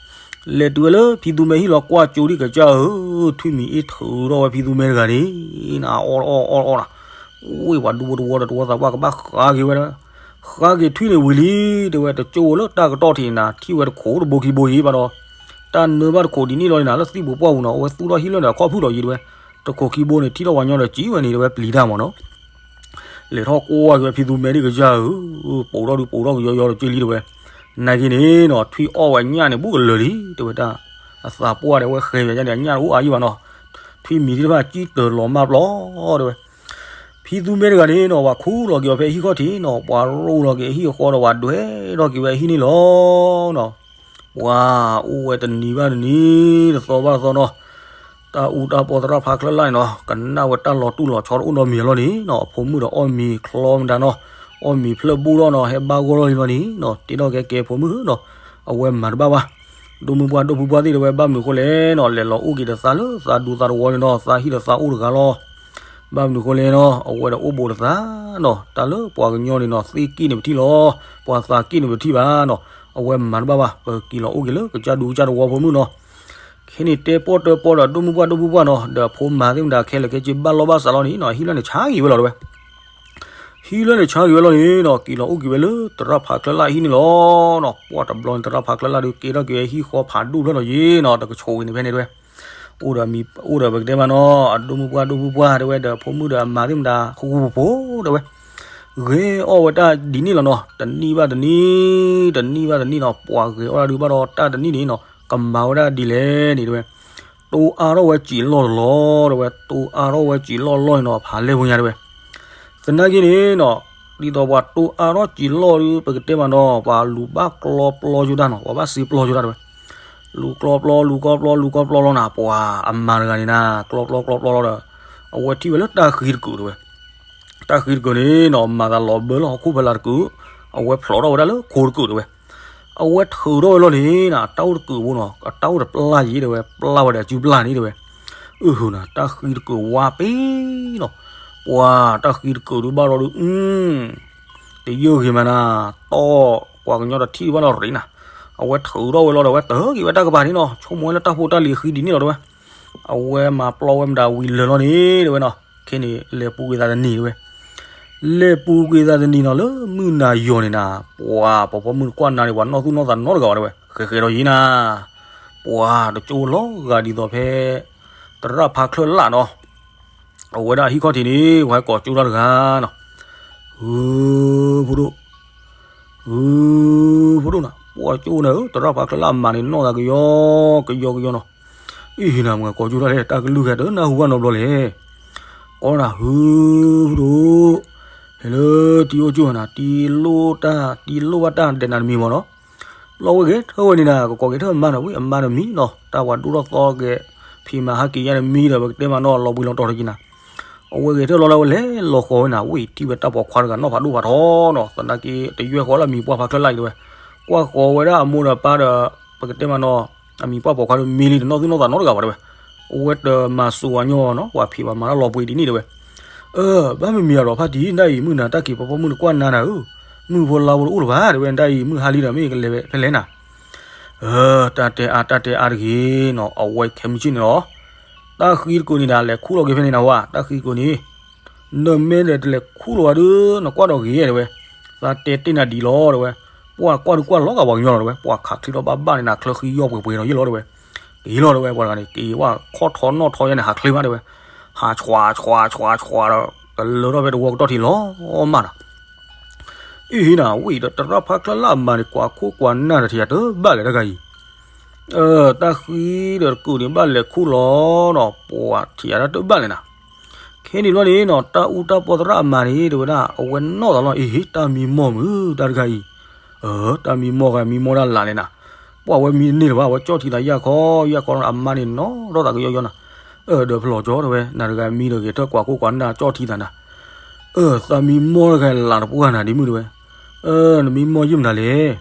လဲၤတုၤဝဲလၢဖံသူမဲဟံၣ်လီၤ ကွၢ်ကၠိဒံးကစၢ်ဧၢ, ထွံၣ်မံၤအ့ၣ်ထုးထီၣ်ဝဲဖံသူမဲတဂၤန့ၣ်, အီၣ်အီၣ်အီၣ်အီၣ်နၤ, ဝ့ၢ်ပှၤဒူဖိတဝီဒီးတဝီသးပှၢ်ကဘၣ်ဃါက့ၤဝဲ, ဃါက့ၤထွံၣ်န့ၣ်ဝံၤလံ, တဲဝဲတကၠိဝဲလၢတၢ်ကတီၢ်ထံးနၤ ထံၣ်ဝဲတခိးတဘိခံဘိယံၤဘၣ်ဒီး, တၢ်နၢဘၣ်တခိးဒ်န့ၣ်လီၤန့ၣ်နၤ လၢသံၣ်ပူၤပှၢ်ပူၤနီၤ အဝဲသူၣ်ထီၣ်ဟံၣ်လၢန့ၣ်အခီၣ်ဖုၣ်ဒီးယံၤတဲဝဲ, တခိးခံဘိန့ၣ် ထံၣ်ထီၣ်ပှၤညီဒီးစံးဝဲန့ၣ် တဲဝဲပျံၤတၢ်မးနီၤ လဲၤထီၣ်ကွၢ်က့ၤဝဲဖံသူမဲဒံးကစၢ်ဧၢ, ပိာ်ထီၣ်ဒုးပိာ်ထီၣ်ကယီယီဒီးက့လံတဲဝဲ, နာ်က့န့ၣ်နီၤ ထွံၣ်အီၣ်ဝဲညၣ်န့ၣ် ဘူးကလၢာ်လံ, တဲဝဲတၢ်, အသးပှၢ်ဒီးအဝဲဃဲၤယၤညၣ်န့ၣ် အညၣ်အိၣ်အါယံၤဘၣ်နီၤ, ထွံၣ်မံၤသ့ၣ်တဖၣ်ကံတၢၤလီၤမၢ်ပျီ, တဲဝဲ, ဖံသူမဲတဂၤန့ၣ်နီၤ ပှၤခူၣ်လီၤက့ၤအီၤဖဲအဟံၣ်ခီၣ်ထံးနီၤ ပှၤရိၣ်လီၤက့ၤအဟံၣ်အဃီဒီးပှၤဒွဲၣ်ထီၣ်က့ၤဝဲအဟံၣ်န့ၣ်လီၤနီၤ ပှၤအိၣ်ဝဲတနံၤဘၣ်တနံၤ တသီဘၣ်တသီနီၤ, တၢ်အူတၢ်ပီသရၣ်ဖးချၢလၢ်န့ၣ်နီၤ ကနၣ်ဝဲတၢ်လီၤတူၢ်လီၤဆီတအိၣ်နီတမံၤလီၤန့ၣ်နီၤ အဖိမုၣ်ဒီးအီၣ်မ့ၤချီမတၤနီၤ အီၣ်မ့ၤဖျၢၣ်ဘူၣ်ထီၣ်နီၤ ဟဲဘၣ်ဂီၢ်ထီၣ်လံလီၤန့ၣ်နီၤ တ့ထီၣ်ကဲကဲဖိမုၣ်ဧၢနီၤ အဝဲမၤတဘၣ်ဘၣ်, ဒိၣ်မုၢ်ပှၢ်ဒိၣ်ဖုပှၢ်သ့ၣ်တဲဝဲဘၣ်မနုၤဃိလဲၣ်နီၤ လဲၤလီၤအိၣ်က့ၤဒီးသးလၢသးဒူသးတဝီန့ၣ်နီၤ သးဟံၣ်ဒီးသးအိၣ်တဂၤလီၤ ဘၣ်မနုၤဃိလဲၣ်နီၤ အဝဲဒီးအိၣ်ဘူးဒီးသးနီၤ တၢ်လၢပှၤကညီန့ၣ်နီၤ သ့ၣ်က့ၣ်န့ၣ်ပထံၣ်လီၤ, ပှၤသးက့ၣ်န့ၣ်ပထံၣ်ဘၣ်နီၤ, အဝဲမၤတဘၣ်ဘၣ် ပက့ၤလီၤအိၣ်က့ၤလၢကစၢ်ဒူကစၢ်တဝီဖိမုၣ်နီၤ, ခဲန့ၣ်တဲပီၣ်တၢပီၣ်ဒီးဒိၣ်မုၢ်ပှၢ်ဒိၣ်ဖုပှၢ်နီၤ ဒီးအဖိမၤသ့ၣ်မတၤခဲလၢာ်ခဲဆ့ဘၣ်လီၢ်ဘၣ်စးလီၤန့ၣ်နီၤ ဟံၣ်လီၢ်န့ၣ်ဆါက့ၤဝဲလီၤတဲဝဲ, ဟ ဟံးလၢန့ၣ်ဆါက့ၤဝဲလီၤန့ၣ်နီၤ က့ၤလီၤအိၣ်က့ၤဝဲလၢသရၣ်ဖးချၢလၢ်ဟံၣ်န့ၣ်လီၤနီၤ. ပှၢ်တဘျီန့ၣ် သရၣ်ဖးချၢလၢ်ဒုးကဲထီၣ်က့ၤဝဲဟံၣ်ဃီဖးဒိၣ်ဖျၢၣ်လီၤယ့နီၤ တကဆိးဝံၤန့ၣ်ဖဲန့ၣ်တဲဝဲ အိၣ်ဒီးမံၤ အိၣ်ဒီးပကတဲမးနီၤ အဒိၣ်မုၢ်ပှၢ်ဒိၣ်မုၢ်ပှၢ်တဲဝဲဒီးဖိမုၣ်ဒီးအမါသ့ၣ်မတၤ ဃူဃူဖိးဖိးတဲဝဲ ဂဲၤအီၣ်ဝဲတၢ်ဒ်န့ၣ်လီၤနီၤ တနံၣ်ဘၣ်တနံၣ် တနံၣ်ဘၣ်တနံၣ်နီၤ ပှၢ်ဂဲၤအီၣ်တၢ်ဒုးဘၣ်ဒီးတၢ်တနံၣ်န့ၣ်နီၤ ကမၤဝဲဒၣ်ဒ်လဲၣ်န့ၣ်တဲဝဲ တိအါထီၣ်ဝဲစံာ်လီၢ်တလီၢ်တဲဝဲ တိအါထီၣ်ဝဲစံာ်လီၢ်လီၢ်န့ၣ်နီၤ ဖးလဲၢ်ဖိညါတဲဝဲ သနာ်က့န့ၣ်နီၤ ဒ်သိးပှၤတိအါထီၣ်စံာ်လီၢ်ဒုး ပကတဲမးနီၤ ပှၤလူၤဘၣ်ကျီပျီကၠိတၢ်နီၤ ပှၤဘၣ်စ့ပျီကၠိတၢ်တဲဝဲ လူၤကျီပျီ လူၤကျီပျီ လူၤကျီပျီလီၤနၤ ပှၤအမါတဂၤန့ၣ်နၤ ကျီပျီကျီပျီလီၤဒီး အဝဲထံၣ်ဝဲလၢတၢ်ဃံတကုာ်တဲဝဲ တၢ်ဃံတကုာ်န့ၣ်နီၤ မၤသးလီၤဘၢလၢဟီၣ်ခိၣ်ဖဲလၢ်တကုာ် အဝဲဖျိးထီၣ်ဝဲဒၣ်လၢခိတကုာ်တဲဝဲ အဝဲထုးထီၣ်ဝဲလီၤန့ၣ်နၤ တၢ်အိၣ်တကုာ်ဖိနီၤ အတၢ်အိၣ်တပျၢ်ယ့ၤတဲဝဲ ပျၢ်ဝဲဒီးအစုပျၢ်န့ၣ်တဲဝဲ အုဟၢနၤ တၢ်ဃံတကုာ်ဝါပ့ၤနီၤ ပှၤတၢ်ဃံတကုာ်ဒုးဘၣ်ဒီးဒုး တယုၢ်ဂ့ၤမးနၤ တီၢ်ကွၢ်ကညီတထံၣ်ဘၣ်လီၤရံနၤ အဝဲထုးထီၣ်ဝဲလီၤဒီး အဝဲတၢၢ်က့ၤဝဲတၢ်ကပၤန့ၣ်နီၤ ဆိကမိၣ်ဝဲလၢတၢ်ဖိတၢ်လံၤဃံဒ်န့ၣ်လီၤတဲဝဲ အဝဲမၤပျီဝဲမတၤဝံၤလၢာ်လီၤန့ၣ်တဲဝဲနီၤ ခဲန့ၣ် လဲၤပူၤကွံာ်သးတနံၤတဲဝဲ လဲၤပူၤကွံာ်သးတနံၤနီၤ လၢမုၢ်နၤယီၤန့ၣ်နၤ ပှၤပှၤဖီမုၢ်တကွၢ်နၤန့ၣ် ပှၤနီၢ်သူၣ်နီၢ်သးနီတဂၤဘၣ်တဲဝဲ ဃဲးဃဲးဒီးယ့ၤနၤ ပှၤတကၠိလီၤဂာ်ဒ်သိးဖဲ သရၣ်ဖးချၢလၢ်နီၤ အဝဲဒၣ်ဟံၣ်ခီၣ်ထံးန့ၣ် ပှၤဟဲကိးကၠိတၢ်တဂၤနီၤ ဟု ဖိဒိၣ် ဟု ဖိဒိၣ်နၤ ပှၤကၠိန့ၣ် သရၣ်ဖးချၢလၢ်အမါန့ၣ် နီၢ်သးကယီကယီကယီနီၤ အံၤနၤ မ့ၢ်ကိးကၠိတၢ်လဲၣ် တၢ်ကလုၢ်ခဲတနၢ်ဟူဘၣ်နီတဘျီလဲၣ် ကိးနၤ ဟု ဖိဒိၣ် ဟဲလၢတံၤအိၣ်ကၠိနၤ တံၤလိၣ်တၢ် တံၤလိၣ်ဘၣ်တၢ်ဒဲးနၤတမံၤမ့ၢ်နီၤ ဘျီဝဲဂဲၤထၢၣ်ဝဲန့ၣ်နၤ ကကိးဂဲၤထၢၣ်အမါနီၤ ဝံၤအမါတမံၤနီၤ တၢ်ပှၤဒိၣ်ထီၣ်သီကဲ ဖံးမၤဟးက့ၤယါတမံၤဒီး ပကတဲမးနီၤ လီၤဘှံးလီၤတီၤတက့ၤနၤ အဝဲဂဲၤထၢၣ်လီၤလၢဝဲလဲၤလီၤဃီၤဝဲနၤ ဝံၤထံၣ်ဝဲတၢ်ပိာ်ခွါတဂၤနီၢ်ဖးဒိၣ်ဖးထီနီၤ သနာ်က့ တယွဲၢ်ဃီလၢအမံၤပှၢ်ဖးချၢလၢ်အံၤတဲဝဲ ကွၢ်ဃီၤဝဲဒၣ်အမိၢ်ဒီးပၢ်ဒီး ပကတဲမးနီၤ အမံၤပှၢ်ပိာ်ခွါဒီးမံလံ တနီၢ်သူၣ်နီၢ်သးနီတဂၤဘၣ်တဲဝဲ အဝဲတမၤစူၤအညီနီၤ ပှၤဖံးပှၤမၤတၢ်လီၤပှ့ၤဒ်န့ၣ်တဲဝဲ အၢ ဘၣ်မ့မ့ၢ်အဒီးဖါတံၢ် နဒၣ်အံၤမုၢ်နၤတၢ်က့ၤပှၤပိာ်မုၣ်တကွၢ်နၤနၤဧၢ မုၢ်ဖိလါဖိတအိၣ်လၢၤဘၣ်တဲဝဲ နဒၣ်အံၤမုၢ်ဟါလံဒီးမ့ၢ်ကလဲၤဖဲလဲၣ်နၤ အၢ တၢ်တဲအါ တၢ်တဲအါတဂ့ၤနီၤ အဝဲခဲမုၢ်ဆ့ၣ်န့ၣ်လီၤ တၢ်ဃံတကုာ်န့ၣ်ဒၣ်လဲၤခူၣ်လီၤက့ၤဖဲန့ၣ်နၤဝဲ တၢ်ဃံတကုာ်န့ၣ် နမ့ၢ်ဒီးတလဲၤခူၣ်လီၤဝဲဒုး နကွၢ်ဒီးဂ့ၤတဲဝဲ သးတဲတ့ၢ်နၤဒ်လီၤတဲဝဲ ပှၤကွၢ်ဒုးကွၢ်လီၤဂာ်ပှၤကညီလီၤတဲဝဲ ပှၤခးချ့ထီၣ်ဘၣ်ဘၣ်န့ၣ်နၤ ချၢဃံယီၢ်ပှဲၤပှဲၤဒီးယ့ၢ်လီၤတဲဝဲ က့ၤလီၤတဲဝဲ ပှၤတဂၤန့ၣ် က့ၤဝဲခီၣ်ထီၣ်နီၣ်ထီၣ်ယါန့ၣ် ဟးချ့မးတဲဝဲ ဟးဆှးဆှးဆှးဆှးဒီး ကလၢထီၣ်ဖဲတဝီကတီၢ်ထံးလီၤမးနီၤ အံၤနၤ ဝံၤဒီးသရၣ်ဖးချၢလၢ်အမါန့ၣ် ကွၢ်ခိၣ်ကွၢ်နၢ်ဒီးထံၣ်ယၤတဘၣ်လဲၣ်တၢ်ဂၤအံၤ တၢ်ဃံဒီးတကုာ်န့ၣ် ဘၣ်လဲၤခူၣ်လီၤနီၤ ပှၤထံၣ်ယၤတၢ်တဘၣ်လဲၣ်နၤ ခဲန့ၣ်ဘျီန့ၣ်နီၤ တၢ်အူတၢ်ပီၢ်သရၣ်အမါန့ၣ် တဲဝဲဒၣ် အဝဲနီၢ်သးလီၤ အ့ဟ့ တၢ်မံမီၢ်မုၢ် တၢ်တဂၤအံၤ အၢ တၢ်မံမီၢ်ဂၤ မံမီၢ်တၢ်လၢ်လဲၣ်နၤ ပှၤဝဲမံတန့ၢ်လၢၤဘၣ် အဝဲကၠီၣ်ထံသးယၢ်ခီ ယၢ်ခီ အမါန့ၣ်နီၢ်ထီၣ်သးကယီယီနၤ အၢ ဒီးဖျိးကၠီတဲဝဲ နၤတဂၤမံဒီးဂဲၤထၢၣ်ကွၢ်ခိၣ်ကွၢ်နၢ်ကၠီၣ်ထံသးနၤ အၢ သးမံမီၢ်တဂၤလၢ်တပှၢ်နၤဒ်မုၢ်တဲဝဲ အၢ နမံမီၢ်ယုၢ်မနုၤလဲၣ်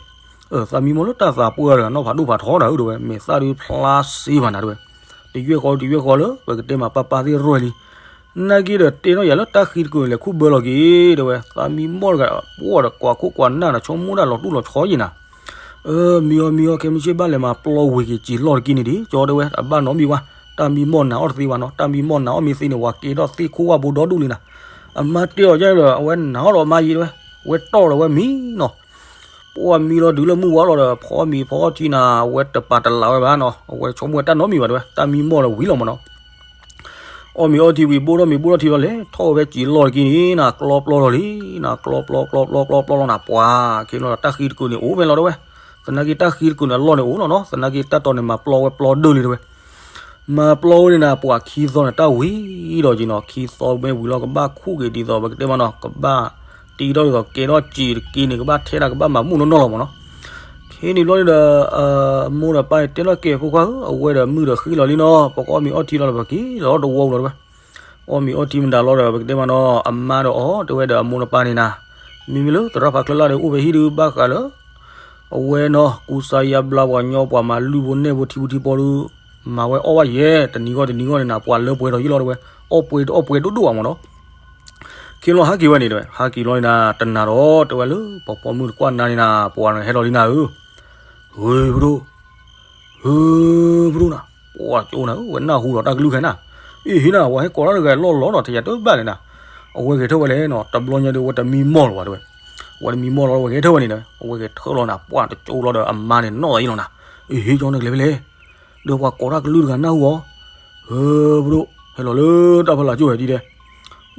အၢ သးမံမီၢ်လၢတၢ်သးပှၢ်တဂၤနီၢ်ဖးဒိၣ်ဖးထီနၤဧၢတဲဝဲ မဲာ်သၣ်ဒုးဖျါစ့ဘၣ်နၤတဲဝဲ တယွဲၢ်ဃီတယွဲၢ်ဃီလၢ ပကတဲမးပၢ်ပၢ်သ့ၣ်ရၢၢ်လံ နာ်က့ဒီးတဲနီၣ်ယၤလၢတၢ်ဃံတကုာ်န့ၣ် လဲၤခူၣ်ဘၢလီၤက့ၤတဲဝဲ သးမံမီၢ်တဂၤ ပှၢ်ဒီးကွၢ်ခိၣ်ကွၢ်နၢ်ဒီး ဆိကမိၣ်ဒၣ်လီၤတူၢ်လီၤဆီယံၤနၤ အၢ မံအီၤမံအီၤ ခဲမုၢ်ဆ့ၣ်ဘၣ်လဲၤမၤပျီဝံၤက့ၤစံာ်လီၢ်တက့ၢ်န့ၣ်ဒံး ကၠီတဲဝဲ အဘၣ်နီတမံၤဘၣ် တၢ်မံမီၢ်နၤအီၣ်တသ့ဘၣ်နီၤ တၢ်မံမီၢ်နၤအီၣ်မ့ၢ်သ့န့ၣ် ဝၤကဲထီၣ်သ့ၣ်ခိၣ်ဝၣ်ဘိဒီဒူၣ်လံနၤ အမါတဲအီၤယဲဒီး အဝဲနၤအီၣ်ဒီးအမါယံၤတဲဝဲ ဝဲတီၢ်ဒီးဝဲမံနီၤ ပှၢ်မံလီၤဒုးလၢမုၢ်ဝါလီၤဒီး ဖီမံၤဖီအီၣ်ထံနၤ အဝဲတပာ်တလးဝဲဘၣ်နီၤ အဝဲဆိကမိၣ်ဝဲတၢ်နီတမံၤဘၣ်တဲဝဲ တၢ်မံမီၢ်လီၤဝံၤလီၤမးနီၤ အီၣ်မ့ၤအီထံဝံၤ ဘိၣ်ထီၣ်မ့ၤဘိၣ်ထီၣ်ထံလီၤ လဲၤထီၣ်ဝဲဖဲစံာ်လီၢ်တက့ၢ်န့ၣ် နၤကျီပျီလီၤလံ နၤကျီပျီကျီပျီကျီပျီလီၤနၤ ပှၤ ခ့လီၤတၢ်ဃံတကုာ်န့ၣ်အိၣ်ဖဲလီၤတဲဝဲ သနာ်က့တၢ်ဃံတကုာ်န့ၣ်အလီၢ်န့ၣ်အိၣ်လီၤနီၤ သနာ်က့တၢ်တီန့ၣ်မၤပျီဝဲပျီဒၢလံတဲဝဲ မၤပျီဝဲန့ၣ်နၤ ပှၤခံသီန့ၣ် တၢ်ဝံၤဒီးက့ၤနီၤ ခံသီမ့ၢ်ဝံၤလီၤ ကဘၣ်ခူၣ်က့ၤဒ်သိး ပကတဲမးနီၤ ကဘၣ်တံထီၣ်ဒ်သိး ကဲထီၣ်စံာ်တက့ၢ်န့ၣ် ကဘၣ်ထဲဒၣ် ကဘၣ်မၤမူၣ်နီၢ်နီၢ်လီၤမးနီၤ ခဲန့ၣ်ဘျီန့ၣ်ဒီး အမိၢ်ဒီးပၢ်န့ၣ်တဲလီၤကဲ ဖိခွါဧၢ အဝဲဒီးမုၢ်ဒီးဃံလီၤလံနီၤ ပကအီၣ်မ့ၤအီထံလီၤဒီး ပက့ၤလီၤတဝီပူၤလီၤတဲဝဲ အီၣ်မ့ၤအီထံမတၤလီၤဒီး ပကတဲမးနီၤ အမါဒီးအီၤ တဲဝဲဒီး အမိၢ်ဒီးပၢ်န့ၣ်နၤ မ့မ့ၢ်လၢသရၣ်ဖးချၢလၢ်ဒီး အိၣ်ဖဲဟံၣ်ဒုး ဘၣ်ဃးလၢ အဝဲနီၤ ကူစါယါဘျါပှၤညီ ပှၤမၤလုၢ်ဖိနဲၣ်ဖိထံဖိထံဖိဒီး မၤဝဲအီၣ်ဘၣ်ယဲၢ် တနံၤဂီၢ်တနံၤဂီၢ်န့ၣ်နၤ ပှၤလၢပှဲၤဒီးယ့ၢ်လီၤတဲဝဲ အီၣ်ပှဲၤတအီၣ်ပှဲၤဒိၣ်ဒိၣ်ဘၣ်မးနီၤ ခ့လီၤဟးက့ၤဝဲန့ၣ်တဲဝဲ ဟးက့ၤလီၤန့ၣ်နၤ တနၤဒီး တဲဝဲလၢ ပှၤပိာ်မုၣ်တကွၢ်နၤန့ၣ်နၤ ပှၤန့ၣ်ဟဲလီၤလံနၤဧၢ ဝ့ၢ်ပဒိၣ် ဟၢပဒိၣ်နၤ ပှၤကၠိနၤဧၢ ဝဲနၢ်ဟူဒီးတၢ်ကလုၢ်ခဲနၤ အ့ၣ်ဟ့နၤ ပှၤဟဲကိးတၢ်တဂၤလီၢ်လီၤနီၤ ထံၣ်ယၤတဘၣ်လဲၣ်နၤ အဝဲဂဲၤထၢၣ်ဝဲလဲၣ်နီၤ, တဘျီညါဒီး အဝဲတမံမီၢ်လၢၤဘၣ်တဲဝဲ, အဝဲတမံမီၢ်လီၤ အဝဲဂဲၤထၢၣ်ဝဲန့ၣ်ဒီး အဝဲဂဲၤထၢၣ်လီၤနၤ ပှၢ်တကၠိလီၤဒီး အမါန့ၣ်နီၣ်သးအံၤလီၤနၤ, အ့ ဟ့ၣ်ကၠီနကလဲၤဖဲလဲၣ်, ဒီးပှၤကိးတၢ်ကလုၢ်တဂၤနၢ်ဟူအီၤ, ဧၢ ပဒိၣ် ဟဲလီၤလၢတၢ်ဖီလာ်ကၠိဝဲဒ်တဲ,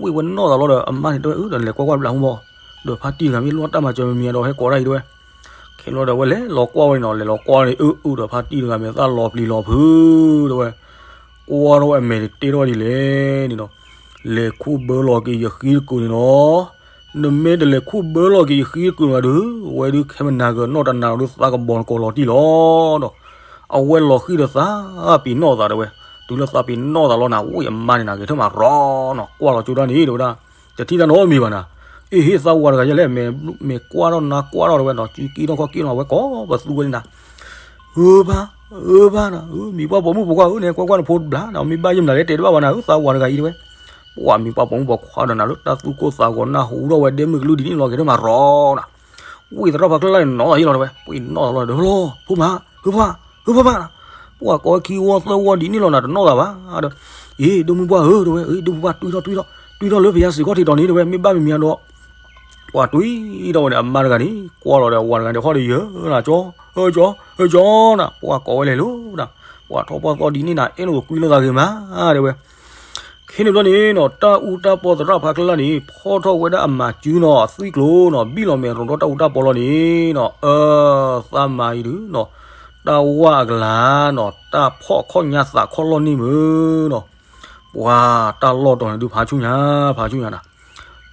ဝံၤဝဲနီၣ်သးလီၤဒီး အမါန့ၣ်တဲဝဲ အၢ ဒီးလဲၤကွၢ်ကွၢ်ဘျးမူဘီ, ဒီးဖါတံၢ်တဂၤမ့ၢ်လီၢ်တၢ်မၤစၢၤမံၤမံၤဒီး ဟဲကိးတၢ်အံၤတဲဝဲ, ခဲန့ၣ်လီၤဒီး အဝဲလဲၤလီၤကွၢ်ဝဲန့ၣ်နီၤ, လဲၤလီၤကွၢ်န့ၣ် အၢ အၢ ဒီးဖါတံၢ်တဂၤမ့ၢ်သၣ်လီၤပျံၤလီၤဖုး တဲဝဲ ကွၢ်ထီၣ်ဝဲအမဲာ်န့ၣ်တဲထီၣ်ဝဲဒ်လဲၣ်န့ၣ်ဒီး, လဲၤခူၣ်ဘၢလီၤက့ၤယဃံတကုာ်န့ၣ်နီၤ, နမ့ၢ်တလဲၤခူၣ်ဘၢလီၤက့ၤယဃံတကုာ်န့ၣ်ဘၣ်ဒီး အဝဲဒုးခဲမနၤကနီၣ်တနၤဒီးသးကဘီၤနကိးလီၤတံၢ်လီၤဒီး, အဝဲလီၤဃံၤဒီးသးပ့ၤနီၣ်သးတဲဝဲ, တုၤလၢသးပ့ၤနီၣ်သးလီၤနၤ ဝံၤအမါန့ၣ်နၤဂဲၤထၢၣ်မးရီနီၤ ကွၢ်လီၤကၠိတၢ်န့ၣ်တဲဝဲဒၣ်, တထံၣ်တၢ်နီတမံၤဘၣ်နၤ, အ့ ဟ့ၣ်သးဝၤတဂၤယဲလဲၣ် မ့ၢ်ကွၢ်ထီၣ်နၤကွၢ်ထီၣ်တဲဝဲနီၤ စုက့ထီၣ်ခီၣ်က့ထီၣ် အဝဲကိးပသူဝဲန့ၣ်နၤ ဧၢဘၣ်, ဧၢဘၣ်နၤ, ဧၢ မံၤပှၢ်ပိာ်မုၣ်ပိာ်ခွါဧၢ နကွၢ်ကွၢ်နဖိတဘျီနၤ မ့ၢ်ဘၣ်ယဲၢ်မနုၤလဲၣ်တဲတဘၣ်ဘၣ်နၤ ဧၢ သးဝၤတဂၤအံၤတဲဝဲ, ပှၢ်မံၤပှၢ်ပိာ်မုၣ်ပိာ်ခွါဒီးနၤလၢတၢ်သူၣ်ကိၢ်သးဂီၤနၢ်ဟူထီၣ်ဝဲဒဲမုၢ်ကလုၢ်ဒ်န့ၣ်လီၤ ဂဲၤထၢၣ်မးရီနၤ, ဝံၤသရၣ်ဖးကျၢ်လၢ်န့ၣ်နီၣ်သးအံၤလီၤတဲဝဲ ပှၤနီၣ်သးလီၤဒီးလီၤ ဖိမး ဧၢဖး ဧၢဖးဘၣ်နၤ, ပှၤကိးဝဲခံဝီသၢဝီဒ်န့ၣ်လီၤနၤ တနီၣ်သးဘၣ်ဒီး, အ့ ဒိၣ်မုၢ်ပှၢ်ဧၢ တဲဝဲ အ့ ဒိၣ်မုၢ်ပှၢ်တွံၢ်ထီၣ်တွံၢ်ထီၣ် တွံၢ်ထီၣ်လၢပယါစ့ၢ်ကီးထံးတီၤန့ၣ်တဲဝဲ မ့ၢ်ဘၣ်မံၤမံၤဒီး ပှၤတွံၢ်ထီၣ်ဝဲန့ၣ် အမါတဂၤန့ၣ် ကွၢ်လီၤဒီးအဝၤတဂၤန့ၣ် ဟီၣ်ဒီးယၢၤနၤ ကၠီ ဧၢ ကၠီ ဧၢ ကၠီနၤ ပှၤကိးဝဲလဲၤလိၤနၤ, ပှၤထီၣ်ပှၢ်သီဒ်န့ၣ်နၤ အဲၣ်လိာ်ကွံလိာ်သးဂ့ၤမး တဲဝဲ, ခဲန့ၣ်ဘျီန့ၣ်နီၤ တၢ်အူတၢ်ပီသရၣ်ဖးကျၢ်လၢ်န့ၣ် ဖီၣ်ထီၣ်ဝဲဒၣ်အမၤစုနီၤ အသွံၣ်ကျိၤနီၤ ဘံၣ်လီၤမဲာ်ရိၤဒီးတၢ်အူတၢ်ပီလီၤန့ၣ်နီၤ အၢ သးမၤအံၤဒုးနီၤ တၢ်ဝၢ်အကလၤနီၤ တၢ်ဖီၣ်ခီၣ်ညါသးခီၣ်လီၢ်န့ၢ်မုၢ်နီၤ ပှၤတၢ်လီၢ်တီၤန့ၣ်ဒုးဖးဆူၣ်ညါ ဖးဆူၣ်ညါနၤ,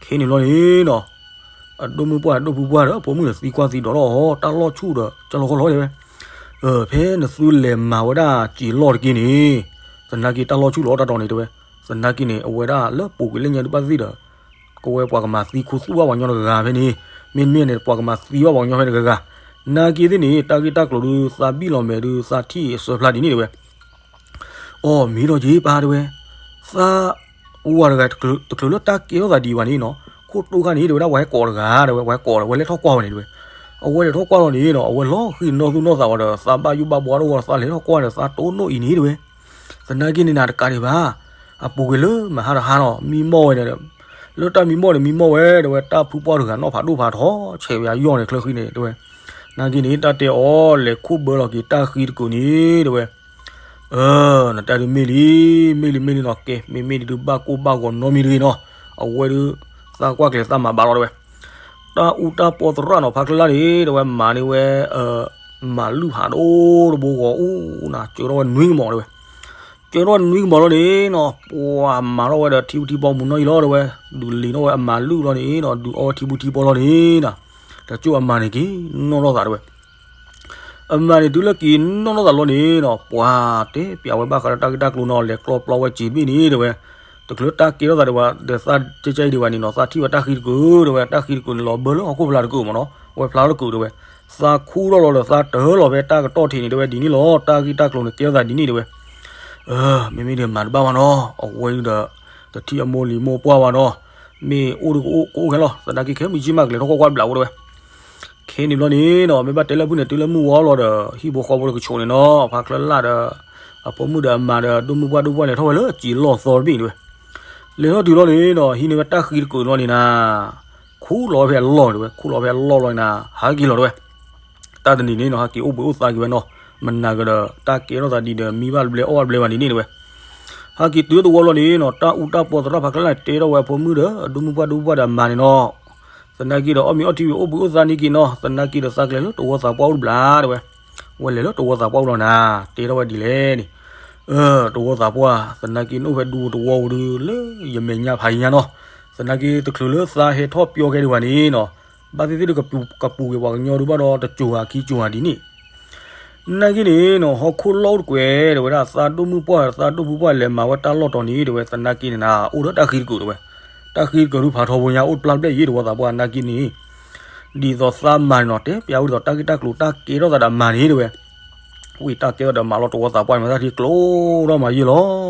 ခဲန့ၣ်ဘျီန့ၣ်နီၤ အဒိၣ်မုၢ်ပှၢ် အဒိၣ်ဖုပှၢ်ဒီး အဖိမုၣ်ဒီးသံကွၢ်သံဒိးလီၤ တၢ်လီၢ်ဆူၣ်ဒီး ကၢ်လီၤခီၣ်လီၤတဲဝဲ, ဖဲနသုလဲၤမၤဝဲဒၣ်စံာ်လီၢ်တက့ၢ်န့ၣ် သနာ်က့တၢ်လီၢ်ဆူၣ်လီၤတၢ်တီၤန့ၣ်တဲဝဲ, သနာ်က့န့ၣ် အဝဲဒၣ်လၢပူၤကွံာ်လၢညါဒုးဘၣ်သ့ၣ်ဒီး ကဝဲပှၤကမၤသံခူသူၣ်ဘၣ်ပှၤကညီတဂၤဂၤဖဲန့ၣ်, မ့တမ့ၢ်န့ၣ် ပှၤကမၤသံဘၣ်ပှၤကညီဖဲတဂၤဂၤ, နာ်က့သ့ၣ်န့ၣ် တၢ်ဂ့ၢ်တၢ်ကျိၤဒုးသးဘံၣ်လီၤမဲာ်ဒုးသးထံၣ်အစၢဖျါဒ်န့ၣ်တဲဝဲ အီ မ့ၢ်ဒီးက့ၤပၢ်တဲဝဲ, သးဝၤတဂၤတချုးလၢတၢ်ကဲထီၣ်သးဒံးဘၣ်န့ၣ်နီၤ, ခိၣ်တိခါန့ၣ်တဲဝဲဒၣ် ပှၤဟဲကိးတဂၤတဲဝဲ, ပှၤဟဲကိးဒီး ဝဲလဲၤထီၣ်ကွၢ်ဝဲန့ၣ်တဲဝဲ, အဝဲလဲၤထီၣ်ကွၢ်လီၤန့ၣ်နီၤ, အဝဲလီၤဃံၤနီၢ်သူၣ်နီၢ်သးဝဲဒီး သးဘၣ်ယိၣ်ဘၣ်ဘှါတအိၣ်ဒီး သးလဲၤထီၣ်ကွၢ်ဒီး သးတိၢ်နီၣ်အံၤန့ၣ်တဲဝဲ, သနာ်က့န့ၣ်နၤတကးဒံးဘၣ်, အပူၤကွံာ်လၢမဟါတဟါနီၤ မံမီၢ်ဝဲန့ၣ်ဒီး လၢတၢ်မံမီၢ်န့ၣ် မံမီၢ်ဝဲတဲဝဲ တၢ်ဖုပှၢ်တဂၤနီၣ်ဖးဒိၣ်ဖးထီ ဆဲးဝဲယီၢ်န့ၣ်ချၢဃံန့ၣ်တဲဝဲ, နာ်က့န့ၣ် တၢ်တဲအီၤလဲၤခူၣ်ဘၢလီၤက့ၤတၢ်ဃံတကုာ်န့ၣ်တဲဝဲ, အၢ နတၢ်ဒုးမ့ၢ်လံ, မ့ၢ်လံမ့ၢ်လံနီၤ, ကဲ မ့မ့ၢ်ဒုးဘၣ်ကိၢ်ဘၣ်ဂီၤနီတမံၤတဂ့ၤနီၤ, အဝဲဒုး သးကွၢ်ကျဲၤသးမၤဘၣ်လီၤတဲဝဲ, တၢ်အူတၢ်ပီသရၣ်နီၤ ဖးကျၢ်လၢ်န့ၣ် တဲဝဲမၤန့ၢ်ဝဲ မၤလုၢ်ဟးဒိၣ်တဘိဂီၤအူနၤ ကၢထီၣ်ဝဲနွံကမီၤတဲဝဲ, ကၢထီၣ်ဝဲနွံကမီၤလီၤန့ၣ်နီၤ ပှၤမၤထီၣ်ဝဲဒီးထံဖိထံဖိမုၢ်နီၢ်အံၤလီၤတဲဝဲ, ဒုးလ့ၤထီၣ်ဝဲအမၤလုၢ်လီၤန့ၣ်နီၤ ဒုးအီဝဲထံဖိထံဖိလီၤန့ၣ်နီၤ, တကၠိၢ်အမၤန့ၣ်က့ၤနီၣ်ထီၣ်သးတဲဝဲ အမၤန့ၣ်တုၤလၢက့ၤနီၣ်ထီၣ်သးလီၤန့ၣ်နီၤ ပှၤတဲပျးဝဲဘၣ်ဃးဒီးတၢ်ဂ့ၢ်တၢ်ကျိၤနီၤ လဲၤကျီပျီဝဲစံးတဘ့ၣ်န့ၣ်တဲဝဲ, တချုးတၢ်ကဲထီၣ်သးဒံးဘၣ်ဒီးသးကဲကဲအံၤဒံးဘၣ်န့ၣ်နီၤ သးထံၣ်ဝဲတၢ်ဃံတကုာ်တဲဝဲ, တၢ်ဃံတကုာ်န့ၣ်လီၤဘၢလၢဟီၣ်ခိၣ်ဖျါတကုာ်မးနီၤ ဝဲဖျါတကုာ်တဲဝဲ, သးခူၣ်ထီၣ်လီၤဒီးသးတၢၢ်လီၤဖဲတၢ်ကတီၢ်ထံးန့ၣ်တဲဝဲဒ်န့ၣ်လီၤ တၢ်ဂ့ၢ်တၢ်ကျိၤန့ၣ်ကဲထီၣ်သးဒ်န့ၣ်တဲဝဲ မ့မ့ၢ်ဒီးမၤတဘၣ်ဘၣ်နီၤ အဝဲဒီး တထံၣ်အမိၢ်လံၤမိၢ်ပှၢ်ဘၣ်နီၤ, မ့ၢ်အိၣ်ဒီးကအိၣ်ကအိၣ်ခဲလီၤ သနာ်က့ခဲမုၢ်ဆ့ၣ်မးကလဲၤထီၣ်ကွၢ်ကွၢ်ဘျးအိၣ်တဲဝဲ, ခဲန့ၣ်ဘျီန့ၣ်နီၤ မ့ၢ်ဘၣ်တဲလၢဖုၣ်န့ၣ် တုၤလၢမုၢ်ဝီလီၤဒီး ဟံၣ်ဖိဃီဖိတကဆိးန့ၣ်နီၤ ဖးကျၢ်လၢ်ဒီး အဖိမုၣ်ဒီးအမါဒီး ဒိၣ်မုၢ်ပှၢ်ဒိၣ်ပှၢ်လဲၤထီၣ်ဝဲလၢစံာ်လီၢ်သီတဘ့ၣ်တဲဝဲ, လဲၤထီၣ်တုၤလီၤန့ၣ်နီၤ ဟံးန့ၢ်ဝဲတၢ်ဃံတကုာ်လီၤန့ၣ်နၤ ခူၣ်လီၤဝဲဖဲအလီၢ်တဲဝဲ ခူၣ်လီၤဖဲအလီၢ်လီၤန့ၣ်နၤ ဟးက့ၤလီၤတဲဝဲ တၢ်တနံၤန့ၣ်နီၤ ဟးက့ၤအိၣ်ဘှံးအိၣ်သါက့ၤဝဲနီၤ, မနၤကဒီး တၢ်ကဲထီၣ်သးဒ်ဒီး မံဘၣ်တဘျဲအီၣ်ဘၣ်တဘျဲဘၣ်ဒ်န့ၣ်တဲဝဲ, ဟးက့ၤတုၤသဝီလီၤန့ၣ်နီၤ တၢ်အူတၢ်ပီသရၣ်ဖးကျၢ်လၢ်န့ၣ် တဲထီၣ်ဝဲအဖိမုၣ်ဒီး အဒိၣ်မုၢ်ပှၢ်ဒိၣ်ပှၢ်ဒီးအမါန့ၣ်နီၤ, သနာ်က့ဒီး အီၣ်မ့ၤအီထံဝံၤအိၣ်ဘှံးအိၣ်သါန့ၢ်က့ၤနီၤ သနာ်က့ဒီးသးကလဲၤလၢတဝီသးပှၢ်အိၣ်တဘျီတဲဝဲ, ဝဲလဲၤလၢတဝီသးပှၢ်အိၣ်လီၤနၤ တဲထီၣ်ဝဲဒ်လဲၣ်န့ၣ်, တဝီသးပှၢ် သနာ်က့န့ၣ်အိၣ်ဖဲဒူတဝီဝံၤဒုးလၢယမဲာ်ညါဖးယံၤညါနီၤ, သနာ်က့တချုးလၢသးဟဲထီၣ်ပၠီခဲဒံးဘၣ်န့ၣ်နီၤ ဘၣ်သ့ၣ်သ့ၣ်ဒီးကပူၤကွံာ်ပှၤကညီဒုးဘၣ်ဒီးတစိၤဧါခံစိၤဧါဒ်န့ၣ်, နာ်က့န့ၣ်နီၤ ဟီၣ်ခိၣ်လီၢ်အိၣ်တကွဲးတဲဝဲဒၣ် သးဒိၣ်မုၢ်ပှၢ်သးဒိၣ်ဖုပှၢ်လဲၤမၤဝဲတၢ်လီၢ်တီၤန့ၣ်တဲဝဲ သနာ်က့န့ၣ်နၤ အိၣ်ဒီးတၢ်ဃံတကုာ်တဲဝဲ, တၢ်ဃံတကုာ်ဒုးဖးထီဖိညါအိၣ်တပျၢ်တဘျဲၣ်ယံၤတဝီသးပှၢ်နာ်က့န့ၣ်, ဒ်သိးသးမၤန့ၣ်နီၤ တဲပျးဝဲဒ်သိးတၢ်ဂ့ၢ်တၢ်ကျိၤတၢ်ကဲထီၣ်သးဒီးအမၤန့ၣ်တဲဝဲ, ဝံၤတၢ်ကဲထီၣ်ဒီးမၤလီၤတဝီသးပှၢ်န့ၣ်မၤတၢ်ထံကျိထီၣ်မၤယံၤလီၤ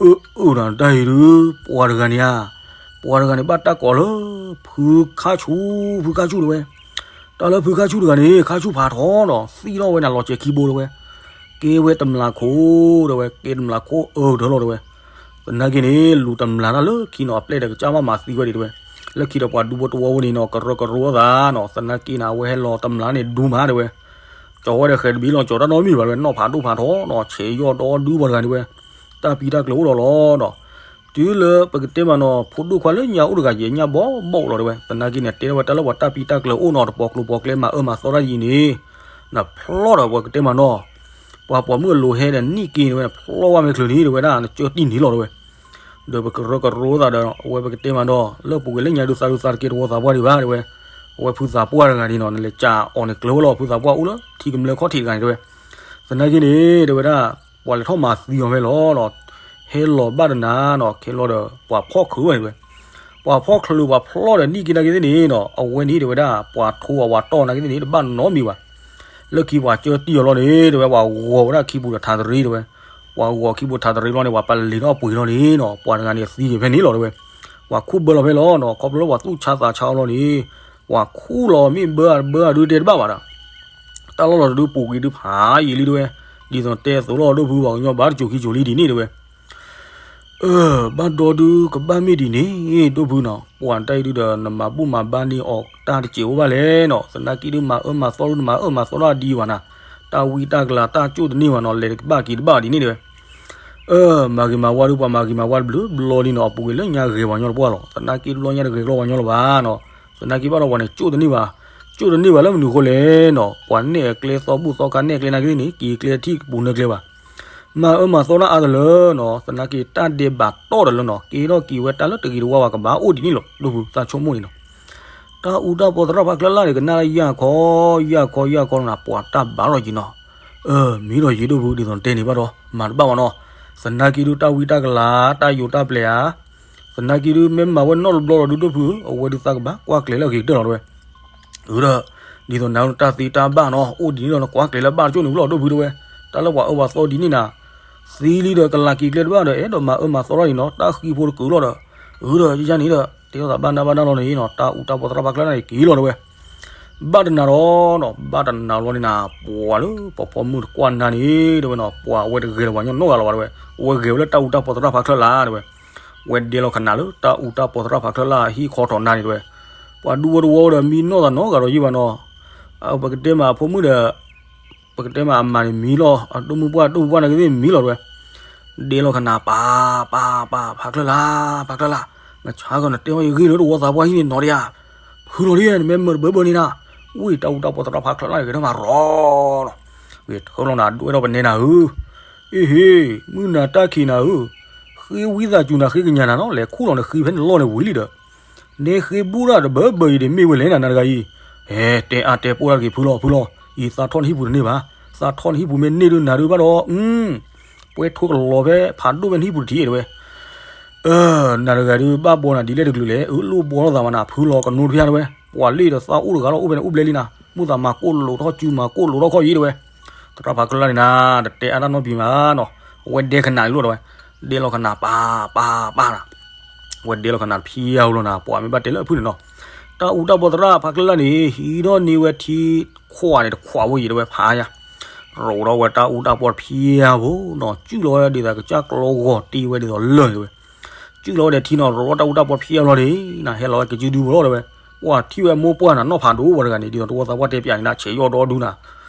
အၢ အၢ တၢ်အံၤဒုး ပှၤတဂၤန့ၣ်ဧါ, ပှၤတဂၤန့ၣ် ဘၣ်တၢ်ကိးလၢ ဖုခါဆူၣ် ဖုခါဆူၣ်တဲဝဲ, တၢ်လၢဖုခါဆူၣ်တဂၤန့ၣ် ခါဆူၣ်ဖးထီနီၤ သံထီၣ်ဝဲန့ၣ်လီၤစဲၤခံဘိတဲဝဲ, ကဲဝဲတမျးခိၣ်တဲဝဲ ကဲတမျးခိၣ်အၢကတၢၢ်လီၤတဲဝဲ, သနာ်က့န့ၣ် လူၤတမျၢ်တၢ်လၢခံနီၤ အပျဲၢ်ဒီးကစၢ်ဘၣ်မၤသံဝဲဒံးတဲဝဲ, လၢခံဒီးပှၤဒူဖိတဝီဖိန့ၣ်နီၤ ကရၢကရိသးနီၤ သနာ်က့န့ၣ် အဝဲဟဲလီၤတမျၢ်န့ၣ်ဒူမးတဲဝဲ, ကၠီၤဝဲဒီးဃဲၤတဘ့ၣ်လီၤ ကၠီၤတၢ်နီတမံၤဘၣ်တဲဝဲ နီၣ်ဖးဒိၣ်ဖးထီနီၤ ဆဲးယီၢ်ဒီဒူပှၤတဂၤတဲဝဲ, တၢ်ပံတၢ်ကျၢၤအိၣ်ဒီးလီၤနီၤ, တုၤလၢပကတဲမးနီၤ ဖိဒိၣ်ခွါလၢညါအိၣ်တဂၤယဲၢ်ညၣ်ဘီဘီလီၤတဲဝဲ, သနာ်က့န့ၣ် တဲထီၣ်ဝဲတၢ်လၢပှၤတၢ်ပံတၢ်ကျၢၤအိၣ်နီၤ တပီၤကျိၤပီၤကျဲမၤအၢမၤသီတၢ်ယံၤန့ၣ် နဖျီၣ်ဒီးပှၤကတဲမးနီၤ ပှၤပိာ်မုၣ်အလိၤဟဲဒီးနံၣ်က့တဲဝဲ နဖျီၣ်ဝဲမ့ၢ်ချုးလံတဲဝဲဒၣ် နကၢတံၢ်န့ၣ်လီၤတဲဝဲ, ဒီးပကရၢကရိသးဒီး အဝဲပကတဲမးဒီး လၢပူၤကွံာ်လၢညါဒုးသးဒုးသးတက့ၢ်တဝီသးပှၢ်ဒံးဘၣ်တဲဝဲ, အဝဲဖုသးပှၢ်တဂၤန့ၣ်နီၤ နလဲၤကးအီၤန့ၣ်ကျၢၤဝဲလီၤ ဖုသးပှၢ်အိၣ်လၢထံကမျၢၢ်ခီၣ်ထံးတဂၤန့ၣ်တဲဝဲ, သနာ်က့န့ၣ် တဲဝဲဒၣ် ပှၤလဲၤထီၣ်မၤသံအီၤဖဲလီၤနီၤ, ဟဲလီၤဘၣ်တနၤနီၤ ခဲလီၤဒီး ပှၤဖီၣ်ချုးဝဲတဲဝဲ ပှၤဖီၣ်ချုးပှၤဖျီၣ်ဒီးနံၣ်က့နာ်က့သ့ၣ်န့ၣ်နီၤ အဝဲန့ၣ်တဲဝဲဒၣ် ပှၤထိအဝဲတီၢ်နာ်က့သ့ၣ်န့ၣ် တဘၣ်နီတမံၤဘၣ်. လၢခံပှၤကၢတံၢ်အီၤလီၤန့ၣ် တဲဝဲ ပှၤဂီၤဝဲဒၣ်ခံပူၤဒီးထးတရံးတဲဝဲ, ပှၤဂီၤခံပူၤထးတရံးလီၤန့ၣ် ပှၤပလ့ၤထီၣ်ပှ့ၤလီၤန့ၣ်နီၤ ပှၤတဂၤန့ၣ်သံက့ၤဖဲန့ၣ်လီၤတဲဝဲ, ပှၤခူၣ်ဘၢလီၤဖဲလီၤနီၤ ခီဖျိလၢပှၤသူၣ်ဆါသးဆါအီၤလီၤန့ၣ်, ပှၤခူၣ်လီၤမ့ၢ်ဘၢအဘၢအဒုးတဲတဘၣ်ဘၣ်ဒီး တၢ်လီၢ်လီၤတဒုပူၤကွံာ်ဒုဖးယံာ်လံတဲဝဲ, ဒ်သိးတဲအသိးလီၤဒိၣ်ဖုပှၤကညီဘၣ်တစိၤခံစိၤလံဒ်န့ၣ်တဲဝဲ ဘၣ်ဒီဒုကဘၣ်မ့ၢ်ဒ်န့ၣ် ဒိၣ်ဖုနီၤ ပှၤတၢ်အံၤဒုဒီး နမၤဘူၣ်မၤဘါန့ၢ်အီၤတၢ်တစဲးအိၣ်ဘၣ်လဲၣ်နီၤ သနာ်က့ဒုမၤအၢမၤသီဒုနမၤအၢမၤသီတၢ်ဒ်အံၤဘၣ်နၤ, တၢ်ဝံတၢ်ကလၤတၢ်ကၠိၣ်တန့ၢ်ဘၣ်နီၤ လဲၤတကဘၣ်က့ၤတဘၣ်ဒ်န့ၣ်တဲဝဲ, မၤဂ့ၤမၤဝါဒုပှၤမၤဂ့ၤမၤဝါတဘျုးဘျီလံနီၤ အပူၤကွံာ်လၢညါဂဲၤပှၤကညီတပှၢ်လီၤ သနာ်က့တဘျီညါတဂဲၤကျီပှၤကညီလၢၤဘၣ်နီၤ, သနာ်က့ဘၣ်ဒီးပှၤန့ၣ်ကၠိၣ်တန့ၢ်ဘၣ်, ကၠိၣ်တန့ၢ်ဘၣ်လၢမနုၤအဃိလဲၣ်နီၤ ပှၤနဲၣ်အကျဲသီဘူၣ်သီခါနဲၣ်အကျဲနာ်က့သ့ၣ်န့ၣ် က့ၤကျဲထံၣ်ပူၤနၢကျဲဘၣ် မၤအၢမၤသီတၢ်အါတလၢနီၤ သနာ်က့တၢ်ဒဲးဘးတီၢ်တလၢနီၤ က့ၤထီၣ်က့ၤဝဲတၢ်လၢတဂ့ၤတဝါဘၣ်ကဘၣ်အိၣ်ဒ်န့ၣ်လီၤ ဒိၣ်ဖုသးဆိကမိၣ်န့ၣ်နီၤ, တၢ်အူတၢ်ပီသရၣ်ဖးချၢလၢ်န့ၣ် ကနၣ်လၢယၢ်ခီ ယၢ်ခီယၢ်ခီလီၤနၤ ပှၤတၢ်ဘၣ်လီၤယံၤနီၤ, မ့ၢ်ဒီးယံၤဒိၣ်ဖုဒ်သိးနတဲန့ၣ်ဘၣ်ဒီး မၤတဘၣ်ဘၣ်နီၤ, သနာ်က့ဒုတၢ်ဝံတၢ်ကလၤ တၢ်ယိးတၢ်ပျဲၤဧါ, သနာ်က့ဒုမ့ၢ်မၤဝဲနီတဘျီလီၤဒုဒိၣ်ဖုဧၢ အဝဲဒုသးကဘၣ်ကွၢ်ကျဲၤလၢအဂ့ၤကတၢၢ်လီၤတဲဝဲ အၢဒီး ဒ်သိးနၤတၢ်သ့တၢ်ဘၣ်နီၤ အိၣ်ဒ်န့ၣ်လီၤ နကွၢ်ကျဲၤလၢဘၣ်တကၠိၣ်န့ၣ်ဝံၤလီၤ ဒိၣ်ဖုတဲဝဲ, တၢ်လၢပှၤအၢပှၤသီဒ်န့ၣ်နၤ, သံလံဒီးကလၤက့ၤကျဲတဘၣ်ဒီး အဲၣ်ဒိးမၤအၢမၤသီထီၣ်အံၤနီၤ တၢ်ဃံဖိတကုာ်လီၤဒီး, အၢဒီးယယါန့ၣ်ဒီး တဲထီၣ်သးဘၣ်နၢ်ဘၣ်နၢ်လီၤန့ၣ်နီၤ တၢ်အူတၢ်ပီသရၣ်ဖးချၢလၢ်န့ၣ်က့ၤလီၤတဲဝဲ ဘၣ်တနၤဒီးနီၤ ဘၣ်တနၤလီၤန့ၣ်နၤ ပှၤလၢပှၤပိာ်မုၣ်တကွၢ်နၤန့ၣ် တဲဝဲနီၤ ပှၤအဝဲတဂဲၤလီၤပှၤကညီနီတဂၤလီၤဘၣ်တဲဝဲ, အဝဲဂဲၤဝဲလၢတၢ်အူတၢ်ပီသရၣ်ဖးချၢလၢ်တဲဝဲ, ဝဲဒဲလီၤခနၣ်လၢတၢ်အူတၢ်ပီသရၣ်ဖးချၢလၢ်ဟံၣ်ခီထီၣ်နၤန့ၣ်တဲဝဲ, ပှၤဒူဖိတဝီဒီးမံနီၢ်သးနီတဂၤဒီးယံၤဘၣ်နီၤ, ပကတဲမးအဖိမုၣ်ဒီး ပကတဲမးအမၤန့ၣ်မံလီၤ အဒိၣ်မုၢ်ပှၢ်ဒိၣ်မုၢ်ပှၢ်နာ်က့သ့ၣ်မံလီၤတဲဝဲ ဒဲလီၤခနၣ် ပၢ် ပၢ် ပၢ် ဖးချၢလၢ် ဖးချၢလၢ်, နဆါကီးနတဲဝဲယဂ့ၢ်လၢတဝီသးပှၢ်ဟံၣ်န့ၣ်နီၤဒံးဧါ, ဖုလီၤဒံး နမ့ၢ်မၢတဘၢဘၢန့ၣ်နၤ, ဝံၤတၢ်အူတၢ်ပီသရၣ်ဖးချၢလၢ်န့ၣ် ကထၢမးရီၤလီၤ, ဝံၤထၢလီၤနၤ ဒွဲၣ်ထီၣ်ပနဲနၤဧၢ, အ့ဟ့ မုၢ်နၤတၢ်ခံးနၤဧၢ, ဃ့ဝံသးစူၤနၤဃ့ကညးနၤနီၤ လဲၤခူၣ်လီၤနဃ့ဖဲနလီၢ်န့ၣ်ဝံၤလံဒီး နဲဃ့ဘူၣ်တၢ်တဘၢဘၢအံၤဒ်မ့ၢ်ဝဲလဲၣ်နၤ နၤတဂၤအံၤ, ဟဲ တဲအါတဲပိၢ်တၢ်တက့ၢ်ဖုလီၤ ဖုလီၤ, အံၤသးထီၣ်နဟံၣ်ပူၤတန့ၢ်ဘၣ်, သးထီၣ်နဟံၣ်ပူၤတန့ၢ်ဘၣ်, သးထီၣ်နဟံၣ်ပူၤမ့ၢ်န့ၢ်ဒုးနၤဒုးဘၣ်ဒီး, ပှဲၤထိကလီၤဖဲဖးဒိၣ်ဖဲနဟံၣ်ပူၤတထံၣ်တဲဝဲ, နၤတဂၤဒုးဘၣ်ဘှီနၤဒ်လဲၣ်တကလုာ်လဲၣ်, အၢလိၣ်ဘှီထီၣ်သးမးနၤ ဖုလီၤကနိတဖျါတဲဝဲ, ပှၤလ့ၣ်ဒီးသးအိၣ်တဂၤလီၤအိၣ်ဖဲန့ၣ်အိၣ်ဘျဲလံနၤ, မုၢ်သးမၤကိၣ်လိာ်ထီၣ်စုမၤကိၣ်လိာ်ထီၣ်ခီၣ်ယံၤတဲဝဲ, သရၣ်ဖးကလၢ်န့ၣ်နၤ, တတဲအါတၢ်နီတမံၤဘၣ်နီၤ, အဝဲဒဲကနၣ်လံလီၤတဲဝဲ, ဒဲလီၤကနၣ်ပၢ်ပၢ်ပၢ်နၤ ဝဲဒဲလီၤကနၣ်ဖံးအါဝဲလီၤနၤ ပှၤမ့ၢ်ဘၣ်တဲလၢအဖုန့ၣ်နီၤ, တၢ်အူတၢ်ပီသရၣ်ဖးကျၢၢ်လၢ်န့ၣ် ဟံးထီၣ်န့ၢ်ဝဲထံခွးန့ၣ်တခွးဖိယံၤတဲဝဲဖးယၤ, ရိးထီၣ်ဝဲတၢ်အူတၢ်ပီတဖံးအါဖိနီၤ စုၣ်လီၤဝဲဒ်သိးကစၢ်ကျီဂီၤတ့ဝဲဒ်သိးလၢၢ်န့ၣ်တဲဝဲ, စုၣ်လီၤဝဲဒီးထံနီၤ ရိးထီၣ်တၢ်အူတၢ်ပီတဖံးအါလီၤန့ၣ် နဟဲလီၤဝဲကစုဒုဖိလီၤတဲဝဲ, ပှၤထံၣ်ဝဲမိၢ်ပှၢ်နၤနီၢ်ဖးဒိၣ်ပှၤတဂၤန့ၣ် ဒ်သိးတဝီသးပှၢ်တဲပၠးန့ၣ်နၤ ဆဲးယီၢ်ဒီဒူနၤ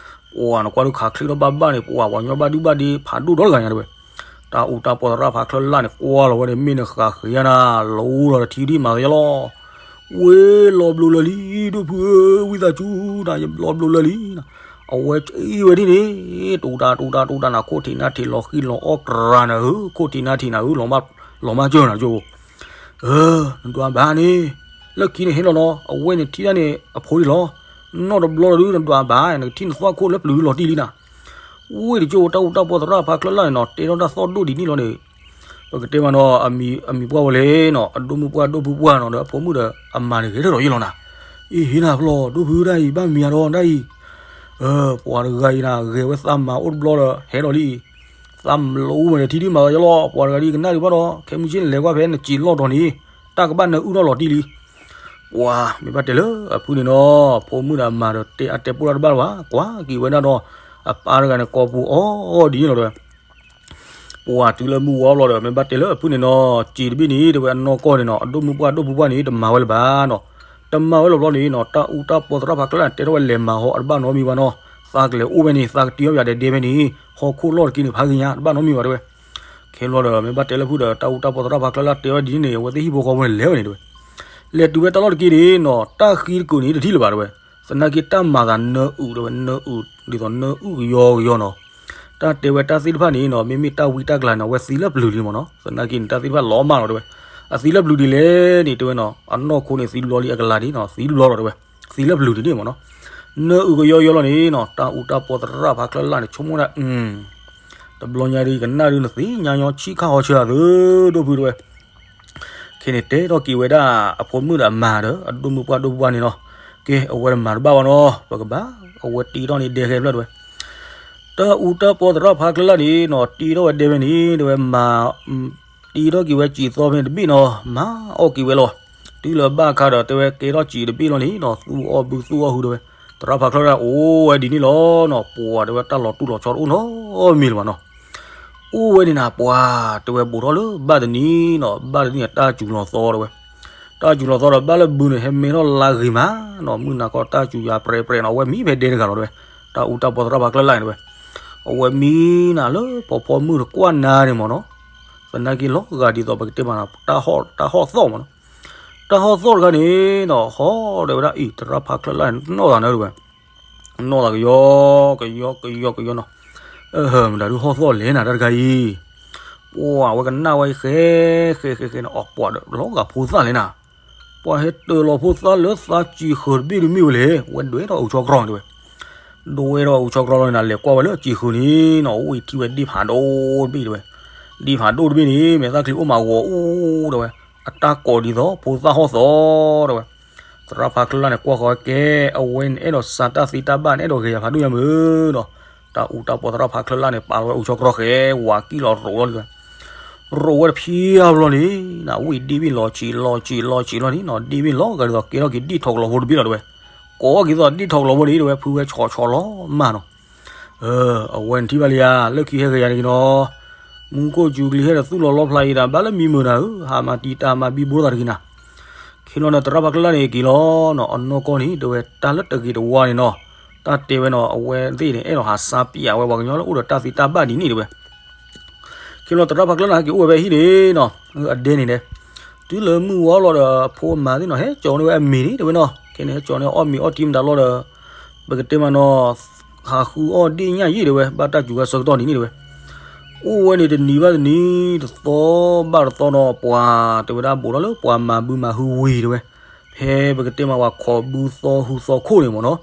ပှၤနကွၢ်ဒုးခးချ့ထီၣ်ဘၣ်ဘၣ်န့ၣ် ပှၤပှၤညီဘၣ်ဒုဘၣ်ဒ့ဖးဒိၣ်ဒီတဂၤညါတဲဝဲ, တၢ်အူတၢ်ပီသရၣ်ဖးချၢလၢ်န့ၣ် ကွၢ်လီၤဝဲဒီးမ့ၢ်နဃးဃ့ယါနၤ လီၤအူလီၤတထံဒံၣ်မၤသးယလီၤ, ဝ့ၢ်လီၤဘျိလၢာ်လံ ဒိၣ်ဖုဧၢ ဝံသးစူၤနၤ လီၤဘျိလၢာ်လံ, အဝဲစံးဝဲဒ်န့ၣ် တူၢ်တၢ်တူၢ်တၢ်တူၢ်တၢ်နၤ ခိၣ်ထံးနၢ်ထံးလီၤဃံလီၤအီၣ်ကြၤနၤဧၢ ခိၣ်ထံးနၢ်ထံးနၤဧၢ လီၤမၢ်စၢၤနၤကၠိ နဒွးဘၣ်န့ၣ် လၢခံန့ၣ်ဟဲလီၤနီၤ အဝဲန့ၣ်ထံၣ်တၢ်န့ၣ်အဖိဒံးလီၤ, နီၢ်တဘျီလီၤဒုး နဒွးဘၣ် နကထံၣ်နသွၣ်ခိၣ်လၢပျုၤလီၤတံၢ်လံနၤ, ဝ့ၢ်တကၠိ တၢ်အူတၢ်ပီသရၣ်ဖးချၢလၢ်န့ၣ်နီၤ တဲထီၣ်တၢ်သီၣ်ဒိၣ်ဒ်န့ၣ်လီၤန့ၣ်, ပကတဲမးနီၤ အမံၤပှၢ်ဝဲလဲၣ်နီၤ အဒိၣ်မုၢ်ပှၢ်ဒိၣ်ဖုပှၢ်နီၤ ဒီးအဖိမုၣ်ဒီးအမၤန့ၣ်ဂဲၤထၢၣ်ဒီးယလီၤနၤ, အ့ဟ့နၤဖျီၣ် ဒိၣ်ဖုတၢ်အံၤ ဘၣ်မံၤဧါဒီးတၢ်အံၤ ပှၤတဂၤအံၤနၤ ဂဲၤဝဲသးမၤအိၣ်တဘျီဒီး ဟဲလီၤလံ, သးမၤလီၤအူဝဲဒီးထံဒံၣ်မၤသးယလီၤ ပှၤတဂၤဒ်ကနၣ်ဒံးဘၣ်ဒီး ခဲမုၢ်ဆ့ၣ်န့ၣ်လဲၤကွၢ်ဖဲနစံးလီၢ်တီၤန့ၣ် တၢ်ကဘၣ်နၢအုၣ်ထီၣ်လီၤတံၢ်လံ, ပှၤမ့ၢ်ဘၣ်တဲလၢအဖုန့ၣ်နီၤ ဖိမုၣ်ဒီးအမၤဒီးတဲအါတဲပိၢ်တၢ်တဘၣ်လၢၤဘၣ် ကွၢ်က့ၤဝဲဒၣ်ဒီး အပၢ်တဂၤန့ၣ် ကိာ်ပူၤအီၣ်ဒ်န့ၣ်လီၤတဲဝဲ ပှၤတုၤလၢမုၢ်ဝါဘျီဒီး မ့ၢ်ဘၣ်တဲလၢအဖုၣ်န့ၣ်နီၤ, စံးတဘ့ၣ်န့ၣ် တဲဝဲအနီၢ်ကီၢ်န့ၣ်နီၤ, အဒိၣ်မုၣ်ပှၢ်ဒိၣ်ပူၤပှၢ်န့ၣ် တမၤဝဲလၢၤဘၣ်နီၤ. တမၤဝဲလၢၤဘျီန့ၣ်နီၤ, တၢ်အူတၢ်ပီသရၣ်ဖးကျၢၣ်လၢ်န့ၣ် တဲထီၣ်ဝဲလဲၤမၤဟီတဘၣ်နီတမံၤဘၣ်နီၤ. သးကလဲၤအိၣ်ဝဲန့ၣ် သးကတံၤအီၣ်ပယၤဒဲဒဲဖဲန့ၣ်, ဟီၣ်ခိၣ်လီၢ်တက့ၢ်န့ၣ် ဖးဂ့ၤညါတဘၣ်နီတမံၤဘၣ်တဲဝဲ. ခဲဘျီဒီး မ့ၢ်ဘၣ်တဲလၢဖုၣ်ဒီး တၢ်အူတၢ်ပီသရၣ်ဖးကျၢၣ်လၢ်တဲဝဲဒ်န့ၣ် အဝဲသ့ၣ်ဟံၣ်ဖိဃီဖိန့ၣ် လဲၤဝဲန့ၣ်တဲဝဲ. လဲၤတုၤဝဲတၢ်လီၢ်တက့ၢ်န့ၣ်နီၤ, တၢ်ဃံတကုာ်န့ၣ် တထံၣ်လၢၤဘၣ်တဲဝဲ. သနာ်က့တၢ်မၤသးနၢအုးတဲဝဲ, နၢအုး ဒ်သိးနၢအုးကယီကယီနီၤ. တၢ်တဲဝဲတၢ်သ့ၣ်တဖၣ်န့ၣ်နီၤ, မ့မ့ၢ်တၢ်ဝံတၢ်ကလၤန့ၣ် အဝဲသံလၢပျုၤဒံးမ့ၢ်နီၤ. သနာ်က့န့ၣ် တၢ်သ့ၣ်တဖၣ်လီၤမၢ်လီၤတဲဝဲ. အသံလၢပျုၤဒံးလဲၣ်န့ၣ်တဲဝဲနီၤ, အနီၢ်ခိန့ၣ်သံဘျီလံ, အကလၤဒံးနီၤ သံဘျီလီၤတဲဝဲ. သံလၢပျုၤဒံးန့ၣ်မ့ၢ်နီၤ. နၢအုးကယီကယီလီၤန့ၣ်နီၤ, တၢ်အူတၢ်ပီသရၣ်ဖးကျၢၣ်လၢ်န့ၣ် ဆိကမိၣ်ဒၣ် တဘျီညါဒ်ကနၣ်ဒုး နသ့ၣ်ညါညီဆံၣ်ခၣ်ဟီဆၢအသး ဒိၣ်ဖုတဲဝဲ. ခဲန့ၣ် တဲထီၣ်က့ၤဝဲဒၣ်အဖိမုၣ်ဒီးအမါဒီး အဒိၣ်မုၣ်ပှၢ်ဒိၣ်ပူၤပှၢ်န့ၣ်နီၤ. ကဲ အဝဲတမၤတဘၣ်ဘၣ်နီၤ, ပကဘၣ်, အဝဲတ့ထီၣ်န့ၣ်ဒဲခဲဖျၢၣ်တဲဝဲ. တၢ်အူတၢ်ပီသရၣ်ဖးကျၢၣ်လၢ်န့ၣ်နီၤ, တ့ထီၣ်ဝဲဒဲဖဲန့ၣ်တဲဝဲ, မၤ, တ့ထီၣ်က့ၤဝဲစံာ်သီဖဲန့ၣ်တဘ့ၣ်နီၤ, မၤအီၣ်က့ၤဝဲလီၤ. တုၤလၢဘၣ်ခါဒီးတဲဝဲ ကဲထီၣ်စံာ်တဘ့ၣ်လီၤန့ၣ်နီၤ, သူၣ်အီၣ်ဘုသူၣ်အီၣ်ဟုတဲဝဲ. သရၣ်ဖးကျၢၣ်လၢ်အိၣ်ဝဲဒ်န့ၣ်လီၤနီၤ, ပှၤတဲဝဲတၢ်လီၤတူၢ်လီၤဆီတအိၣ်နီတမံၤလၢၤဘၣ်နီၤ. အိၣ်ဝဲန့ၣ်နၤ ပှၤတဲဝဲ ဘူးထီၣ်လၢဘၣ်တနံၤနီၤ, ဘၣ်တနံၤအတၢ်စူၤလီၤသီတဲဝဲ. တၢ်စူၤလီၤသီဒီးဘၣ်လၢဘုန့ၣ် ဟဲမဲထီၣ်လါဂ့ၤမးနီၤ, မုၢ်နၤခီတၢ်စူၤယၤပြဲးပြဲးနီၤ, အဝဲမံဖဲဒဲတဂၤလီၤတဲဝဲ. တၢ်အူတၢ်ပီသရၣ်ဖးကျၢၣ်လၢ်န့ၣ်တဲဝဲ. အဝဲမံနၤလၢဖီဖီမုၢ်တကွၢ်နၤန့ၣ်မ့ၢ်နီၤ. သနာ်က့လီၤဂာ်ဒ်သိးပကတဲမးနီၤ, တၢ်ဟီၣ်သီၣ်မ့ၢ်နီၤ. တၢ်ဟီၣ်သီၣ်တခါန့ၣ်နီၤ, ဟီၣ်တဲဝဲဒၣ်အံၤ သရၣ်ဖးကျၢၣ်လၢ်န့ၣ် နီၢ်သးနၢတဲဝဲ. နီၢ်သးကယီ, ကယီကယီကယီနီၤ. မတၤဒုးဟီၣ်သီၣ်လဲၣ်နၤတၢ်တခါအံၤ. ပှၤဝဲကနၣ်ဝဲဃဲ, ဃဲဃဲဃဲန့ၣ် အီၤပှၤဒီးလီၤဂာ်ဖိသၣ်လဲၣ်နၤ. ပှၤဟဲတၢၤလီၤဖိသၣ်လၢသးစံာ်ဃၢၤတဘ့ၣ်ဒုးမ့ၢ်ဝဲလဲၣ်, ဝဲဒွဲၣ်ထီၣ်အူဆီကြီတဲဝဲ. ဒွဲၣ်ထီၣ်အူဆီကြီလီၤန့ၣ် လဲၤကွၢ်ဝဲလၢစံာ်ဃၢၤန့ၣ်နီၤ, အိၣ်ဝဲထံၣ်ဝဲဒ့ၣ်ဖးဒိၣ်တဘ့ၣ်တဲဝဲ. ဒ့ၣ်ဖးဒိၣ်တဘ့ၣ်န့ၣ် မဲာ်သၣ်ချံအိၣ်မးဂီၤအူတဲဝဲ. အတၢ်ကိးဒ်သိးဖိသၣ်ဟီၣ်သီၣ်တဲဝဲ. သရၣ်ဖးကျၢၣ်လၢ်န့ၣ် ကွၢ်ဃီဝဲကဲ, အဝဲန့ၣ်အဲၣ်ဒိးစးတၢ်သ့တၢ်ဘၣ်န့ၣ် အဲၣ်ဒိးဂဲၤယၤဖးဒိၣ်ညါမုၢ်နီၤ. တၢ်အူတၢ်ပီသရၣ်ဖးကျၢၣ်လၢ်န့ၣ် ပာ်လီၤဝဲအူဆီကြီဃဲ, ဝၤကံၣ်လီၤရိးလီၤလံ. ရိးဝဲတဖျၢၣ်ဘျီန့ၣ်, ဝံၣ်ဒ့ၣ်ဘ့ၣ်လီၤဆံးလီၤဆံးလီၤဆံးလီၤန့ၣ်နီၤ, ဒ့ၣ်ဘ့ၣ်လီၤဂာ်ဒ်သိးကဲထီၣ်က့ၤဒ့ၣ်ထီၣ်ကလီၤဖိတဘ့ၣ်လီၤတဲဝဲ. ကိးက့ၤသိးဒ့ၣ်ထီၣ်ကလီၤဖိန့ၣ်တဲဝဲ, ဖုဝဲဆီးဆီးလီၤမၢ်နီၤ. အဝဲန့ၣ်ထံၣ်ဘၣ်လံဧါ, လၢခံဟဲဂဲၤယၤန့ၣ်က့ၤနီၤ. မူခိၣ်စူၤကလံၤဟဲဒီးသူၣ်လီၤလီဖျါအံၤဒီး ဘၣ်လၢမံမုာ်နၤဧၢ, ဟးမၤတံာ်တာ်မၤဘံဘူလိာ်သးတဂ့ၤနၤ. ခဲလီၤန့ၣ် သရၣ်ဖးကျၢၣ်လၢ်န့ၣ်က့ၤလီၤနီၤ, အနီၢ်ကီၢ်န့ၣ် တဲဝဲတၢ်လၢတဂ့ၤတဝါန့ၣ်နီၤ, တၢ်တဲဝဲနီၤ, အဝဲသ့ၣ်န့ၣ် အဲၣ်ဒိးဟးစါပျးဝဲပှၤကညီလၢအိၣ်ဒီးတၢ်သ့တၢ်ဘၣ်ဒ်န့ၣ်တဲဝဲ. ခဲလီၤသရၣ်ဖးကျၢၣ်လၢ်န့ၣ် က့ၤအိၣ်ဝဲဖဲဟံၣ်န့ၣ်နီၤ, အဒဲန့ၣ်ဒဲး, တုၤလၢမုၢ်ဝါလီၤဒီး အဖိအမါသ့ၣ်နီၤ ဟဲကၠီၤန့ၢ်ဝဲအမ့ၤန့ၣ်တဲဝဲနီၤ, ခဲန့ၣ် ဟဲကၠီၤန့ၢ်အီၣ်မ့ၤအီၣ်ထံမတၤလီၤဒီး ပကတဲမးနီၤ, ဟးဃုအီၣ်ဒ့ၣ်ညၣ်ယံာ်တဲဝဲ, ဘၣ်တၢ်စူၤဝဲဆၢကတီၢ်ဒ်န့ၣ်တဲဝဲ. အိၣ်ဝဲန့ၣ်တနံၤဘၣ်တနံၤ, တသီဘၣ်တသီနီၤ, ပှၤတဲဝဲဒၣ်ဘူးထီၣ်လၢပှၤမၤဘုမၤဟုဝံၤတဲဝဲ, ဖဲပကတဲမးပှၤခိးဘုသီဟူသီခိၣ်န့ၣ်မ့ၢ်နီၤ,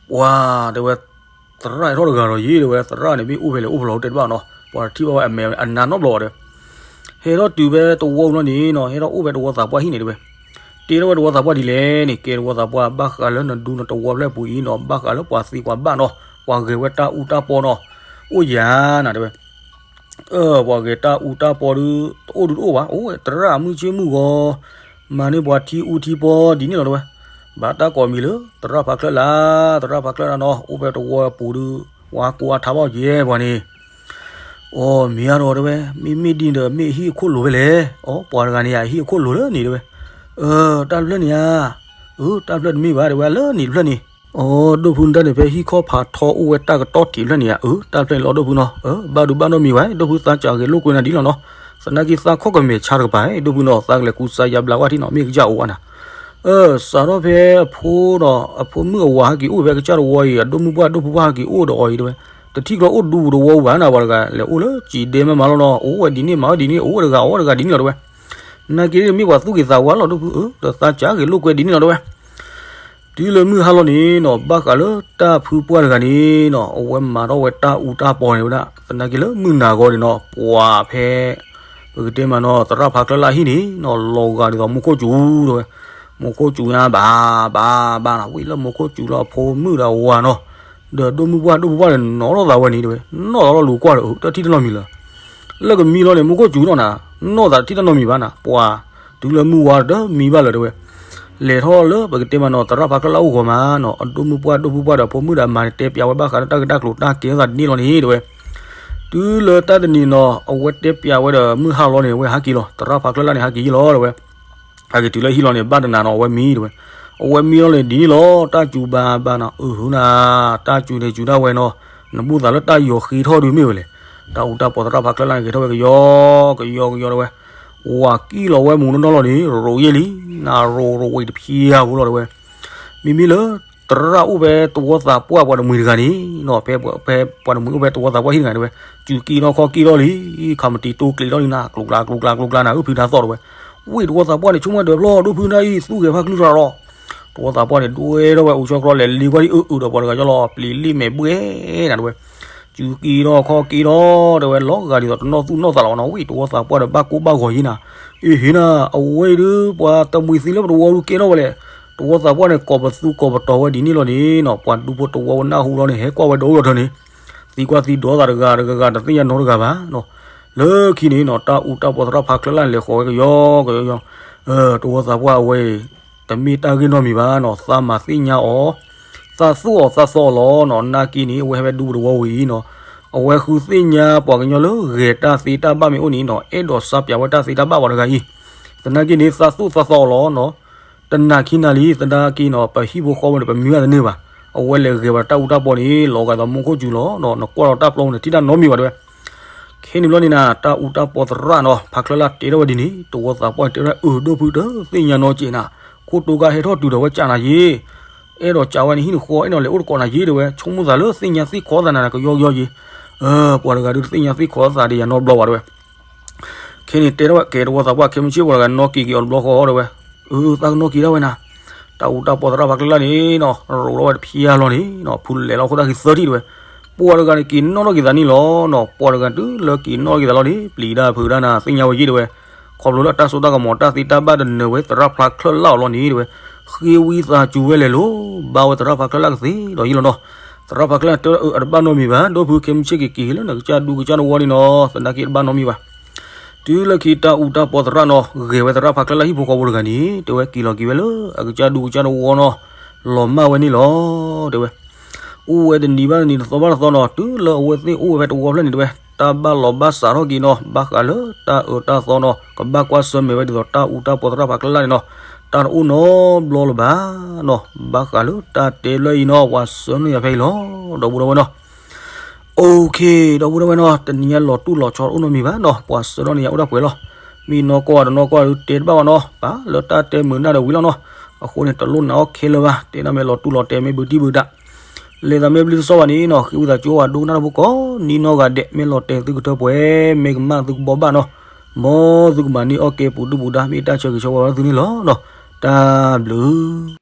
ပှၤတဲဝဲ သရၣ်ဟဲထီၣ်တဂၤဒီးယံာ်တဲဝဲ, သရၣ်န့ၣ်မ့ၢ်အိၣ်ဖဲလဲၣ်အိၣ်ဖဲလဲၣ်တဲတဘၣ်နီၤ, ပှၤတထံၣ်ဘၣ်ဝဲအမဲာ်အနါနီတဘျီဘၣ်ဒီး ဟဲထီၣ်တုၤဖဲသဝီပူၤလီၤန့ၣ်နီၤ, ဟဲထီၣ်အိၣ်ဖဲသဝီသးပှၢ်ဟံၣ်န့ၣ်တဲဝဲ. တ့ထီၣ်ဝဲသဝီသးပှၢ်ဒ်လဲၣ်န့ၣ်, ကဲသဝီသးပှၢ် ဘၣ်ဃးလၢနဒူနတဝီဖျၢၣ်ပူၤအံၤနီၤ, ဘၣ်ဃးလၢပှၤသံပှၤဘၣ်နီၤ, ပှၤဂဲၤဝဲတၢ်အူတၢ်ပီနီၤ, အိၣ်ယၤနၤတဲဝဲ. ပှၤဂဲၤတၢ်အူတၢ်ပီဒုး တအိၣ်ဒုးတအိၣ်ဘၣ်, အိၣ်ဝဲသရၣ်မုၢ်ဆ့ၣ်မုၢ်ဂီၤ, မၤန့ၢ်ပှၤထံအူထံပီဒ်န့ၣ်လီၤတဲဝဲ. ဘၣ်တၢ်ကိးမံၤလၢ သရၣ်ဖးကျၢၣ်လၢ်, သရၣ်ဖးကျၢၣ်လၢ်နီၤ, အိၣ်ဖဲသဝီပူၤဒုး ဝါကိးဝါထါဘၣ်ယဲပှၤန့ၣ်. အိ မ့ၢ်အါဒီးတဲဝဲ, မ့ၢ်မ့ၢ်ဒ်န့ၣ်ဒီး မ့ၢ်ဟံၣ်အခိၣ်လိၤဖဲလဲၣ်. အိ ပှၤတဂၤန့ၣ်ယၤ ဟံၣ်အခိၣ်လိၤလၢန့ၣ်တဲဝဲ. အၢ တၢ်တဖျၢၣ်န့ၣ်ဧါ. အၢ တၢ်တဖျၢၣ်တမ့ၢ်ဘၣ်တဲဝဲ လၢန့ၣ်တဖျၢၣ်န့ၣ်. အိ ဒိၣ်ဖု နတၢ်န့ၣ် ဖဲဟံၣ်ခီၣ်ဖးထီအိၣ်ဝဲတၢ်ကတီၢ်တံးတဖျၢၣ်န့ၣ်ဧါ. အၢ တၢ်တဖျၢၣ်န့ၣ်လီၤဒိၣ်ဖုနီၤ. အၢ ဘၣ်ဒုးဘၣ်နီတမံၤဘၣ် ဒိၣ်ဖုသးစၢ်ဂဲၤလိာ်ကွဲနၤဒ်လီၤနီၤ. သနာ်က့သးခီၣ်ကမဲာ်ဆါတကပၤ ဒိၣ်ဖုနီၤ သးကလဲၤကူစါယါဘျါဝဲထံၣ်နီၤ မ့ၢ်ကစၢ်အိၣ်ဝဲနၤ. အၢ စးထီၣ်ဖဲအဖိဒီး အဖိမုၣ်အဝၤဟဲက့ၤအိၣ်ဖဲကစၢ်တဝီအံၤ အဒိၣ်မုၣ်ပှၢ်ဒိၣ်ဖုပှၢ်ဟဲက့ၤအိၣ်ဒီးအီၤအံၤတဲဝဲ. တထံၣ်ကျီအိၣ်ဒူတဝီဘၣ်နၤ ပှၤတဂၤ လဲၤအိၣ်လၢစံးဒဲမးမးလီၤနီၤ အိၣ်ဝဲဒ်န့ၣ်မၤဝဲဒ်န့ၣ် အိၣ်ဝဲတဂၤအီၣ်ဝဲတဂၤဒ်န့ၣ်လီၤတဲဝဲ. နာ်က့မ့ၢ်ပှၤသူၣ်က့ၤသးဝါလီၤ ဒိၣ်ဖုဧၢ ဒီးသးစၢ်ဂဲၤလိာ်ကွဲဒ်န့ၣ်လီၤတဲဝဲ. တုၤလၢမုၢ်ဟါလီၤန့ၣ်နီၤ ဘၣ်ဃးလၢတၢ်ဖုပှၢ်တဂၤန့ၣ်နီၤ အဝဲမၤထီၣ်ဝဲတၢ်အူတၢ်ပီန့ၣ်ဝဲဒၣ် သနာ်က့လၢမုၢ်နၤဂီၤန့ၣ်နီၤ ပှၤဖဲ ပကတဲမးနီၤ သရၣ်ဖးကျၢၢ်လၢဟံၣ်န့ၣ်နီၤ လီၤဂာ်ဒ်သိးမူခိၣ်စူၤတဲဝဲ. မူခိၣ်စူၤညါဘၣ်ဘၣ်ဘၣ်နီၤ ဝံၤလၢမူခိၣ်စူၤလၢအဖိမုၣ်ဒီးအဝၤနီၤ ဒီးဒိၣ်မုၣ်ပှၢ်ဒိၣ်ဖုပှၢ်ဒီးနီၤထီၣ်သးဝဲန့ၣ်တဲဝဲ နီၣ်သးထီၣ်လူၤကွၢ်ဒီး တထံၣ်တနီၤမံၤလၢၤ လၢကမံလီၤန့ၣ် မူခိၣ်စူၤနီၤနၤ နီၣ်သးတထံၣ်တနီၤမံၤဘၣ်နၤ ပှၤ တုၤလၢမုၢ်ဝါတမံၤဘၣ်လၢၤတဲဝဲ. လဲၤထီၣ်လၢပကတဲမးနီၤ သရၣ်ဖးကျၢၢ်လၢအအိၣ်ဂီၤမးနီၤ အဒိၣ်မုၣ်ပှၢ်ဒိၣ်ဖုပှၢ်ဒီးဖိမုၣ်ဒီးအမါန့ၣ် တဲပျးဝဲဘၣ်ဃးလၢတၢ်ဂ့ၢ်တၢ်ကျိၤတၢ်ကဲထီၣ်သးဒ်န့ၣ်လီၤန့ၣ်တဲဝဲ. တုၤလၢတၢ်တနံၤနီၤ အဝဲတဲပျးဝဲဒီးမုၢ်ဟါလီၤန့ၣ် အဝဲဟးက့ၤလီၤ, သရၣ်ဖးချၢလၢ်န့ၣ် ဟးက့ၤယံၤလီၤ တဲဝဲ. ဟဲက့ၤတုၤလၢဟံၣ်လီၤန့ၣ် ဘၣ်တနၤနီၤ အဝဲမံ တဲဝဲ. အဝဲမံလီၤန့ၣ် ဒ်န့ၣ်လီၤ, တၢ်စူၤဘၣ်ဘၣ်နီၤ, အုဟူနၤ, တၢ်စူၤန့ၣ်စူၤဒၣ်ဝဲနီၤ, နဘူၣ်သးလၢတၢ်ယီၤဃ့ထီၣ်ဒုးမ့ၢ်ဝဲလဲၣ်. တၢ်အူတၢ်ပီသရၣ်ဖးချၢလၢ်န့ၣ် ဂဲၤထီၣ်ဝဲကယီကယီကယီ တဲဝဲ. ဝၤကံၣ်လီၤဝဲမူနီၢ်နီၢ်လီၤန့ၣ် ရိးယဲၢ်လံ, နရိးရိးဝဲတဖျဲးဖိလီၤ တဲဝဲ. မ့မ့ၢ်လၢ သရၣ်အိၣ်ဖဲသဝီသးပှၢ်ပှၤတမှံၤတဂၤန့ၣ်နီၤ, ဖဲ ဖဲပှၤတမှံၤအိၣ်ဖဲသဝီသးပှၢ်ဟံၣ်တဂၤ တဲဝဲ, စူၤက့ၤထီၣ်ခီၣ်က့ၤထီၣ်လံ, ခးမတံၤတိကျ့ၤထီၣ်လံနၤ, ကျိၤကျါကျိၤကျါကျိၤကျါနၤ အုၣ်ဖုဒါသီၣ် တဲဝဲ. ဝ့ၢ်သဝီသးပှၢ်န့ၣ် ဆိကမိၣ်ဒၢးဖျီၣ် ဒိၣ်ဖုနၢ်အံၤ သူၣ်ဂဲၤဖးကျူထီၣ်လီၤ. သဝီသးပှၢ်န့ၣ် ဒွဲထီၣ်ဝဲအိၣ်ဆၢကျီလဲၤလ့ကွၢ်ဒ်အုၣ်အုၣ်ဒီးပှၤတဂၤကၠီလီၤ, ပျံၤလံမဲာ်ဘှဲနၤ တဲဝဲ. စူၤက့ၤထီၣ်ခီၣ်က့ၤထီၣ် တဲဝဲ, လီၤဂာ်ဒ်သိးတနီၣ်သူၣ်နီၣ်သးလီၤနီၤ, ဝ့ၢ်သဝီသးပှၢ်ဒီးဘၣ်ကိၢ်ဘၣ်ဂီၤယံၤနၤ, အ့ဟ့နၤ, အဝဲအံၤဒုး ပှၤတမှံၤသံလၢပသဝီဒုးကဲထီၣ်ဝဲလဲၣ်. သဝီသးပှၢ်န့ၣ် ကိးပသူကိးပတီၤဝဲဒ်န့ၣ်လီၤန့ၣ်နီၤ, ပှၤဒူဖိသဝီဝဲနၢ်ဟူလီၤန့ၣ် ဟဲကွၢ်ဝဲဒီးအိၣ်ဒီးထၢန့ၣ်, သံကွၢ်သံဒိးသးတဂၤတဂၤဂၤ တသ့ၣ်ညါနီတဂၤဘၣ်နီၤ. လၢခံန့ၣ်နီၤ တၢ်အူတၢ်ပီသရၣ်ဖးချၢလၢ်န့ၣ် လဲၤဃီၤဝဲကယီကယီကယီ, သဝီသးပှၢ်အဝဲအံၤ တမ့ၢ်တၢ်ဂ့ၢ်နီတမံၤဘၣ်နီၤ, သးမၤသ့ၣ်ညါအီၤ, သးသူၣ်အီၤသးသီအီၤလီၤနီၤ, နာ်က့န့ၣ် အဝဲဟဲဖဲဒူပသဝီဝံၤအံၤနီၤ, အဝဲဃုသ့ၣ်ညါပှၤကညီလၢဂဲၤတၢ်သ့တၢ်ဘၣ်မ့ၢ်အိၣ်န့ၣ်နီၤ, အဲၣ်ဒိးစါပၠးဝဲတၢ်သ့တၢ်ဘၣ်ပှၤတဂၤအံၤ, သနာ်က့န့ၣ် သးသူၣ်သးသီအီၤလီၤနီၤ, တနာ်ခံနၤလံ, သနာ်က့နီၤ ပဟံၣ်ဖိဃီဖိန့ၣ် ပမံဘၣ်တန့ၢ်ဘၣ်, အဝဲလဲၤဂဲၤဝဲတၢ်အူတၢ်ပီန့ၣ် လီၤဂာ်ဒီးမူခိၣ်စူၤလီၤနီၤ, နကွၢ်လီၤတၢ်ပျီန့ၣ် ထံၣ်တၢ်နီတမံၤဘၣ်တဲဝဲ. ခဲန့ၣ်ဘျီန့ၣ်နၤ တၢ်အူတၢ်ပီသရၣ်နီၤ ဖးချၢလၢ်တဲထီၣ်ဝဲဒ်န့ၣ်, သဝီသးပှၢ်တဲဝဲ အၢ ဒိၣ်ဖုတသ့ၣ်ညါနီကဲးနၤ, ခိၣ်တိကါဟဲထီၣ်တုၤဒီးဝဲကးနၤယ့ၢ်, အဲၣ်ဒိးကးဝဲန့ၣ်ဟံၣ်နဃီ အဲၣ်ဒိးလဲၤအိၣ်တကိးနၤယ့ၢ်တဲဝဲ, ဆိကမိၣ်သးလၢသ့ၣ်ညါသ့ၣ်ခီသးနၤ ကယီကယီယ့ၢ်, ပှၤတဂၤဒုးတသ့ၣ်ညါသ့ၣ်ခီသးဒီးယၤနီတဘျီဘၣ်တဲဝဲ. ခဲန့ၣ်တဲထီၣ်ဝဲကဲသဝီသးပှၢ် ခဲမုၢ်ဆ့ၣ်ပှၤတဂၤနီၣ်က့ၤက့ၤအီၤတဘျီဃီတဲဝဲ, အၢ သးကနီၣ်က့ၤဒၣ်ဝဲနၤ, တၢ်အူတၢ်ပီသရၣ်ဖးချၢလၢ်န့ၣ်နီၤ ရိးထီၣ်ဝဲတဖျဲးလီၤန့ၣ်နီၤ, ဖုလဲၤလီၤခိၣ်သၣ်ခံသၢထံၣ်တဲဝဲ, ပှၤတဂၤန့ၣ် က့ၤနီၣ်ထီၣ်က့ၤသးန့ၣ်လီၤနီၤ, ပှၤတဂၤတုၤလၢက့ၤနီၣ်ထီၣ်က့ၤသးလီၤန့ၣ် ပျံၤဒၣ်ဖုးဒၣ်နၤ သ့ၣ်ညါဝဲယ့ၢ်တဲဝဲ, ခီဖျိလၢအတၢ်စိတၢ်ကမီၤတၢ်သ့တၢ်ဘၣ်တနၢၤဝဲသရၣ်ဖးချၢလၢ်အီၤလီၤန့ၣ်တဲဝဲ, ဃ့ဝံသးစူၤဝဲလဲၤလိၤ ဘၣ်ဝဲသရၣ်ဖးချၢလၢ်ကသ့ဒီးယ့ၢ်လီၤနီၤ. သရၣ်ဖးချၢလၢ်တဲဝဲ အၢ အတဘၣ်နီတမံၤဘၣ်, ဒိၣ်ဖုခဲမုၢ်ဆ့ၣ်က့ၤက့ၤလၢနကစၢ်ဒူကစၢ်တဝီန့ၣ်နီၤ, သနာ်က့တဘၣ်နီတမံၤဘၣ်. တုၤလၢခံတၢ်အူတၢ်ပီသရၣ်နီၤ ဂဲၤဝဲသရၣ်ဖးချၢလၢ်ဟံၣ်ဖိဃီဖိတဂၤန့ၣ် တဲဝဲက့ၤလီၤက့ၤဝဲလၢအကစၢ်ဒူကစၢ်တဝီနီၤ, လီၤမၢ်ဝဲန့ၣ်လီၤ တဲဝဲ. အိၣ်ဝဲတနံၤဘၣ်တနံၤ တသီဘၣ်တသီနီၤ, တုၤလၢအဝဲသ့ၣ်အိၣ်ဝဲဖဲတဝီဖျၢၣ်န့ၣ်တဲဝဲ, တၢ်ဘၣ်လီၤဘၣ်စးထီၣ်က့ၤနီၤ, ဘၣ်ဃးလၢတၢ်အၢတၢ်သီနီၤ, ကဘၣ်ကွၢ်ဆၢၣ်မဲာ်ဝဲဒ်သိးတၢ်အူတၢ်ပီသရၣ်ဖးချၢလၢ်န့ၣ်နီၤ, တၢ်တအိၣ်နီတဘျီလၢၤဘၣ်နီၤ, ဘၣ်ဃးလၢတၢ်တဲလၢအံၤနီၤ, ပှၤဆှၢန့ၢ်ယၤဖဲအံၤလီၤ, ဒီပုၢ်ဒီဝဲၢ်နီၤ. အိၣ်ခ့ ဒီပုၢ်ဒီဝဲၢ်နီၤ, တနံၤညါလီၤတူၢ်လီၤဆီတအိၣ်နီတမံၤဘၣ်နီၤ, ပှၤဆှၢထီၣ်န့ၢ်ယၤအိၣ်ဒၣ်ပှဲၤလီၤ. မ့ၢ်နီၢ်ကီၢ်တနီၢ်ကီၢ် တဲတဘၣ်ဘၣ်နီၤ, ပာ်လၢတၢ်တဲမုာ်နၢ်ဒီးဝံၤလီၤနီၤ. အဃိန့ၣ် တလိၣ်နာ်အီၣ်ခဲလၢာ်ဘၣ်, တဲဒၣ်မ့ၢ်လီၤတူၢ်လီၤတဲာ် မ့ၢ်ဘုတံၢ်ဘုတၢ်, လဲၤသးမ့ၢ်ဘျုးတစီၣ်ဘၣ်န့ၣ်နီၤ, ဃ့ဝံသးစူၤဝဲဒိကနၣ်တၢ်ဖိကိးနံၤနီၢ်ဂၤဒဲး, မ့ၢ်လီၤတဲာ်သုကထၢပှဲၤ, မ့ၢ်ကမၣ်သုကဘီဘၣ်နီၤ, မ်သုကမၤန့ၢ်အီၣ်ကဲပူၤဒုၣ်ပူၤဒါ မ့ၢ်တၢ်ဆၢဂ့ၤဆၢဝါဘၣ်သုန့ၣ်လီၤနီၤ. တၢ်ဘျုး